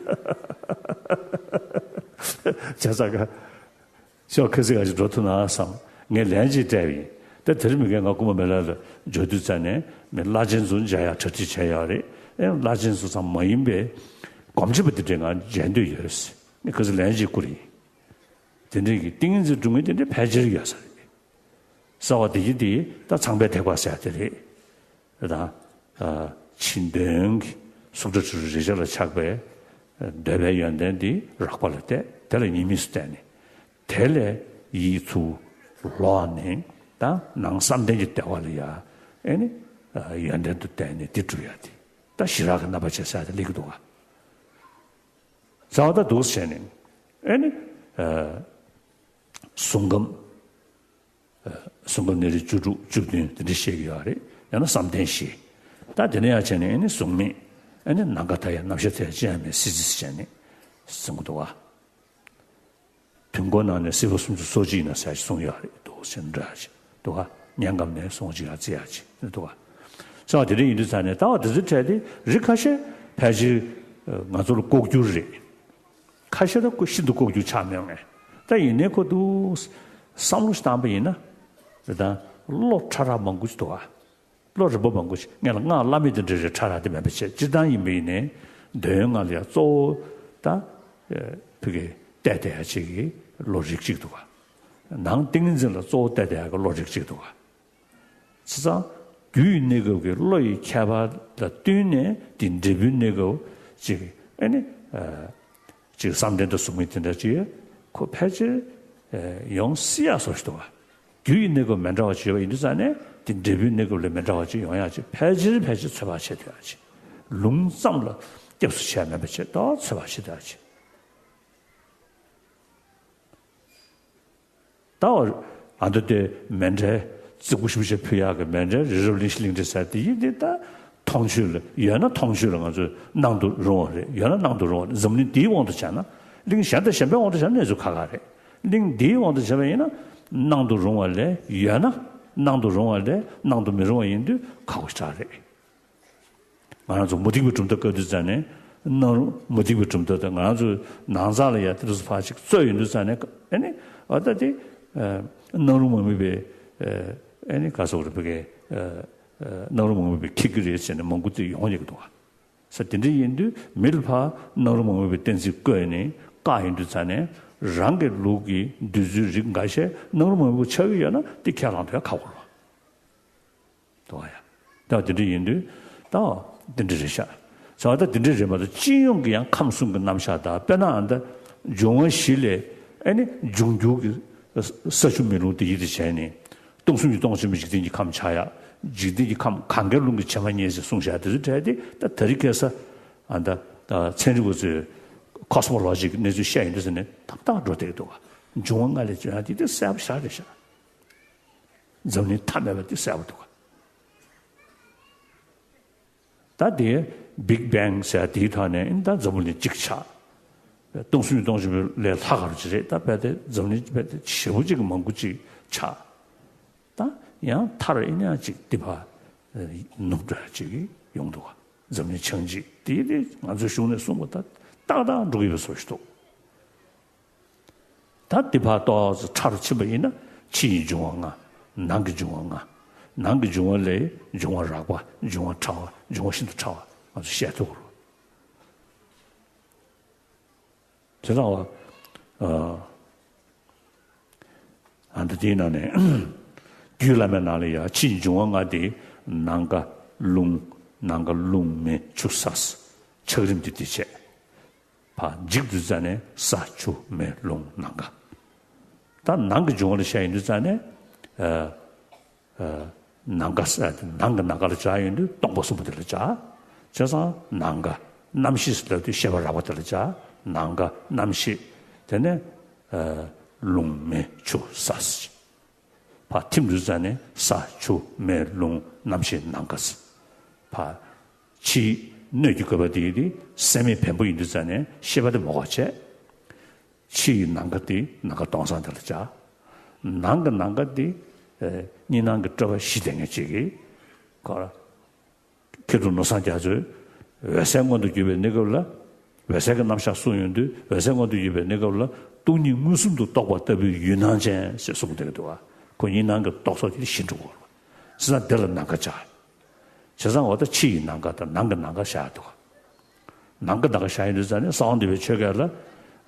བྱས་ཙང་ཀ་ཤོག་ཁ་སང་ང་ཅིག་འགྲོ་ཐུབ་ན་བསམ། ངས་ལན་ཅིག་སྤྲད་པ་ཡིན། ད་དེར་མི་འགལ། ང་ཀུམ་བ་མེ་ལ་ལ་འབྱོར་དུས་ཙ་ནས་མི་བླ་ཆེན་ཚོ་མཇལ་ཡག་གྲ་སྒྲིག་བྱས་ཡོད་རེད། ཨེ་བླ་ཆེན་ཚོ་ཙམ་མ་ཡིན་པའི་སྒོམ་ཆེན་པོ་དེ་འདྲས་ང་མཇལ་འདོད་ཡོད་ཟེར། ངས་ཁ་སང་ལན་ཅིག་བསྐུར་ཡིན། དེ་འདྲས་ཀྱི་ཏིང་ངེ་འཛིན་སྒྲུབ་མཁན་དེ་འདྲས་ཕལ་ཆེར་ཡོད་ས་རེད། གསལ་བ་དེ་བཞིན་དེ་ད་ཚངས་པའི་ཐེག་པ་ཟེར་དེ་རེད། དེ་དང་། ཕྱི་དོན་གྱི་གཟུགས་སྒྲ་དྲི་རོ་རེག་བྱ་ལ་ཆགས་པའི་འདོད་པའི་ཡོན་ཏན་དེ་རགས་པ་ལ་བལྟས། དེ་ལ་གཉིས་མེད་སུ་བལྟས་ནས། དེ་ལས་ཡིད་ཚུར་ལོག་ནས་ད་ནང་བསམ་གཏན་གྱི་བདེ་བ་ལ་ཡ། ཨེ་ནི། ཡོན་ཏན་དུ་བལྟས་ནས་དེ་སྒྲུབ་ཡ་དེ། ད་ཞི་རགས་ཀྱི་རྣམ་པ་ཅན་ཟེར་དེ་སླེབས་ཀྱི་འདུག་ག་གསལ་བ་ད་འདུག་སེ་བྱས་ནས། ཨེ་ནི། གཟུང་ཁམས། གཟུང་ཁམས་གནས་རིས་བཅུ་དྲུག་བཅུ་བདུན་དེ་འདྲ་བཤད་ཀྱི་ཡོད་རེད། ཡང་ན་བསམ་གཏན་བཞི། ད་དེ་ནས་ཡར་བྱས་ནས་ཨེ་ནི་གཟུགས་མེད། ཨེ་ནི་ནམ་མཁའ་མཐའ་ཡས་རྣམ་ཤེས་མཐའ་ཡས་ཅི་ཡང་མེད་སྲིད་རྩེ་བྱས་ནས་གསུང་གི་འདུག་ག་བོན་སྒོ་ནང་ནས་སྲིད་པ་སུམ་ཅུ་སོ་གཅིག་ཡིན་ན་ཟེར་ཞིག་གསུངས་ཡོད་རེད། འདུག་སེ་འདྲ་ཞིག་འདུག་ག་དམྱལ་ཁམས་ནས་སོང་ཅིག་ཡར་རྩེ་ཡག་ཅིག་འདུག་ག་ས་དེ་འདྲ་ཡིན་དུས་ཙ་ནས་ལྟ་བ་དེ་ཚོའི་གྲས་དེ་རིགས་ཁ་ཤས་ཕལ་ཆེར་ང་ཚོ་ལ་ལྐོག་གྱུར་རེད། ཁ་ཤས་ད་ཁོ་ཤིན་ཏུ་ལྐོག་གྱུར་ཆགས་མྱོང་ངས། ད་ཡིན་ནའི་ཁོ་འདུག་བསམ་བློ་ཞིག་བཏང་པ་ཡིན་ན། དེ་དང་བློ་ཕྲ་རགས་མང་པོ་ཞིག་འདུག་ག་བློ་རིམ་པ་མང་པོ་ཞིག་ངས་ལ་སྔགས་བླ་མེད་དེ་འདྲ་རེ་ཕྲ་རགས་དེ་མེད་པ་བྱས། སྤྱིར་བཏང་ཡིན་པ་ཡིན་ནའི་འདོད་ཡོན་ལྔ་ལ་ཡང་གཙོ་བོ་ད་ཕ་གི་གཏད་དེ་ཡ་གཅིག་གི་བློ་རིག་གཅིག་འདུག་ག་ནང་ཏིང་ངེ་འཛིན་ལ་གཙོ་བོ་གཏད་དེ་ཡ་གི་བློ་རིག་གཅིག་འདུག་ག་བྱས་ཙང་རྒྱུ་ཡི་གནས་སྐབས་ཀྱི་བློ་ཡི་ཁྱད་པར་ལ་བསྟུན་ནས་དེ་འབྲས་བུའི་གནས་སྐབས་ཅིག་ཨེ་ནི། ཅིག་བསམ་གཏན་དུ་གཟུགས་མེད་དེ་འདྲ་ཅིག་ཁོ་ཕལ་ཆེར་ཡོང་སྲིད་ཡག་བཟོ་ཞིག་འདུག་ག་རྒྱུ་ཡི་གནས་སྐབས་མི་འདྲ་བ་ཅིག་ཡོད་པ་ཡིན་དུས་ཙ་ནས་དེ་འབྲས་བུའི་གནས་སྐབས་ལ་མི་འདྲ་བ་ཅིག་ཡོང་ཡག་ཅིག་ཕལ་ཆེར་ཕལ་ཆེར་ཚོད་དཔག་བྱེད་ཐུབ་ཡག་ཅིག་ལུང་ཙམ་ལ་སྐྱབས་སུ་བྱས་མེད་པ་བྱས་ཏོག་ཚོད་དཔག་བྱེད་ཐུབ་ཡག་ཅིག་ད་འོ། ཨ་མདོ་དེ་མཎྜལ་རྩིག་པ་ཞིབ་ཞིབ་ཕུལ་ཡག་གི་མཎྜལ་རི་རབ་གླིང་བཞི་གླིང་ཕྲན་ཟེར་དེ་ཡིན་དེ་ད་མཐོང་ཆོས་ལ་ཡོད་ན་མཐོང་ཆོས་ལ་ང་ཚོས་སྣང་དུ་རུང་བ་རེད། ཡོད་ན་སྣང་དུ་རུང་བ་རེད། འཛམ་གླིང་འདིའི་དབང་དུ་བྱས་ན། གླིང་གཞན་དང་གཞན་པའི་དབང་དུ་བྱས་ན་གནས་ཚུལ་ཁག་ཁག་རེད། གླིང་འདིའི་དབང་དུ་བྱས་པ་ཡིན་ན་སྣང་དུ་རུང་བ་ལས་ཡོད་ན་སྣང་དུ་རུང་བ་ལས་སྣང་དུ་མི་རུང་བ་ཡིན་དུས་ཁག་པོ་ཞེ་དྲག་རེད། ང་རང་ཚོ་མུ་སྟེགས་པའི་གྲུབ་མཐའ་བཀའ་བསྡུ་བྱས་ནས་སྣང་རུང་མུ་སྟེགས་པའི་གྲུབ་མཐའ་དང་ང་རང་ཚོའི་ནང་ཚགས་ལ་ཡ་དེ་འདྲ་སུ་ཕར་ཅིག་རྩོད་ཡོང་དུས་ཙ་ནས་ཨ་ནི་ཨ་ད་དེ་སྣང་རུང་མ་དམིགས་པའི་ཨ་ནི་ག་སོགས་རེད་པ་གས། སྣང་རུང་མ་དམིགས་པའི་ཁྱི་གི་རེད་ཟེར་ནས་མང་པོ་དེ་ཡོང་ཡོད་ཀྱི་འདུག་ག་ས་དེ་འདྲ་ཡིན་དུས་མི་ལ་ཕར་སྣང་རུང་མ་དམིགས་པའི་གཏན་ཚིགས་བཀོད་ནས་བཀག་ཡོང་དུས་ཙ་ནས་རང་གི་ལུགས་ཀྱི་འདོད་ཚུལ་རིགས་འགའ་ཤས་སྣང་རུང་མ་དམིགས་པ་ཆགས་ཀྱི་ཡོད་ན་དེ་ཁས་བླངས་ཐུབ་ཡ་ཁག་པོ་རེད། འདུག་ག་ཡ། ད་དེ་འདྲ་ཡིན་དུས་ད་དེ་འདྲ་རེད་ཤག་ཟེར་བ་ད་དེ་འདྲ་རེད་མ་གཏོགས་སྤྱི་ཡོངས་ཀྱི་ཡང་ཁམས་གསུམ་གྱི་རྣམ་གཞག་དང་དཔེར་ན་ཨ་ད་འབྱུང་བ་བཞི་ལས་ཨ་ནི་འབྱུང་འགྱུར་གྱི་ས་ཆུ་མེ་རླུང་དེ་ཡིད་དུ་བྱས་ནས་སྟོང་གསུམ་གྱི་སྟོང་ཆེན་པོའི་འཇིག་རྟེན་གྱི་ཁམས་ཆགས་ཡ། འཇིག་རྟེན་གྱི་ཁམས་གང་གཱའི་ཀླུང་གི་བྱེ་མ་སྙེད་ཅེས་གསུངས་བཞག་དེ་ཚོ་གྲས་དེ་ད་དེ་རིང་ཁ་སང་ཨ་ད་ཚན་རིག་པ་ཚོས་ཁོ་སི་མོ་ལོ་ཇི་གི་གནས་ཚུལ་བཤད་ཡོང་དུས་ཙ་ནས་ཏག་ཏག་འགྲོ་བསྡད་འདུག་ག་འབྱུང་བ་ལྔ་ལས་བྱུང་ཡ་དེ་དེ་གསལ་པོ་ཞེ་དྲག་རེད་ཤག་འཛམ་གླིང་མཐའ་མེད་པ་དེ་གསལ་པོ་འདུག་ག་ད་དེ་བིག་བེང་ཟེར་དེའི་ཐོག་ནས་ད་འཛམ་བུ་གླིང་གཅིག་ཆགས། སྟོང་གསུམ་གྱི་སྟོང་ཆེན་པོ་ལས་ལྷག་ག་རུ་ཅིག་རེད། ད་རྦད་དེ་འཛམ་གླིང་རྦད་དེ་ཞེ་པོ་ཅིག་གི་མང་པོ་ཅིག་ཆགས། ད་ཡང་མཐར་ཨེ་ནས་ཅིག་འདི་ཕར་ནུབ་འགྲོ་ཡ་ཅིག་ཡོང་འདུག་ག་འཛམ་གླིང་བྱང་ཆུབ་དེ་དེ་ང་ཚོའི་གཞུང་ནས་གསུངས་པ་ད་ཏག་ཏག་འགྲོ་གི་ཡོད་པའི་བཟོ་ཞིག་འདུག་ད་འདི་ཕར་ཏོག་ཙམ་ཕྲ་རུ་ཕྱིན་པ་ཡིན་ན་ཕྱི་ཡི་འབྱུང་བ་ལྔ། ནང་གི་འབྱུང་བ་ལྔ། ནང་གི་འབྱུང་བ་ལས་འབྱུང་བ་རགས་པ། འབྱུང་བ་ཕྲ་བ། འབྱུང་བ་ཤིན་ཏུ་ཕྲ་བ་ང་ཚོ་བཤད་ཐུབ་ཀྱི་རེད། དེ་ལྟ་བ། ཨ་ད་དེའི་ནང་ནས་རྒྱུད་བླ་མའི་ནང་ལ་ཡང་ཕྱིའི་འབྱུང་བ་ལྔ་དེ་ནམ་མཁའ། རླུང་། ནམ་མཁའ་རླུང་མེ་ཆུ་ས། ཆགས་རིམ་དེ་དེ་བྱས། ཕར་འཇིག་དུས་ཙ་ནས་ས་ཆུ་མེ་རླུང་ནམ་མཁའ། ད་ནང་གི་འབྱུང་བ་ལ་བཤད་ཡིན་དུས་ཙ་ནས། ཨ་ཨ་ནམ་མཁའ་ས་ནང་གི་ནམ་མཁའ་ལ་སྦྱར་ཡོང་དུས་སྟོང་པ་གསུམ་པོ་དེ་ལ་སྦྱར། བྱས་ཙང་ནམ་མཁའ། རྣམ་ཤེས་ལབ་དུས་ཤེས་པ་རགས་པ་དེ་ལ་སྦྱར། ནམ་མཁའ་རྣམ་ཤེས། དེ་ནས་ཨ་རླུང་མེ་ཆུ་ས། ཕར་ཐིམ་དུས་ཙ་ནས་ས་ཆུ་མེ་རླུང་རྣམ་ཤེས་ནམ་མཁའ། ཕར་ཕྱིའི་སྣོད་ཀྱི་བཀོད་པ་དེ་ཡིན་དུས་སེམས་མེད་བེམ་པོ་ཡིན་དུས་ཙ་ནས་ཤེས་པ་དེ་མ་གོ་བྱས། ཕྱི་ཡི་ནམ་མཁའ་དེ་ནམ་མཁའ་སྟོང་སང་དེ་ལ་སྦྱར། ནང་གི་ནམ་མཁའ་དེ་ཨེ་གཉིས་སྣང་གི་སྤྲོས་པ་བཞི་ལྡན་མཁན་ཅིག་གིས་ཁོ་མཁས་གྲུབ་ནོར་བཟང་རྒྱ་མཚོས་འོད་གསལ་མངོན་དུ་གྱུར་པའི་གནས་སྐབས་ལ། འོད་གསལ་གྱི་རྣམ་གཞག་གསུངས་ཡོང་དུས་འོད་གསལ་མངོན་དུ་གྱུར་པའི་གནས་སྐབས་ལ་སྟོང་ཉིད་མངོན་སུམ་དུ་རྟོགས་པ་ལྟ་བུའི་ཡུལ་སྣང་ཅན་ཞེས་གསུངས་བསྡད་ཀྱི་འདུག་ག་ཁོ་གཉིས་སྣང་གི་རྟོག་ཚོགས་དེ་ཞི་འགྲོ་གི་རེད། བྱས་ཙང་དེ་ལ་ནམ་མཁའ་སྦྱར། བྱས་ཙང་འོ་ད་ཕྱི་ཡི་ནམ་མཁའ་དང་ནང་གི་ནམ་མཁའ་བཞག་འདུག་ག་ནང་གི་ནམ་མཁའ་བཞག་ཡོང་དུས་ཙ་ནས་གསང་བ་འདུས་པའི་ཆོས་སྐད་ལ།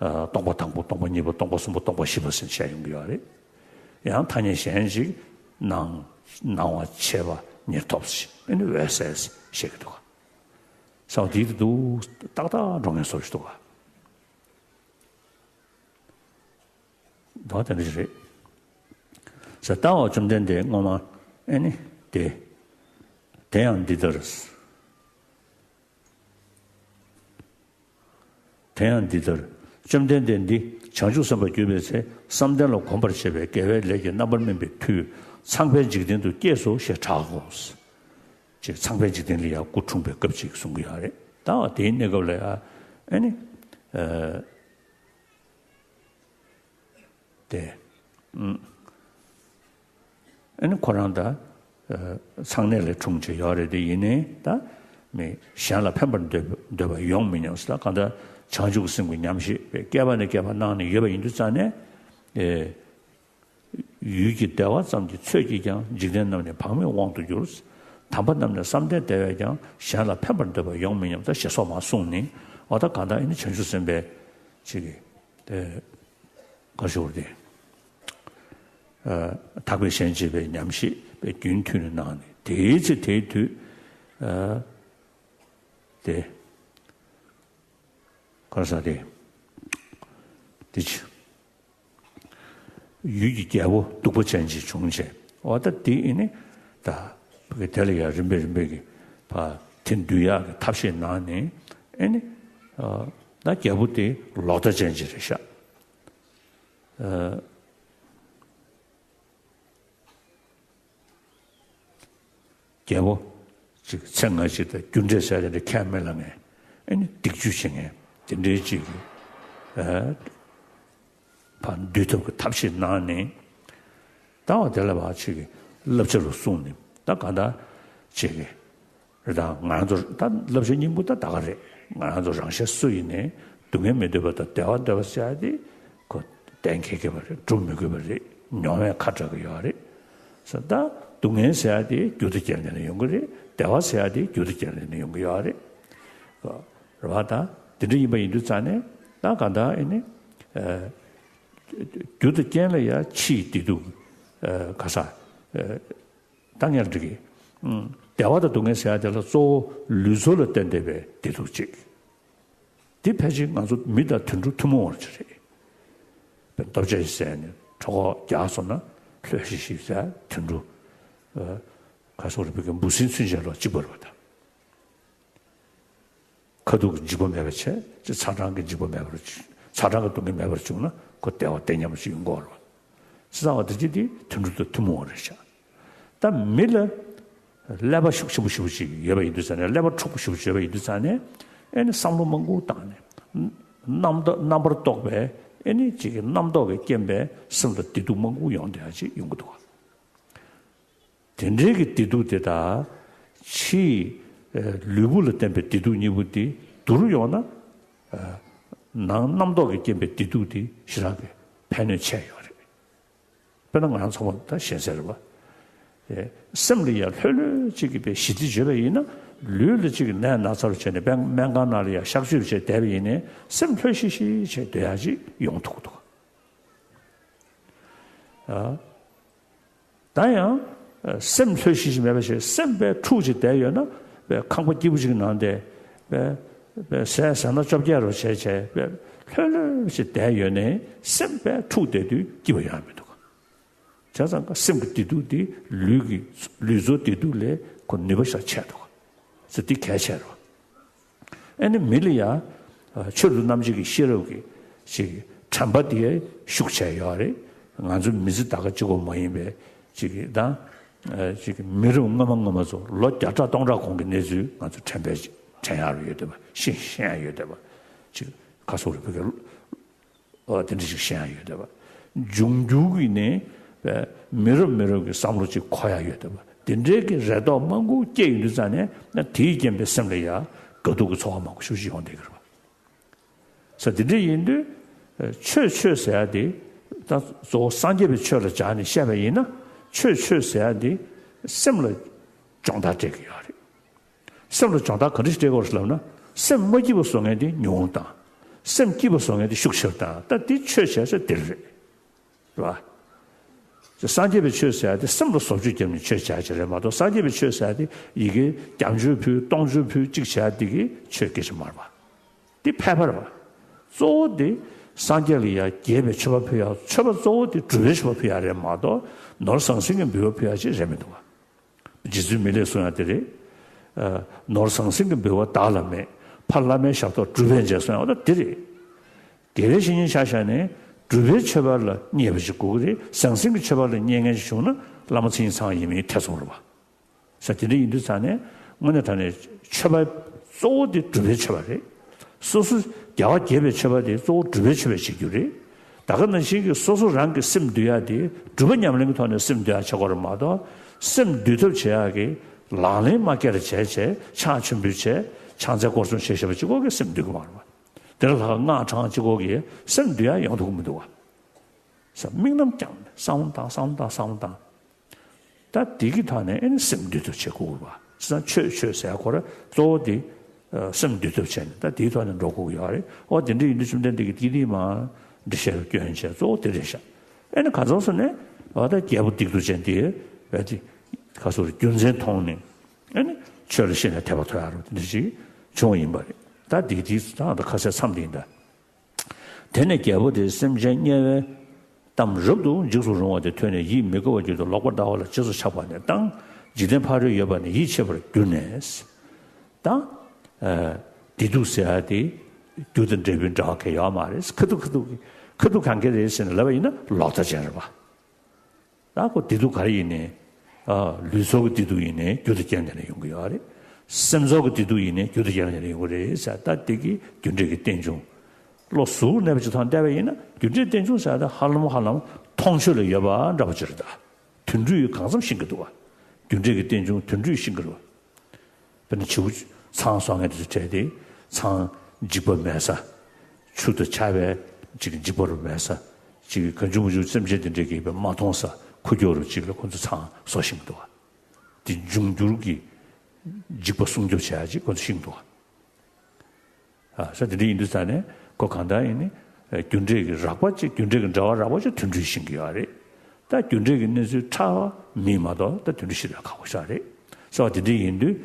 ཨ་སྟོང་པ་དང་པོ། སྟོང་པ་གཉིས་པ། སྟོང་པ་གསུམ་པ། སྟོང་པ་བཞི་པ་ཟེར་བཤད་ཡོང་གི་ཡོད་རེད། ཡང་ཐ་སྙད་གཞན་ཞིག་སྣང་། སྣང་བ་མཆེད་པ་ཉེར་ཐོབ་ཟེར། ཨ་ནི་འོད་གསལ་ཟེར་བཤད་ཀྱི་འདུག་ག་གསང་བ་འདུས་ཏེ་འདུག་ཏག་ཏག་འགྲོ་མཁན་བཟོ་ཞིག་འདུག་ག་འདུག་ག་དེ་འདྲ་ཞིག་རེད། ཟེར། ལྟ་བ་བཅོམ་ལྡན་འདས་སྔོན་མ་ཨེ་ནི་དེ། དེ་ཡང་འདི་ལྟར། དེ་ཡང་འདི་ལྟར། བཅོམ་ལྡན་འདས་འདི་བྱང་ཆུབ་སེམས་དཔའ་གྱུར་པའི་ཚེ་བསམ་གཏན་ལ་གོམས་པར་བྱེད་པའི་དགེ་བའི་ལས་ཀྱི་རྣམ་པར་སྨིན་པའི་མཐུས་ཚངས་པའི་འཇིག་རྟེན་དུ་སྐྱེས་སོ་ཞེས་གྲག་གོ། ཅེས་ཚངས་པའི་འཇིག་རྟེན་ལ་ཡང་སྐུ་འཁྲུངས་པའི་སྐབས་ཅིག་གསུང་གི་ཡོད་རེད། ད་དེའི་གནས་སྐབས་ལ་ཡང་ཨེ་ནི། ཨ་དེ། ཨ་ནི་ཁོ་རང་ད་ཚངས་གནས་ལས་འཁྲུངས་བྱས་ཡོད་རེད་དེ། ཡིན་ནའི་ད་མི་གཞན་ལ་ཕན་པར་འདོད་འདོད་པ་ཡོང་མི་སྙམ་ཟེར། ད་གང་ལྟར་བྱང་ཆུབ་སེམས་ཀྱི་ཉམས་བཞེས་པའི་བསྐལ་པ་ནས་བསྐལ་པ་གནང་ནས་ཡོད་པ་ཡིན་དུས་ཙང་ནས། ཨེ་ཡུལ་གྱི་བདེ་བ་ཙམ་གྱི་ཚོད་ཀྱིས་ཀྱང་འཇིག་རྟེན་རྣམས་ནི་བག་མེད་དབང་དུ་འགྱུར། དམ་པ་རྣམས་ནི་བསམ་གཏན་བདེ་བས་ཀྱང་གཞན་ལ་ཕན་པར་འདོད་པ་ཡོང་མི་སྙམ། ད་ཞེས་སོགས་མར་གསུངས་ནས། འོ་ད་གང་ལྟར་ཨེ་ནི་བྱང་ཆུབ་སེམས་དཔའི་ཅིག་གི་ཨེ་ག་ཞུ་བ་དེ། ཨ་ཐེག་པའི་གཞན་གཅེས་པའི་ཉམས་བཞེས་པའི་རྒྱུན་མཐུད་ནས་གནང་ནས། དེའི་ཚེ་དེའི་དུས། ཨ་དེ། ག་རེ་ཟེར་དེ། དེ་ཅི། ཡུལ་གྱི་རྒྱལ་པོ་གདུག་པ་ཅན་ཅིག་བྱུང་བྱས། འོ་ད་དེ་ཨེ་ནི་ད་དེ་ལ་ཡང་རིམ་པས་རིམ་པས་ཀྱི་ཕར་དེ་འདུལ་ཡག་གི་ཐབས་ཤེས་གནང་ནས། ཨེ་ནི་ཨ་ད་རྒྱལ་པོ་དེ་ལོག་ལྟ་ཅན་ཅིག་རེད་ཤག་ཨ་རྒྱལ་པོ་ཅིག་ཚེ་སྔ་ཕྱི་དང་རྒྱུ་འབྲས་ཟེར་དེ་འདྲ་ཁས་མི་ལེན་མཁན། ཨེ་ནི་སྡིག་སྤྱོད་བྱེད་མཁན་དེ་འདྲའི་ཅིག་གི་ཨ་ཕར་འདུལ་ཐབས་ཀྱི་ཐབས་ཤེས་གནང་ནས། ད་འོ་དེ་ལ་ཕར་ཅིག་གི་བསླབ་བྱ་ལ་གསུངས་ནས། ད་གང་ལྟར་ཅིག་གི་རེད། ད་ང་རང་ཚོ་ད་བསླབ་བྱ་སྙིང་པོ་ད་ད་ག་རེད། ང་རང་ཚོ་རང་གཞན་སུ་ཡིན་ནའི་སྡུག་བསྔལ་མི་འདོད་པ་དང་བདེ་བ་འདོད་པ་ཟེར་ཡ་དེ་ཁོ་གཏན་འཁེལ་དགོས་པ་རེད། སྒྲུབ་མི་དགོས་པ་རེད། མྱོང་བས་ཁ་གྲག་གི་ཡོད་རེད། ཟེར། ད་སྡུག་བསྔལ་ཟེར་ཡ་དེ་རྒྱུ་དང་རྐྱེན་ལས་ནས་ཡོང་གི་རེད། བདེ་བ་ཟེར་ཡ་དེ་རྒྱུ་དང་རྐྱེན་ལས་ནས་ཡོང་གི་ཡོད་རེད། རེད་པ། ད་དེ་འདྲ་ཡིན་པ་ཡིན་དུས་ཙང་ནས། ད་གང་ལྟར་ཨེ་ནི་ཨ་རྒྱུ་དང་རྐྱེན་ལ་ཡང་ཕྱིའི་བདེ་སྡུག་ཨ་ག་ས་ཨ་ད་ངས་འགྲིག་གི། ཨུམ། བདེ་བ་དང་སྡུག་བསྔལ་ཟེར་ཡ་དེ་ལ་གཙོ་བོ་ལུས་ཚོར་ལ་བརྟེན་བསྡད་པའི་བདེ་སྡུག་ཅིག་དེ་ཕལ་ཆེར་ང་ཚོ་མི་དང་དུད་འགྲོ་ཐུན་མོང་བ་ཅིག་རེད། དཔེར་ན་ལྟོ་ཆས་ཟེར་ནས་གྲོད་ཁོག་རྒྱགས་སོང་ན་ལྷོད་ཤིག་ཤིག་ཟེར། དུད་འགྲོ་ཨ་ག་སོགས་རེད། བོད་ཀྱི་འབུ་སྲིན་ཚུན་ཆད་ལ་གཅིག་པ་རེད་པ། ད་ཁ་ཐུག་གི་འཇིགས་པ་མེད་པ་བྱས། ཅིག་ཚ་གྲང་གི་འཇིགས་པ་མེད་པར། ཚ་གྲང་གི་སྡུག་བསྔལ་མེད་པར་བྱུང་ན་ཁོ་བདེ་བ་བདེ་མཉམ་ཞིག་ཡོང་གི་རེད་པ། བྱས་ཙང་འོ་དེ་ཅིག་དེ་དུད་འགྲོ་དང་ཐུན་མོང་བ་རེད་ཤག་ད་མི་ལ་ཀླད་པ་ཤུགས་ཆེན་པོ་ཞེ་པོ་ཅིག་ཡོད་པ་ཡིན་དུས་ཙང་ནས། ཀླད་པ་འཁྲུག་པོ་ཞེ་པོ་ཅིག་ཡོད་པ་ཡིན་དུས་ཙང་ནས། ཨེ་ནི་བསམ་བློ་མང་པོ་བཏང་ནས། རྣམ་རྟོག་རྣམ་པར་རྟོག་པའི་ཨེ་ནི་ཅིག་གི་རྣམ་རྟོག་གི་རྐྱེན་པས་སེམས་ལ་བདེ་སྡུག་མང་པོ་ཡོང་བསྡད་ཡ་ཅིག་ཡོང་གི་འདུག་དེ་འདྲའི་གི་བདེ་སྡུག་དེ་དག་ཕྱིའི་ལུས་པོ་ལ་བརྟེན་པའི་བདེ་སྡུག་གཉིས་པོ་དེ་བསྡུར་ཡོང་ན། ནང་རྣམ་རྟོག་གི་རྐྱེན་པའི་བདེ་སྡུག་དེ་ཞེ་དྲག་གི་ཕན་གནོད་ཆེ་ཡོད་རེད། དཔེར་ན་ང་རང་ཚང་མ་ད་གཞན་སེམས་རེད་པ། ཨེ་སེམས་ལ་ཡ་ལྷོད་ལྷོད་ཅིག་གི་བའི་ཞི་བདེ་བརྗོད་པ་ཡིན་ན། ལུས་ལ་ཅིག་ནད་ན་ཚ་རུ་བྱས་ནས་སྨན་སྨན་ཁང་ནང་ལ་ཡ་གཤག་བཅོས་བྱས་བསྡད་པ་ཡིན་ནའི་སེམས་ལྷོད་ཤིག་ཤིག་བྱས་སྡོད་ཡག་ཅིག་ཡོང་ཐུབ་ཀྱི་འདུག་ཨ། ད་ཡང་སེམས་ལྷོད་ཤིག་ཤིག་མེད་པ་ཞིག་སེམས་དཔེ་འཁྲུག་ཅིག་བསྡད་ཡོད་ན་དཔེ་ཁང་པ་སྐྱིད་པོ་ཅིག་ནང་དེ་དཔེ་དཔེ་ཟས་ཟ་ན་བཅོ་བརྒྱད་རུ་བྱས་བྱས་དཔེ་ལྷོད་ལྷོད་ཅིག་བསྡད་ཡོད་ནའི་སེམས་དཔེ་འཁྲུག་བསྡད་དུས་སྐྱིད་པ་ཡོང་ཡ་མི་འདུག་བྱས་ཙང་ཀ་སེམས་ཀྱི་བདེ་སྡུག་དེ་ལུས་ཀྱི་ལུས་གཙོ་བདེ་སྡུག་ལས་ཁོ་ནུས་པ་ཤ་ཆེ་འདུག་ཟེར་འདི་གལ་ཆེ་རུ། ཨེ་ནི་མི་ལ་ཡ་ཆོས་ལུགས་རྣམ་འབྱེད་ཀྱི་ཤེས་རབ་ཀྱི་ཅིག་དྲན་པ་དེ་ཤུགས་ཆེ་ཡོད་རེད། ང་ཚོ་མི་ཚེ་ད་ག་གཅིག་པོ་མ་ཡིན་པའི་ཅིག་དང་ཅིག་མི་རབས་སྔ་མ་སྔ་མ་ཚོ་ལོ་བརྒྱ་ཕྲག་སྟོང་ཕྲག་གོང་གི་གནས་ཚུལ་ང་ཚོ་དྲན་པའི་དྲན་ཡག་རུ་ཡོད་བསྡད་པ་ཤེས་ཤེས་ཡག་ཡོད་བསྡད་པ་ཅིག་ཁ་སོག་རེད་བོད་སྐད། ཨོ་དེ་འདྲ་ཞིག་ཤེས་ཡག་ཡོད་བསྡད་པ། འབྱུང་འགྱུར་གྱི་ནི་མི་རབས་མི་རབས་ཀྱི་བསམ་བློ་ཅིག་འཁོར་ཡག་ཡོད་བསྡད་པ། དེ་འདྲའི་གི་རེ་དོགས་མང་པོ་སྐྱེ་ཡོང་དུས་ཙང་ནས་ན་དེའི་རྐྱེན་པས་སེམས་ལ་ཡ་དགའ་སྡུག་གི་ཚོར་བ་མང་པོ་ཞེ་པོ་ཅིག་ཡོང་བསྡད་ཀྱི་རེད་པ། ས་དེ་འདྲ་ཡིན་དུས་ཆོས་ཆོས་ཟེར་ཡག་དེ་ད་གཙོ་བོ་སངས་རྒྱས་པའི་ཆོས་ལ་སྦྱར་ནས་བཤད་པ་ཡིན་ན་ཆོས་ཆོས་ཟེར་ཡག་དེ་སེམས་ལ་སྦྱོང་བརྡར་སྤྲད་ཀྱི་ཡོད་རེད། སེམས་ལ་སྦྱོང་བརྡར་ག་འདྲ་ཞིག་སྤྲད་དགོས་རེད་ལབ་ན། སེམས་མ་སྐྱིད་པ་བཟོ་མཁན་དེ་ཉོན་མོངས་དང་། སེམས་སྐྱིད་པ་བཟོ་མཁན་དེ་ཤུགས་ཆེ་བ་དང་ད་དེ་ཆོས་བྱས་ཚད་དེ་རེད། རེད་བ། སངས་རྒྱས་པའི་ཆོས་ཟེར་ཡག་དེ་སེམས་ལ་བཟོ་བཅོས་བརྒྱབ་ནས་ཆོས་བྱས་ཡག་ཅིག་རེད་མ་གཏོགས་སངས་རྒྱས་པའི་ཆོས་ཟེར་ཡག་དེ་ཡི་གེ་བརྒྱ་མཆོད་ཕུལ་སྟོང་མཆོད་ཕུལ་གཅིག་བྱས་ཡག་དེ་གི་ཆོས་སྐད་ཆ་མ་རེད་བ། དེ་ཕལ་པ་རེད་བ། གཙོ་བོ་དེ་སངས་རྒྱས་ལ་ཡ་རྒྱས་པའི་མཆོད་པ་ཕུལ་ཡག་མཆོད་པ་གཙོ་བོ་དེ་སྒྲུབ་པའི་མཆོད་པ་ཕུལ་ཡག་རེད་མ་གཏོགས་ནོར་ཟང་ཟིང་གི་འབུལ་བ་ཕུལ་ཡག་ཅིག་རེད་མི་འདུག་བ། རྗེ་བཙུན་མི་ལས་གསུང་ཡག་དེ་རེད། ཨ། ནོར་ཟང་ཟིང་གི་འབུལ་བ་བདག་ལ་མེད། ཕ་བླ་མའི་ཞབས་ཏོག་སྒྲུབ་པས་འཇལ་གསུང་ཡག་འོ་ད་དེ་རེད། དགེ་བའི་བཤེས་གཉེན་ཆ་བཞག་ནས་སྒྲུབ་པའི་མཆོད་པ་ལ་མཉེས་པ་ཞིག་དགོས་ཀྱི་རེད། ཟང་ཟིང་གི་མཆོད་པ་ལ་མཉེས་མཁན་ཞིག་བྱུང་ན་བླ་མ་མཚན་ཉིད་ཚང་ཡིན་མིན་ཐེ་ཚོམ་རེད་བ། ས་དེ་འདྲ་ཡིན་དུས་ཙང་ནས་དངོས་གནས་དྲང་གནས་མཆོད་པ་གཙོ་བོ་དེ་སྒྲུབ་པའི་མཆོད་པ་རེད། སོ་སོ་རྒྱལ་བ་དགྱེས་པའི་མཆོད་པ་དེ་གཙོ་བོ་སྒྲུབ་པའི་མཆོད་པ་བྱེད་རྒྱུ་རེད། ད་ག་ནང་བཞིན་གྱི་སོ་སོ་རང་གི་སེམས་འདུལ་ཡག་དེ་སྒྲུབ་པ་ཉམས་ལེན་གྱི་ཐོག་ནས་སེམས་འདུལ་ཡག་བྱེད་དགོས་རེད་མ་གཏོགས་སེམས་འདུལ་ཐབས་བྱེད་ཡག་གི་ལག་ལེན་མ་བཀལ་བྱས་བྱས་ཕྱག་མཆོད་འབུལ་བྱས་ཕྱག་འཚལ་སྐོར་སྲུང་བྱས་བྱས་པ་གཅིག་པོ་གིས་སེམས་འདུལ་གི་མ་རེད་བ། དེ་ལ་ལྷག་སྔགས་བགྲང་གཅིག་པོ་གིས་སེམས་འདུལ་ཡག་ཡོང་ཐུབ་ཀྱི་མི་འདུག་བ། ས་དམིགས་རྣམ་བསྐྱངས་ནས་བསམ་བློ་བཏང་བསམ་བློ་བཏང་བསམ་བློ་བཏང་། ད་དེ་གི་ཐོག་ནས་ཨེ་ནི་སེམས་འདུལ་ཐབས་བྱེད་དགོས་པ། བྱས་ཙང་ཆོས་ཆོས་ཟེར་ཡག་ཁོ་ར་གཙོ་བོ་དེ་ཨ་སེམས་འདུལ་ཐབས་བྱས་ནས་ད་དེའི་ཐོག་ནས་འགྲོ་དགོས་ཀྱི་ཡོད་རེད། ཨོ་དེ་འདྲ་ཡིན་དུས་བཅོམ་ལྡན་འདས་ཀྱིས་དེ་དེ་མ་འགྲེལ་བཤད་སྐྱོན་བྱས་གཙོ་བོ་དེ་རེད་ཤག་ཨེ་ནི་ག་ཚོད་སོང་ནས་ཨོ་ད་རྒྱལ་པོ་སྡིག་ཏོ་ཅན་དེ་ཨེ་དེ་ག་ཚོད་རེད་རྒྱུ་མཚན་མཐོང་ནས་ཨེ་ནི་ཆོས་ལ་ཤེས་ནས་དད་པ་ཐོབ་ཡག་རོ་དེ་འདྲ་ཞིག་བྱུང་བ་ཡིན་པ་རེད། ད་དེ་དེ་ད་ད་ཁ་གསལ་མཚམས་དེ་ཡིན་ད། དེ་ནས་རྒྱལ་པོ་དེས་སེམས་ཅན་དམྱལ་བའི་གཏམ་རབ་ཏུ་འཇིགས་སུ་རུང་བ་དེ་ཐོས་ནས་ཡིད་མི་དགའ་བར་གྱུར་ཏེ་ལོག་པར་ལྟ་བ་ལ་རྗེས་སུ་ཆགས་པ་ནས་དང་འཇིག་རྟེན་ཕ་རོལ་ཡོད་པ་ནས་ཡིད་ཆེས་པར་གྱུར་ནས། ད་ཨ་བདེ་སྡུག་ཟེར་ཡག་དེ་རྒྱུ་དང་འབྲས་བུའི་འབྲེལ་བ་གང་ཡང་ཡོད་མ་རེད། ཁ་ཐུག་ཁ་ཐུག་ཁ་ཐུག་གང་ག་རེད་ཟེར་ནས་ལབ་པ་ཡིན་ན་ལོག་ལྟ་ཅན་རེད་པ། ད་ཁོ་བདེ་སྡུག་ག་རེ་ཡིན་ནའི། ཨ་ལུས་སྲོག་གི་བདེ་སྡུག་ཡིན་ནའི་རྒྱུ་དང་རྐྱེན་དེ་ནས་ཡོང་གི་ཡོད་རེད། སེམས་ཚོར་གྱི་བདེ་སྡུག་ཡིན་ནའི་རྒྱུ་དང་རྐྱེན་དེ་ནས་ཡོང་གི་རེད་ཟེར། ད་དེ་གི་རྒྱུ་འབྲས་ཀྱི་རྟེན་འབྱུང་བློ་གཟུར་གནས་པ་ཅིག་ཐོག་བལྟས་པ་ཡིན་ན་རྒྱུ་འབྲས་རྟེན་འབྱུང་ཟེར་ཡག་དེ་ཧ་ལམ་ཧ་ལམ་མཐོང་ཆོས་ལ་ཡོད་པ་འདྲ་པོ་ཅིག་རེད་ད། དུད་འགྲོ་ཡིས་གང་འཚམ་ཤེས་ཀྱི་འདུག་བ། རྒྱུ་འབྲས་ཀྱི་རྟེན་འབྱུང་དུད་འགྲོ་ཡིས་ཤེས་ཀྱི་རེད་བ། དཔེར་ན་བྱིའུ་ཚང་བཟོ་མཁན་དེ་ཚོ་བྲལ་ཏེ་ཚང་འཇིགས་པ་མེད་ས། ཆུ་དང་ཆར་པའི་ཅིག་འཇིགས་པ་རུ་མེད་ས། ཅིག་གང་བྱུང་མང་བྱུང་སེམས་ཅན་དེ་འདྲས་ཀྱིས་མ་མཐོང་ས་ཁུག་ཀྱོག་རུ་ཅིག་ལ་ཁོ་ཚོ་ཚང་བཟོ་ཤེས་ཀྱི་འདུག་བ། དེ་འབྱུང་འགྱུར་གྱི་འཇིགས་པ་སྲུང་སྐྱོབ་བྱེད་ཡག་ཅིག་ཁོ་ཚོ་ཤེས་ཀྱི་འདུག་བ། ཨ་ས་དེ་འདྲ་ཡིན་དུས་ཙང་ནས་ཁོ་གང་ལྟར་ཡིན་ནི་རྒྱུ་འབྲས་ཀྱི་རགས་པ་ཅིག་རྒྱུ་འབྲས་ཀྱི་འབྲེལ་བ་རགས་པ་ཅིག་དུད་འགྲོས་ཤེས་ཀྱི་ཡོད་རེད། ད་རྒྱུ་འབྲས་ཀྱི་གནས་ཚུལ་ཕྲ་བ་མིན་མ་གཏོགས་ད་དུད་འགྲོས་ཤེས་ཡག་ཁག་པོ་ཞིག་རེད། ས་བ་དེ་འདྲ་ཡིན་དུས་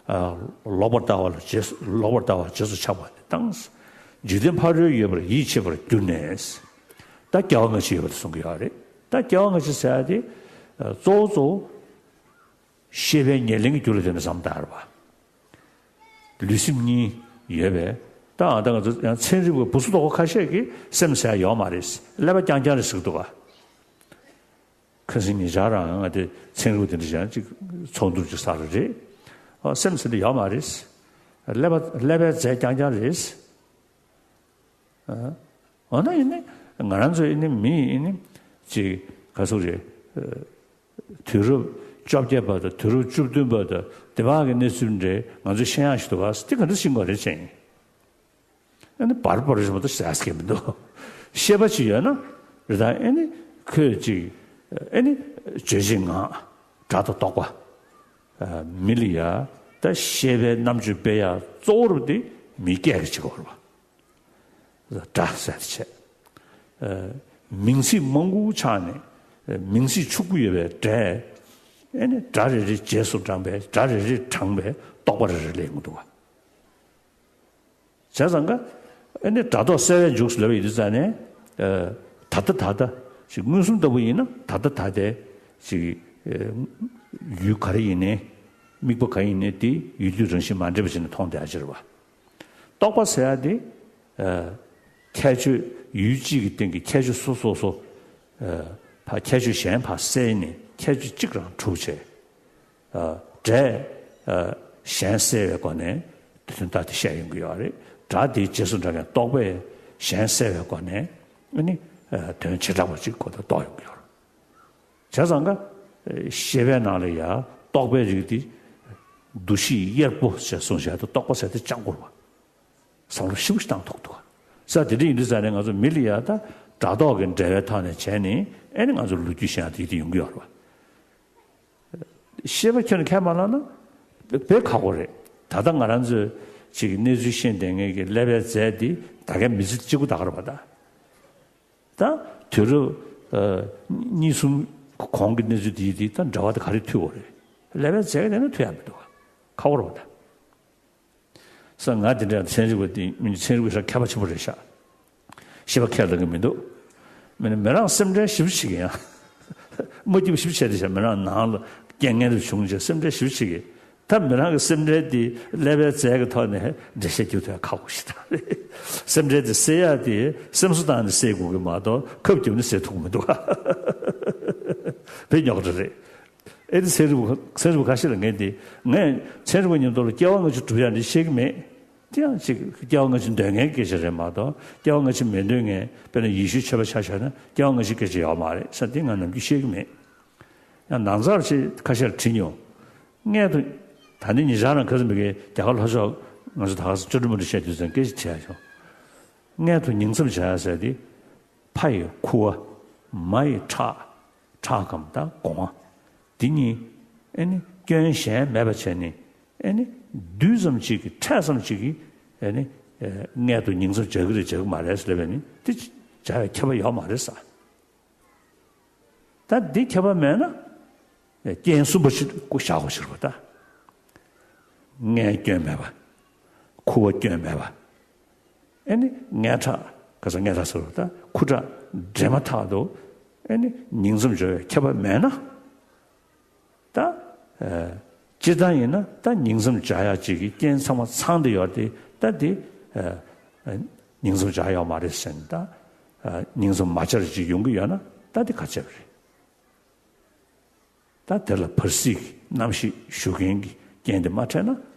ཨ་ལོག་པར་ལྟ་བ་ལ་རྗེས་སུ་ལོག་པར་ལྟ་བ་རྗེས་སུ་ཆགས་པ་དེ་དང་། འཇིག་རྟེན་ཕ་རོལ་ཡོད་པར་ཡིད་ཆེས་པར་གྱུར་ནས། ད་སྐྱེ་བ་སྔ་ཕྱི་ཡོད་པ་དེ་གསུང་གི་ཡོད་རེད། ད་སྐྱེ་བ་སྔ་ཕྱི་ཟེར་ཡག་དེ་གཙོ་བོ་གཙོ་བོ། ཤེས་པའི་ཉེར་ལེན་གྱི་རྒྱུ་ལ་བརྟེན་ནས་བསམ་བཏང་ཡོད་རེད་པ། ལུས་སེམས་གཉིས་ཡོད་པས། ད་ཨ་ད་ང་ཚོ་ཡང་ཚན་རིག་པ་བུ་སུ་དོག་པོ་ཁ་ཤས་ཀྱིས་སེམས་ཟེར་ཡག་ཡོད་མ་རེད། ཀླད་པ་རྐྱང་རྐྱང་རེད་ཟེར་གྱི་འདུག་ག་ཁ་སང་ཉེ་ཆར་རང་ང་དེ་ཚན་རིག་པ་དེ་འདྲ་ཅིག་ཚོགས་འདུ་ཅིག་ཟ་ར་རེད། ཨ་སེམས་ཟེར་འདི་ཡོད་མ་རེད། ཀླད་པ་ཀླད་པའི་རྫས་རྐྱང་རྐྱང་རེད། ཨ་འོ་ན་ཡིན་ནི་ང་རང་ཚོ་ཡིན་ནི་མི་ཡིན་ནི་ཅིག་ག་ཚོད་རེད། དུས་རབས་བཅོ་བརྒྱད་པ་དང་དུས་རབས་བཅུ་བདུན་པ་དང་དེ་བར་གྱི་གནས་ཚུལ་འདྲ་ང་ཚོས་ཤེས་ཡག་ཞིག་འདུག་ག་དེ་ག་འདྲ་ཤེས་དགོས་རེད་ཅེས། ཨ་ནི་བར་བར་རེ་བཞིན་མ་གཏོགས་ཟེར་ཡག་མི་འདུག་ཤེས་པ་ཅིག་ཡོད་ན་རེད་ད། ཨ་ནི་ཁོས་ཅིག་ཨ་ནི་རྗོད་བྱེད་ངག་སྒྲ་དང་རྟོག་པ། མི་ལ་ཡ་ད་ ད་ཤེས་པའི་རྣམ་དཔྱོད་སྤེལ་ཡ་གཙོ་བོར་དེ་མི་སྐད་ཀྱི་བྱེད་སྒོ་རེད་བ། སྒྲ་ཟེར་དེ་བྱས། མིང་ཚིག་མང་པོ་ཆགས་ནས་མིང་ཚིག་ཕྱུག་པོ་ཡོད་པའི་སྒྲས་ཨེ་ནི་སྒྲ་རེ་རེ་རྗེས་སུ་འབྲངས་པའི་སྒྲ་རེ་རེ་དྲངས་པའི་རྟོག་པ་རེ་རེ་སླེབས་ཡོང་གི་འདུག་བ། བྱས་ཙང་ཀ་ཨེ་ནི་སྒྲ་རྟོག་གསལ་བའི་འཇུག་ཟེར་བ་ཡིན་དུས་ཙང་ནས། ད་ལྟ་ད་ལྟ་ཅིག་མངོན་སུམ་ལྟ་བུ་ཡིན་ན་ད་ལྟ་ད་ལྟའི་ཅིག་ཡུལ་ག་རེ་ཡིན་ནའི་དམིགས་པ་ག་ཡིན་ནའི་དེ་ཡུལ་དུས་རང་བཞིན་མ་འདྲེས་པ་བྱས་ནས་མཐོང་བསྡད་ཡ་ཅིག་རེད་བ། རྟོག་པ་ཟེར་ཡ་དེ་ཁྱད་ཆོས་ཡུལ་གཅིག་གི་སྟེང་གི་ཁྱད་ཆོས་སོ་སོ་སོ་ཕ་ཁྱད་ཆོས་གཞན་ཕར་བསལ་ནས་ཁྱད་ཆོས་གཅིག་རང་གྲུབ་བྱས། སྒྲས་གཞན་བསལ་བའི་སྒོ་ནས་དོན་དག་དེ་བཤད་ཡོང་གི་ཡོད་རེད། སྒྲ་དེའི་རྗེས་སུ་འབྲང་མཁན་རྟོག་པས་གཞན་བསལ་བའི་སྒོ་ནས་ཨ་ནི་དོན་བྱེ་བྲག་པ་གཅིག་ཁོ་ཐག་རྟོགས་ཡོང་གི་ཡོད་རེད། བྱས་ཙང་ཀ་ཤེས་པའི་ནང་ལ་ཡང་རྟོག་པའི་རིགས་དེ་འདུ་ཤེས་གཡེར་པོ་ཞེས་གསུངས་བྱས་ཏེ་རྟོག་པ་ཟེར་དེ་སྤྱང་པོ་རེད་བ། བསམ་བློ་ཞིབ་པོ་ཞིག་བཏང་ཐུབ་འདུག་ས་དེ་འདྲ་ཡིན་དུས་ཙང་ནས་ང་ཚོ་མི་ལ་ཡ་ད་སྒྲ་རྟོག་གི་འབྲེལ་བའི་ཐོག་ནས་བྱས་ནས་ཨེ་ནི་ང་ཚོ་ལོ་རྒྱུས་བཤད་ཡ་དེ་ཡོང་གི་ཡོད་རེད་བ། ཤེས་པ་ཁྱོན་ནས་ཁས་མ་བླངས་ན་དཔེ་ཁག་པོ་རེད། ད་ལྟ་ང་རང་ཚོས་ཅིག་གནས་ཚུལ་ཤེས་བསྡད་མཁན་གྱི་ཀླད་པའི་རྫས་འདི་ད་གའི་མི་ཚེ་གཅིག་པུ་ད་ག་རེད་བ་ད། ད་དུས་རབས་གཉིས་གསུམ་གོང་གི་གནས་ཚུལ་འདི་འདི་ད་འབྲེལ་བ་དེ་ག་རེ་མཐུད་དགོས་རེད། ཀླད་པའི་རྫས་ཀྱི་ནང་ན་མཐུད་ཡ་མི་འདུག་བ། ཁག་པོ་རེད་བ་ད། ས་ང་དེ་འདྲ་ཚན་རིག་པ་དེ་མི་ཚན་རིག་པ་ཤ་མཁས་པ་ཆེན་པོ་རེད་ཤག་ཤེས་པ་ཁས་ལེན་གི་མི་འདུག་མི་ནི་མི་རང་སེམས་ཁྲལ་ཞིབ་ཞིག་ཡང་མ་སྐྱིད་པ་ཞིབ་བྱས་ཏེ་ཤག་མི་རང་ནང་ལ་རྐྱེན་ངན་རེ་བྱུང་རྗེས་སེམས་ཁྲལ་ཞིབ་ཞིག་གིས་ད་མི་རང་གི་སེམས་ཁྲལ་དེ་ཀླད་པའི་རྫས་ཀྱི་ཐོག་ནས་འགྲེལ་བཤད་རྒྱུ་དེ་ཁག་པོ་ཞིག་ད་རེད། སེམས་ཁྲལ་དེ་སེལ་ཡ་དེ་སེམས་གསོ་བཏང་ནས་སེལ་དགོས་གི་མ་གཏོགས་ཁབ་རྒྱབ་ནས་སེལ་ཐུབ་གི་མི་འདུག་དཔེ་རྙོག་དྲ་རེད། ཨེ་ནི་ཚན་རིག་པ་ཚན་རིག་པ་ཁ་ཤས་ལ་ངས་འདི་ངས་ཚན་རིག་པ་མཉམ་དུ་ལ་སྐྱེ་བ་སྔ་ཕྱི་སྒྲུབ་ཡག་འདི་ཤེས་ཀྱི་མེད། དེ་ཡང་ཅིག་སྐྱེ་བ་སྔ་ཕྱི་འདོད་མཁན་སྐད་ཆ་རེད་མ་གཏོགས་སྐྱེ་བ་སྔ་ཕྱི་མི་འདོད་མཁན་དཔེར་ན་ཡེ་ཤུའི་ཆོས་པ་ཆ་བཞག་ན་སྐྱེ་བ་སྔ་ཕྱི་སྐད་ཆ་ཡོད་མ་རེད་ས་དེ་ང་ནམ་རྒྱུན་ཤེས་ཀྱི་མེད། ཡང་ནང་ཚར་ཅིག་ཁ་ཤས་ལ་དྲིས་མྱོང་། སྔས་མཐོ། ད་ནི་ཉེ་ཆར་རང་ཁ་སང་མི་གའི་རྒྱ་གར་ལྷོ་ཕྱོགས་ང་ཚོ་ད་ག་སེ་ཅོ་འདྲི་མོ་འདྲི་བཤད་དུས་ཙང་སྐད་ཆ་དྲིས་ཡ་བྱུང་། སྔས་མཐོ་ཉིང་མཚམས་བྱ་ཡ་ཟེར་དེ། ཕ་ཡི་ཁུ་བ། མ་ཡི་ཁྲག་ཁྲག་གམ་དང་སྒོ་ང་། འདི་གཉིས་ཨེ་ནི་སྐྱོན་གཞན་མེད་པ་བྱས་ནས་ཨེ་ནི་རྡུལ་ཙམ་གཅིག་གི་ཕྲད་ཙམ་གཅིག་གིས་ཨེ་ནི་སྔས་མཐོ་ཉིང་མཚམས་བྱ་གི་རེད་བྱ་གི་མ་རེད་ཟེར་ལབ་པས་ནི་དེ་བྱ་བའི་ཁྱབ་པ་ཡོད་མ་རེད་ས། ད་འདི་ཁྱབ་པ་མེད་ན། རྐྱེན་གསུམ་པ་ཞིག་བཞག་དགོས་ཞེས་པ་ད། མངལ་སྐྱོན་མེད་པ། ཁུ་བ་སྐྱོན་མེད་པ། ཨེ་ནི་མངལ་ཁྲག་ག་ས་མངལ་ཁྲག་ཟེར་བ་ད་ཁུ་ཁྲག་འདྲེས་མ་ཐག་ཏུ་ཨེ་ནི་ཉིང་མཚམས་སྦྱོར་བའི་ཁྱབ་པ་མེད་ན། ད། སྤྱིར་བཏང་ཡིན་ན་ད་ཉིང་མཚམས་སྦྱར་ཡག་ཅིག་གི་རྐྱེན་ཚང་མ་ཚང་བསྡད་ཡོད་དེ་ད་དེ། ཉིང་མཚམས་སྦྱར་ཡོད་མ་རེད་ཟེར་ནས་ད། ཉིང་མཚམས་མ་སྦྱར་ཅིག་ཡོང་གི་ཡོད་ན་ད་དེ་ག་ཅེ་བ་རེད། ད་དེ་ལ་བར་སྲིད་ཀྱི་རྣམ་ཤེས་ཞུགས་མཁན་གྱི་རྐྱེན་དེ་མ་འཕྲད་ན་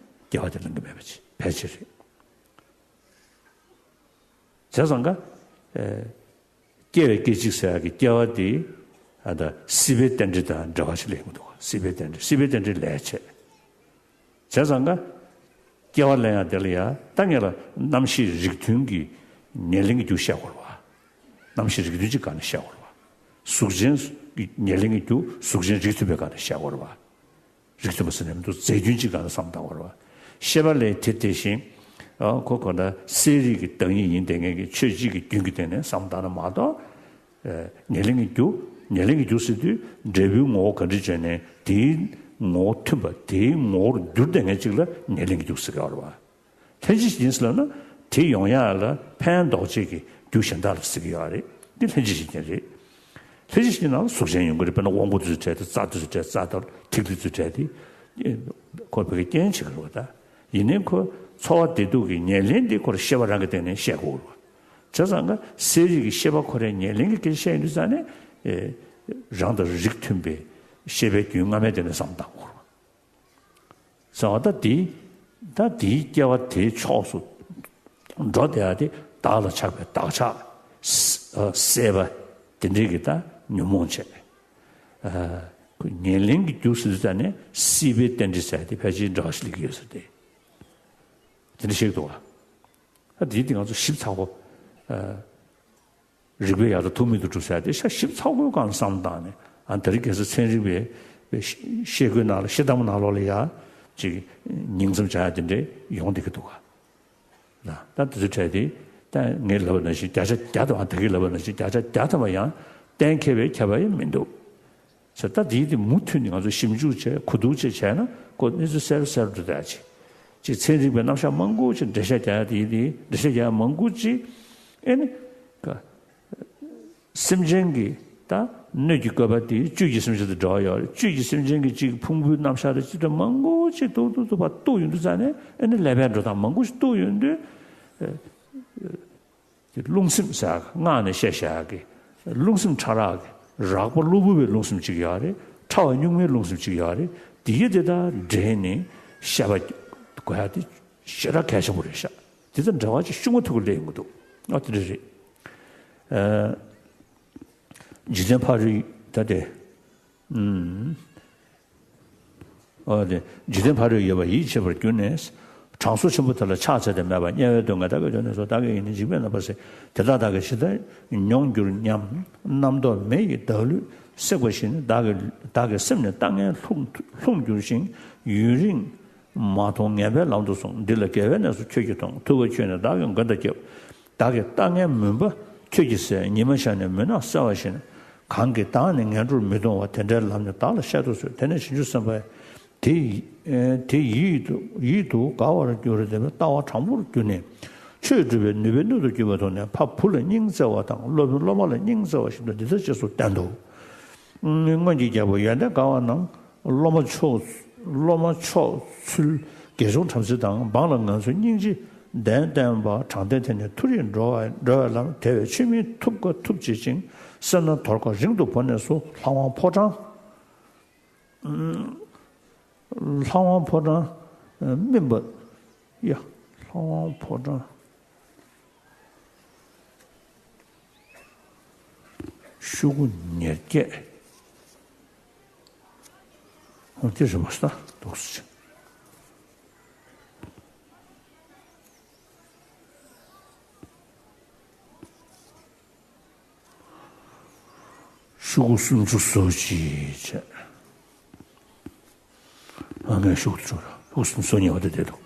སྐྱེ་བ་དེ་ལེན་གྱི་མེད་པ་ཅིག་ཕལ་ཆེར་རེད། བྱས་ཙང་ཀ། སྐྱེ་བའི་སྐད་ཅིག་ཟེར་ཡག་གི་སྐྱེ་བ་དེ་ཨ་ད་སྲིད་པའི་རྟེན་འབྲེལ་དང་འབྲེལ་བ་ཞིག་ལེན་གྱི་འདུག་སྲིད་པའི་རྟེན་འབྲེལ་སྲིད་པའི་རྟེན་འབྲེལ་ལས་བྱེད། བྱས་ཙང་ཀ། སྐྱེ་བ་ལེན་ཡག་དེ་ལ་ཡ་ད་ངེད་ལ་རྣམ་ཤེས་རིགས་མཐུན་གྱི་ཉེར་ལེན་གྱི་རྒྱུ་བཤད་དགོས་རེད་བ། རྣམ་ཤེས་རིགས་མཐུན་གཅིག་སྒང་ནས་བཤད་དགོས་རེད་བ། གཟུགས་ཅན་གྱི་ཉེར་ལེན་གྱི་རྒྱུ་གཟུགས་ཅན་རིགས་མཐུན་པའི་སྒང་ནས་བཤད་དགོས་རེད་བ། རིགས་མཐུན་པ་ཟེར་ནས་མི་འདུག་རྫས་རྒྱུན་གཅིག་སྒང་ལ་བསམ་བཏང་བ་རེད་བ། ཤེས་པ་ལས་དེ་དེ་བཞིན། ཨ་ཁོ་ཁོ་ན་གསལ་རིག་གི་བདག་ཉིད་ཡིན་བསྡད་མཁན་གྱི་ཆོས་གཅིག་གི་རྒྱུན་གྱི་སྟེང་ནས་བསམ་བཏང་ན་མ་གཏོགས། ཨ་ཉེར་ལེན་གྱི་རྒྱུ། ཉེར་ལེན་གྱི་རྒྱུ་ཟེར་དུས་འབྲས་བུའི་ངོ་བོ་ག་འདྲ་བྱས་ནས་དེའི་ངོ་བོ་མཐུན་པ་དེའི་ངོ་བོར་འགྱུར་བསྡད་མཁན་གཅིག་ལ་ཉེར་ལེན་གྱི་རྒྱུ་ཟེར་གྱི་ཡོད་རེད་བ། ལྷན་ཅིག་བྱེད་ཀྱིན་ཟེར་ལབ་ན་དེ་ཡོང་ཡག་ལ་ཕན་འདོགས་བྱེད་ཀྱི་རྒྱུ་གཞན་དག་ལ་ཟེར་གྱི་ཡོད་རེད། འདི་ལྷན་ཅིག་བྱེད་ཀྱིན་རེད། ལྷན་ཅིག་བྱེད་ཀྱིན་ནང་ལ་གཟུགས་ཅན་ཡོང་གི་རེད། དཔེར་ན་དབང་པོ་དེ་ཚོ་བྲལ་ཏེ་རྩ་དེ་ཚོ་བྲལ་རྩ་དང་ཐིག་ལེ་ཚོ་བྲལ་ཏེ། ཁོ་བོད་ཀྱི་རྐྱེན་བྱེད་ཀྱི་རེད་བ་ད། ཡིན་ནའི་ཁོ་ཚོར་བ་བདེ་སྡུག་གི་ཉེར་ལེན་འདི་ཁོར་ཤེས་པ་རང་གི་སྟེང་ནས་བཤད་དགོས་རེད་བ། བྱས་ཙང་ཀ་གསལ་རིག་གི་ཤེས་པ་ཁོ་རའི་ཉེར་ལེན་གྱི་སྐད་ཆ་བཤད་ཡོང་དུས་ཙང་ནས། རང་དང་རིགས་མཐུན་པའི་ཤེས་པའི་རྒྱུན་སྔ་མའི་སྟེང་ནས་བསམ་བཏང་དགོས་རེད་བ། ཟེར་བ་ད་དེའི་ད་དེའི་སྐྱེ་བ་དེའི་ཕྱོགས་སུ་འགྲོ་བསྡད་ཡ་དེ་བདག་ལ་ཆགས་པའི་བདག་ཆགས་ཨ་སྲེད་པ་དེ་འདྲའི་གི་ད་ཉོན་མོངས་བྱས། ཨ་ཁོ་ཉེར་ལེན་གྱི་རྒྱུ་ཟེར་དུས་ད་ནས་སྲིད་པའི་རྟེན་འབྲེལ་ཟེར་ཡ་དེ་ཕལ་ཆེར་འདྲ་བ་ཞིག་སླེབས་ཀྱི་ཡོད་ཟེར་ཏེ། དེ་འདྲ་ཞིག་འདུག་བ། ཨ་དེའི་དེ་ང་ཚོ་ཞིབ་ཚགས་པོ་ཨ། རིགས་པས་ཡར་དང་ཐུག་མེད་དུ་གྲུབ་ཟེར་ཏེ་ཤ་ཞིབ་ཚགས་པོའི་སྒང་ལ་བསམ་བཏང་ནས་ཨ་ད་རེས་ཁ་སང་ཚན་རིག་པའི་ཤེལ་སྒོའི་ནང་ལ་ཤེལ་དམ་ནང་ལོགས་ལ་ཡ་ ཅིག་ཉིང་མཚམས་བྱ་ཡ་དེ་འདྲས་ཡོང་བསྡད་ཀྱི་འདུག་ག་ལ། ད་དེ་ཚོའི་གྲས་དེ་ད་ངས་ལབ་པ་ནང་བཞིན་བརྒྱ་ཆ་བརྒྱ་ཐམ་པ། ད་གིན་ལབ་པ་ནང་བཞིན་བརྒྱ་ཆ་བརྒྱ་ཐམ་པ་ཡང་གཏན་འཁེལ་བའི་ཁྱབ་པ་ཡང་མི་འདུག་ཟེར། ད་དེའི་དེ་མུ་མཐུད་ནས་ང་ཚོ་ཞིབ་འཇུག་བྱས། གོ་བསྡུར་བྱས་བྱས་ན་ཁོ་གནས་ཚུལ་གསལ་རུ་གསལ་རུ་འགྲོ་ད་ཅིག་ཅིག་ཚན་རིག་པའི་རྣམ་གཞག་མང་པོ་ཅིག་འགྲེལ་བཤད་རྒྱག་ཡ་དེ་ཡིན། དེ་འགྲེལ་བཤད་རྒྱག་ཡ་མང་པོ་ཅིག་ཨེ་ནི་ཀ་སེམས་ཅན་གྱི་ད་སྣོད་ཀྱི་བཀོད་པ་དེ་བཅུད་ཀྱི་སེམས་ཅན་དང་འབྲེལ་བ་ཡོད་རེད། བཅུད་ཀྱི་སེམས་ཅན་གྱི་ཅིག་ཕུང་པོའི་རྣམ་གཞག་དང་ཅི་འདྲ་མང་པོ་ཅིག་ཏུག་ཏུག་ཏུག་ཕར་གཏུགས་ཡོང་དུས་ཙང་ནས་ཨེ་ནི་ཀླད་པའི་འགྲོ་སྟངས་མང་པོ་ཞིག་གཏུགས་ཡོང་དུས། དེ་རླུང་སེམས་ཟེར་ཡག་གི་སྔགས་ནས་བཤད་བཤད་ཡག་གི་རླུང་སེམས་ཕྲ་རགས་ཀྱི་རགས་པ་གློ་བུར་བའི་རླུང་སེམས་གཅིག་ཡོད་རེད། ཕྲ་བ་གཉུག་མའི་རླུང་སེམས་གཅིག་ཡོད་རེད། དེ་གཉིས་དེ་དང་འབྲེལ་ནས་བཤད་པ་དགོས་ཡ་དེ་ཞེ་དྲག་གལ་ཆེན་པོ་རེད་ཤག་དེ་དང་འབྲེལ་བ་ཅིག་ཤུགས་མ་ཐུག་གི་སླེབས་ཡོང་གི་འདུག་ཨ་དེ་འདྲ་རེད། ཨ། འཇིག་རྟེན་ཕ་རོལ་ད་དེ། ཨུམ། ཨོ་དེ། འཇིག་རྟེན་ཕ་རོལ་ཡོད་པ་ཡིད་ཆེས་པར་གྱུར་ནས། གྲངས་སུ་ཆེན་པོ་དེ་ལ་ཕྱག་འཚལ་ཏེ་སྨྲས་པ། དམྱལ་བའི་སྡུག་བསྔལ་བདག་གིས་མྱོང་ནས་སུ། བདག་གི་ཡིད་ནི་འཇིགས་པས་མནར་བར་གསལ། དེ་དག་བདག་གིས་ཇི་ལྟར་མྱོང་འགྱུར་སྙམ། རྣམ་རྟོག་མེ་ཡིས་བདག་ལུས་བསྲེགས་པ་བཞིན། བདག་གི་བདག་གི་སེམས་ནི་ལྟ་ངན་ལྷུང་ལྷུང་འགྱུར་ཞིང་། ཡུན་རིང་མ་མཐོང་ངན་པའི་ལམ་དུ་སོང་། འདི་ལ་དགེ་བའི་གནས་སུ་ཁྱོད་ཀྱིས་མཐོང་། ཐུབ་པ་ཁྱོད་ནི་བདག་གི་མགོན་དང་ཁྱབ། བདག་གི་ལྟ་ངན་མུན་པ་ཁྱོད་ཀྱིས་བསལ། ཉི་མ་ཤར་ནས་མུན་ནག་བསལ་བ་བཞིན། གང་གིས་བདག་ནི་ངན་འགྲོར་མི་ལྟུང་བ། དེ་འདྲའི་ལམ་ནི་བདག་ལ་བཤད་དུ་གསོལ། དེ་ནས་བྱང་ཆུབ་སེམས་དཔའ་དེ་ཡི་དེ་ཡི་དུ་ཡིད་དུ་དགའ་བར་གྱུར། དེ་ལྟ་བ་དྲང་པོར་གྱུར་ནས། ཆོས་སྒྲུབ་པའི་ནུས་པའི་སྣོད་དུ་གྱུར་པ་དང་ནི། ཕ་བུ་ལ་སྙིང་བརྩེ་བ་དང་། སློབ་དཔོན་སློབ་མ་ལ་སྙིང་བརྩེ་བ་བཞིན་དུ་འདི་ལྟར་རྗེས་སུ་བསྟན་ཏོ། སྔོན་གྱི་རྒྱལ་པོ་ཡོན་ཏན་དགའ་བ་རྣམས། སློབ་མ་མཆོག་སློབ་མ་མཆོག་ཚུལ་དགེ་སྦྱོང་བྲམ་ཟེ་དང་། འབངས་ལ་ངང་ཚུལ་སྙིང་རྗེ་ལྡན་བསྟན་པ། དྲང་བདེན་དེ་ནི་མཐོ་རིས་འགྲོ་བ་འགྲོ་བའི་ལམ། དེ་བས་ཆོས་མིན་ཐུབ་དཀའ་ཐུབ་བྱེད་ཅིང་། སེར་སྣ་དོར་དཀའ་རིང་དུ་བོར་ནས་སུ། ལྷ་དབང་ཕོ་བྲང་། ལྷ་དབང་ཕོ་བྲང་སྨིན་པ། ཡ། ལྷ་དབང་ཕོ་བྲང་། ཤོག་གུ་ཉེར་བརྒྱད། འོ་དེ་རེད་མ་ས་འདུག་སེ། ཤོག་གུ་སུམ་ཅུ་སོ་གཅིག་བྱས། ཨ་ངས་ཤོག་གུ་ཤོག་གུ་སུམ་ཅུ་སོ་གཉིས་པ་དེ་བསྡད་འདུག་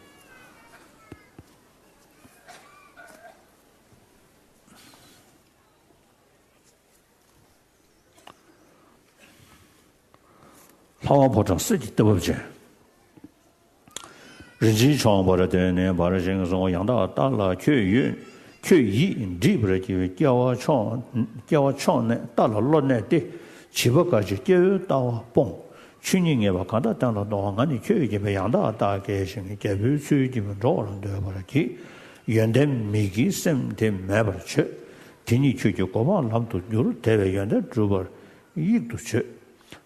ལྷ་དབང་ཕོ་བྲང་གསེར་གྱི་རྟ་བབས་ཅན། རིན་ཆེན་མཆོག་འབར་དོན་ནི་འབར་ཞིང་གསུང་། ཡང་དག་ལྟ་ལ་ཁྱོད་ཡོད། ཁྱོད་ཡིད་འདྲིས་པར་བགྱི་བའི་སྐྱེ་བ་མཆོག་སྐྱེ་བ་མཆོག་ནི་རྟ་ལ་བློ་གནས་ཏེ། བྱིས་པ་དགའ་ཕྱིར་སྐྱེ་བོའི་ལྟ་བ་སྤོང་། ཆོས་ཉིད་ངེས་པ་གང་དག་བསྟན་ལ་གཏོང་བ། ང་ནི་ཁྱོད་ཀྱི་རྒྱན་པས། ཡང་དག་བདག་དགྱེས་ཤིང་། རྒྱལ་པོའི་ཚུལ་གྱིས་འགྲོ་བར་འདོད་པར་གྱིས། ཡོན་ཏན་མིག་གི་སེམས་དེ་མེད་པར་བྱོས། དེ་ཉིད་ཁྱོད་ཀྱི་གོ་འཕང་ལམ་དུ་འགྱུར། དེ་བས་ཡོན་ཏན་སྒྲུབ་པར་དབྱིག་ཏུ་བྱོས།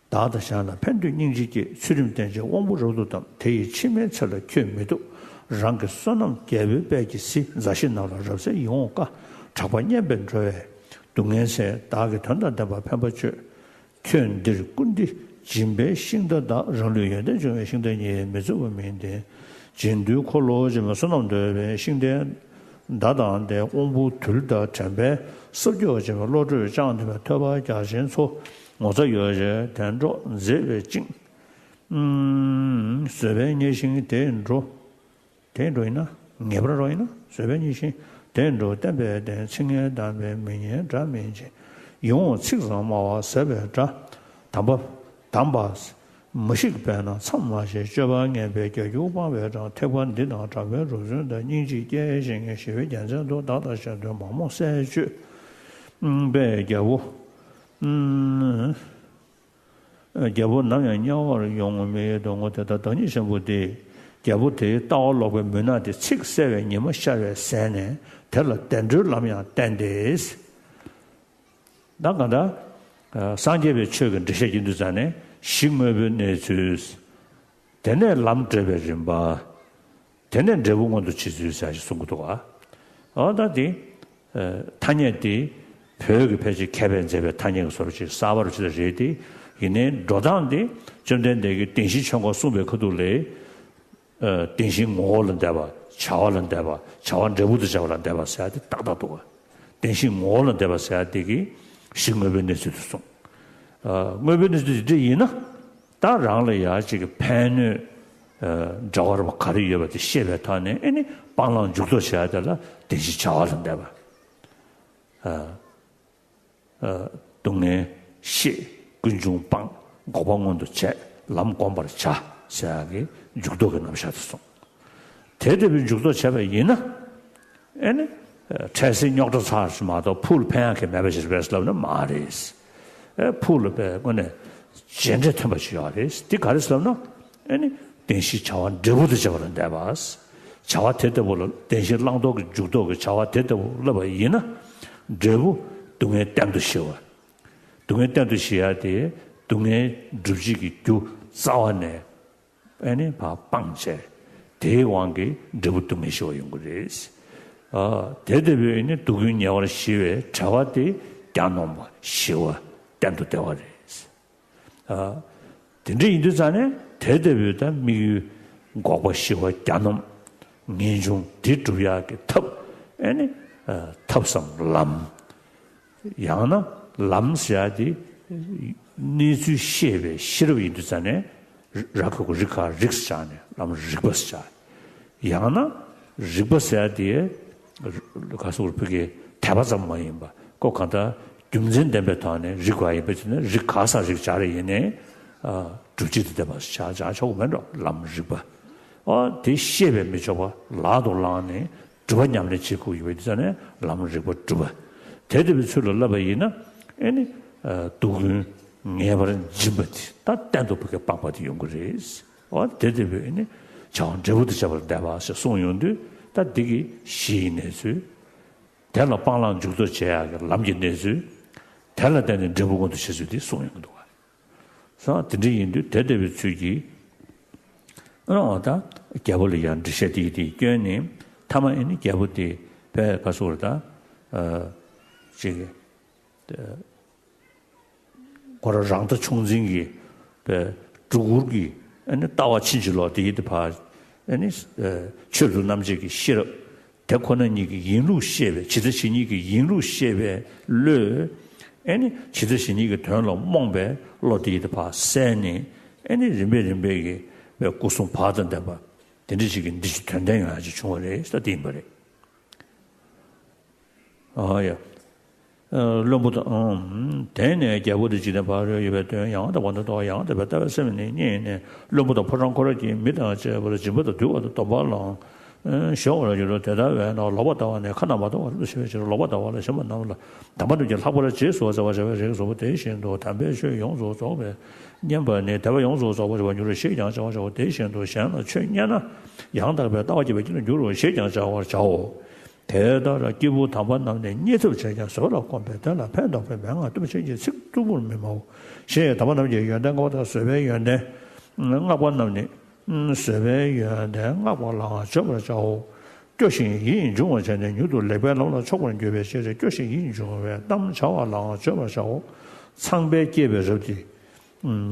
བདག་དང་གཞན་ལ་ཕན་འདོད་སྙིང་རྗེ་སྐྱེས། ཚུལ་ཁྲིམས་བསྟེན་ཕྱིར་དབང་པོ་རབ་ཏུ་བསྡམས། དེ་ཡི་ཕྱི་མའི་ཚེ་ལ་ཁྱོད་མི་ཐུབ། རང་གི་བསོད་ནམས་རྒྱལ་པོའི་དཔལ་གྱིས་གཟིགས། མཛའ་བཤེས་རྣམས་ལ་རབ་གསལ་ཡིད་འོང་བཀའ། གྲགས་པ་སྙན་པས་འགྲོ་བའི་སྡུག་བསྔལ་སེལ། བདག་གི་དོན་དང་ལྡན་པ་ཕན་པར་སྤྱོད། ཁྱོད་འདིར་སྐུ་འདི་སྦྱིན་པའི་ཤིང་རྟ་བདག་རང་ལུས་ཡོན་ཏན་འབྱུང་བའི་ཤིང་རྟ་ཉིད། མི་བརྫི་བ་མིན་ཏེ། སྦྱིན་དུས་འཁོར་ལོ་སྦྱིན་པའི་བསོད་ནམས་འདོད་པའི་ཤིང་རྟའི་མདའ་དང་ལྡན། དབང་པོ་དུལ་དང་དྲན་པས་སྲབ་རྒྱས་པ་སྦྱིན་པའི་བློ་གྲོས་བཅངས་ལྡན་པའི་ཐོས་པ་རྒྱ་ཆེན་མཚོ། ངོ་ཚ་ཡོ་བྱད་དལ་འགྲོ་མཛེས་པའི་བཅིངས། བཟོད་པས་མཉེས་ཤིང་དེ་འགྲོ། དེ་འགྲོ་ཡིན་ན། ངེས་པར་འགྲོ་ཡིན་ན། བཟོད་པས་མཉེས་ཤིང་དེ་འགྲོ། བསྟན་པའི་བདེན་ཚིག་ངན་གདམས་པས། མི་སྙན་སྒྲ་མི་འབྱིན། ཡིད་འོང་ཚིག་ཙམ་སྨྲ་བ་ཟད་པའི་དགྲ། དམ་པ་དམ་པ་མ་ཞིག་པས་ན་མཚམས་མ་བཞེས། སྤྱོད་པ་ངན་པས་རྒྱལ་རྒྱུད་སྤངས་པའི་གྲགས། ཐེག་པ་འདི་དང་གྲགས་པའི་རབ་བརྩོན་དང་། སྙིང་རྗེས་སྐྱེས་ཤིང་ཞི་བའི་རྒྱལ་མཚན་དུ། བདག་དང་གཞན་དོན་མ་རྨོངས་གསལ་སྤྱོད་པས། རྒྱལ་པོ་རྒྱལ་པོ་ནམ་ཡང་དམྱལ་བར་ཡོང་ངོ་མི་ཡོང་དུ་ངོ་། དེ་ལྟར་བདག་ཉིད་ཆེན་པོ་འདི། རྒྱལ་པོ་དེའི་ལྟ་བ་ལོག་པའི་མུན་ནག་དེ་ཚིག་གསལ་བའི་ཉི་མ་ཤར་བས་གསལ་ནས། དེ་ལ་བདེ་འགྲོའི་ལམ་ཡང་བསྟན་ཏེ། ད་གང་ལྟར་སངས་རྒྱས་པའི་ཆོས་ཀྱི་འགྲེལ་བཤད་ཀྱི་འདུག་ཙང་ནས་གཞི་དངོས་པོའི་གནས་ཚུལ། དེ་ནས་ལམ་འབྲས་པའི་རིམ་པ། དེ་ནས་འབྲས་བུ་མངོན་དུ་བྱེད་ཚུལ་ཟེར་ཞིག་གསུང་གི་འདུག་ག་འོ་ད་དེ། ཐ་སྙད་དེ་བོད་ཀྱི་ཕལ་ཆེར་མཁས་པས་མཛད་པའི་ཐ་སྙད་ཀྱི་བཟོ་འདྲ་ཅིག་གསར་པ་རུ་ཅིག་ལ་རེད་དེ། ཡིན་ནའི་འགྲོ་སྟངས་དེ་བཅོམ་ལྡན་འདས་ཀྱིས་བདེན་བཞིའི་ཆོས་འཁོར་གསུངས་པའི་ཁ་ཐུག་ལས། བདེན་བཞིའི་ངོ་བོ་ལ་འདས་པ། བྱ་བ་ལ་འདས་པ། བྱ་བ་འབྲས་བུ་དང་བྱ་བ་ལ་འདས་པ་ཟེར་ཡ་དེ་ཏག་ཏག་འདུག་ག་བདེན་བཞིའི་ངོ་བོ་ལ་འདས་པ་ཟེར་ཡ་དེ་གིས་གཞི་དངོས་པོའི་གནས་ཚུལ་དུ་གསུངས། དངོས་པོའི་གནས་ཚུལ་དེ་འདྲ་ཡིན་ན། ད་རང་ལ་ཡ་གཅིག་གི་ཕན་གནོད་ འབྲེལ་བ་ར་བ་ག་རེ་ཡོད་པ་དེ་ཤེས་པའི་ཐོག་ནས་ཨེ་ནི་སྤང་བླང་འཇུག་ལྡོག་བྱེད་ཡ་དེ་ལ་བདེན་བཞིའི་བྱ་བ་ལ་འདས་པ། སྡུག་བསྔལ་ཤེས། ཀུན་འབྱུང་སྤང་། འགོག་པ་མངོན་དུ་བྱས། ལམ་བསྒོམ་པར་བྱ་ཟེར་ཡ་གི་འཇུག་ལྡོག་གི་རྣམ་གཞག་དེ་གསུངས། དེ་ལྟ་བུའི་འཇུག་ལྡོག་བྱས་པ་ཡིན་ན། ཨེ་ནི། འཕྲལ་སེལ་རྙོག་དྲ་ཚར་ཞིག་མ་གཏོགས་ཕུགས་ལ་ཕན་ཡག་གི་མེད་པ་ཞིག་རེད་པས་ལབ་ན་མ་རེད། ཨེ་ཕུགས་ལ་པའི་དངོས་གནས་རྗེས་འབྲས་ཐོན་པ་ཞིག་ཡོད་རེད། འདི་ག་རེ་ལབ་ན། ཨེ་ནི། བདེན་བཞིའི་བྱ་བ་འབྲས་བུ་དང་བཅས་པ་ལ་འདས་པ། བྱ་བ་དེ་ལྟ་བུ་ལ་བདེན་བཞིའི་བླང་དོར་གྱི་འཇུག་ལྡོག་གི་བྱ་བ་དེ་ལྟ་བུ་སླེབས་པ་ཡིན་ན། འབྲས་བུ་སྡུག་བསྔལ་གཏན་དུ་ཞི་བ། སྡུག་བསྔལ་གཏན་དུ་ཞི་ཡ་དེ་སྡུག་བསྔལ་སྒྲུབ་བྱེད་ཀྱི་རྒྱུ་རྩ་བ་ནས། ཨེ་ནི་ཕར་སྤངས་བྱས། དེའི་དབང་གིས་འབྲས་བུ་སྡུག་བསྔལ་ཞི་བ་ཡོང་གི་རེད། ཨ་དེ་ལྟ་བུའི་ཨེ་ནི་སྡུག་ཀུན་ཉེ་བར་ཞི་བའི་བྲལ་བ་དེ་གྱ་ནོམ་པ་ཞི་བ་གཏན་དུ་བདེ་བ་རེད། ཨ་དེ་འདྲ་ཡིན་དུས་ཙང་ནས་དེ་ལྟ་བུའི་ད་དམིགས་ཡུལ་འགོག་པ་ཞི་བ་གྱ་ནོམ་ངེས་འབྱུང་དེ་སྒྲུབ་ཡག་གི་ཐབས། ཨེ་ནི་ཨ་ཐབས་སམ་ལམ། ཡང་ན་ལམ་ཟེར་ཡ་དེ་གནས་ཚུལ་ཤེས་པའི་ཤེས་རབ་ཡིན་དུས་ཙང་ནས། ར་ཁུ་གུ་རི་ག་རིགས་སུ་བྱ་ནས་ལམ་རིག་པ་ཟེར་བྱ། ཡང་ན་རིག་པ་ཟེར་ཡ་དེ་ག་སོགས་བོད་ཀྱི་དད་པ་ཙམ་མ་ཡིན་པ་ཁོ་གང་ལྟར་རྒྱུ་མཚན་ལྡན་པའི་ཐོག་ནས་རིག་པ་ཡིན་པ་ཅིག་ནས་རིག་ག་ས་རིག་བྱ་རེ་ཡིན་ནས་སྒྲུབ་བྱེད་དུ་བསྟན་པ་ཟེར་བྱ་བྱ་ཆོག་གི་མེད་འགྲོ། ལམ་རིག་པ། ཨ་དེ་ཤེས་པས་མི་ཆོག་པ་ལག་ཏུ་བླངས་ནས། སྒྲུབ་པ་ཉམས་ལེན་བྱེད་དགོས་ཡོད་པའི་དུས་ཙང་ནས་ལམ་རིག་པ་སྒྲུབ་པ། དེ་ལྟ་བུའི་ཚུལ་ལ་བསླབ་པ་ཡིན་ན། ཨེ་ནི། སྡུག་ཀུན་ངེས་པར་འབྱིན་པ་དེ་ད་གཏན་དུ་བུ་གའི་སྤངས་པ་དེ་ཡོང་གི་རེད། འོ་དེ་ལྟ་བུའི་ཨེ་ནི། བྱ་བ་འབྲས་བུ་དང་བཅས་པར་འདས་པ་ཞེས་གསུངས་ཡོང་དུས་ད་འདི་གི་གཞི་ཡི་གནས་ཚུལ། དེ་ལ་སྤང་བླང་འཇུག་ལྡོག་བྱེད་ཡག་གི་ལམ་གྱི་གནས་ཚུལ། དེ་ལ་བརྟེན་ནས་འབྲས་བུ་མངོན་དུ་བྱེད་ཚུལ་དེ་གསུངས་ཡོང་གི་འདུག་བ། སོང་དེ་འདྲ་ཡིན་དུས་དེ་ལྟ་བུའི་ཚུལ་གྱིས། ཨ་ནི་འོ་ད་རྒྱལ་པོ་ལ་ཡང་འགྲེལ་བཤད་དེ་ཡི་དེ་བསྐྱོན་ནས་མཐའ་མ་ཨེ་ནི་རྒྱལ་པོ་དེ་བས་ག་སོ་ར་ད། ཅིག་ཁོ་རང་རང་ལྟ་ཆུང་འཛིན་གྱི་བས་སྒྲུ་གུར་གྱི་ཨ་ནི་ལྟ་བ་ཕྱིན་ཅི་ལོག་དེ་ཡི་དེ་ཕར་ཨ་ནི་ཆོས་ལུགས་རྣམ་འབྱེད་ཀྱི་ཤེས་རབ། དེ་ཁོ་ན་ཉིད་ཀྱི་ཡིན་ལུགས་ཤེས་པའི་ཇི་ལྟ་ཇི་སྙེད་ཀྱི་ཡིན་ལུགས་ཤེས་པའི་བློས། ཨེ་ནི་ཇི་ལྟ་ཇི་སྙེད་ཀྱི་དོན་ལ་རྨོངས་པའི་བློ་དེ་ཡི་དེ་ཕར་བསལ་ནས། ཨེ་ནི་རིམ་པས་རིམ་པས་ཀྱི་བའི་སྐུ་གསུམ་བར་དང་ལྡན་པ། དེ་འདྲ་ཞིག་གི་འདི་ཕྱི་དོན་ལྡན་ཡོང་ཡ་ཅིག་བྱུང་བ་རེད་ཟེར་དེ་ཡིན་པ་རེད། ཨ་ཡ། བློན་པོ་དང་། དེ་ནས་རྒྱལ་པོ་དེ་ཇི་ནས་ཕར་ཡོད་པའི་དོན་ཡང་དག་པར་མཐོང་། ཡང་དག་པའི་ལྟ་བའི་སེམས་ནི་རྙེད་ནས། བློན་པོ་དང་ཕོ་བྲང་ཁོ་ར་གཉིས་མི་དང་བཅས་པར་སྦྱིན་པ་དང་འདུད་པ་དང་སྡོམ་པ་བླངས། ཞོག་ར་ཡོད་དོ། དེ་ལྟ་བས་ན་ལོག་པར་ལྟ་བ་ནི་ཁ་ན་མ་ཐོ་བ་ལྟ་བུ་ཞེས་པའི་ཕྱིར། ལོག་པར་ལྟ་བ་ལ་ཞེན་པ་རྣམས་ལ་དམ་པ་རྣམས་ཀྱིས་ལྷག་པར་རྗེས་སུ་བརྩེ་བར་བྱ་བའི་རིགས་སུ་འདུག། དེ་བཞིན་དུ་དམ་པའི་ཆོས་ཡོངས་སུ་རྫོགས་པའི་བསྙེན་པ་ནི་དད་པ་ཡོངས་སུ་རྫོགས་པར་བྱ་བ་ཉིད་ལ་ཞེས་ཀྱང་བྱ་བར་བྱའོ། དེ་བཞིན་དུ་གཞན་ལ་ཆོས་བསྙད་ན་ཡང་དག་པའི་ལྟ་བ་སྐྱེ་བའི་རྒྱུ་ལ་འགྱུར་རོ་ཞེས་ཀྱང་བྱ་བར་བྱའོ། དེ་ལྟར་སྐྱེས་བུ་དམ་པ་རྣམས་ནི་བསྙེན་ཐབས་བྱས་ཀྱང་བཟོད་པ་ལ་གོམས་པས་དེ་ལ་ཕན་འདོགས་པའི་མན་ངག་ཏུ་མ་བྱས་ཀྱི་ཚིག་རྟུལ་པོར་མི་སྨྲའོ། གཞན་ཡང་དམ་པ་རྣམས་ཀྱི་ཡོན་ཏན་བསྔགས་པ་དང་བཟོད་པའི་ཡོན་ཏན་བསྔགས་པ་རྣམས་ནི། བཟོད་པའི་ཡོན་ཏན་བསྔགས་པ་ལའང་བརྗོད་པར་བྱའོ། སྐྱོ་ཞིང་ཡིད་འབྱུང་བར་བྱས་ནས་མྱུར་དུ་ལེགས་པའི་ལམ་ལ་ཕྱོགས་པར་འགྱུར་བའི་ཕྱིར། སྐྱོ་ཞིང་ཡིད་འབྱུང་བའི་གཏམ་བྱ་བ་ལའང་བརྗོད་པར་བྱའོ། ཚངས་པས་བསྐྱེད་པའི་རབ་ཏུ་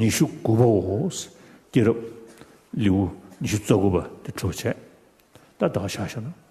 ཉི་ཤུ་དགུ་པའོ། བསྐྱེད་རབ་ལེའུ་ཉི་ཤུ་རྩ་དགུ་པ་དེ་གྲུབ་བྱས། ད་ད་ག་བཞག་བཞག་ན།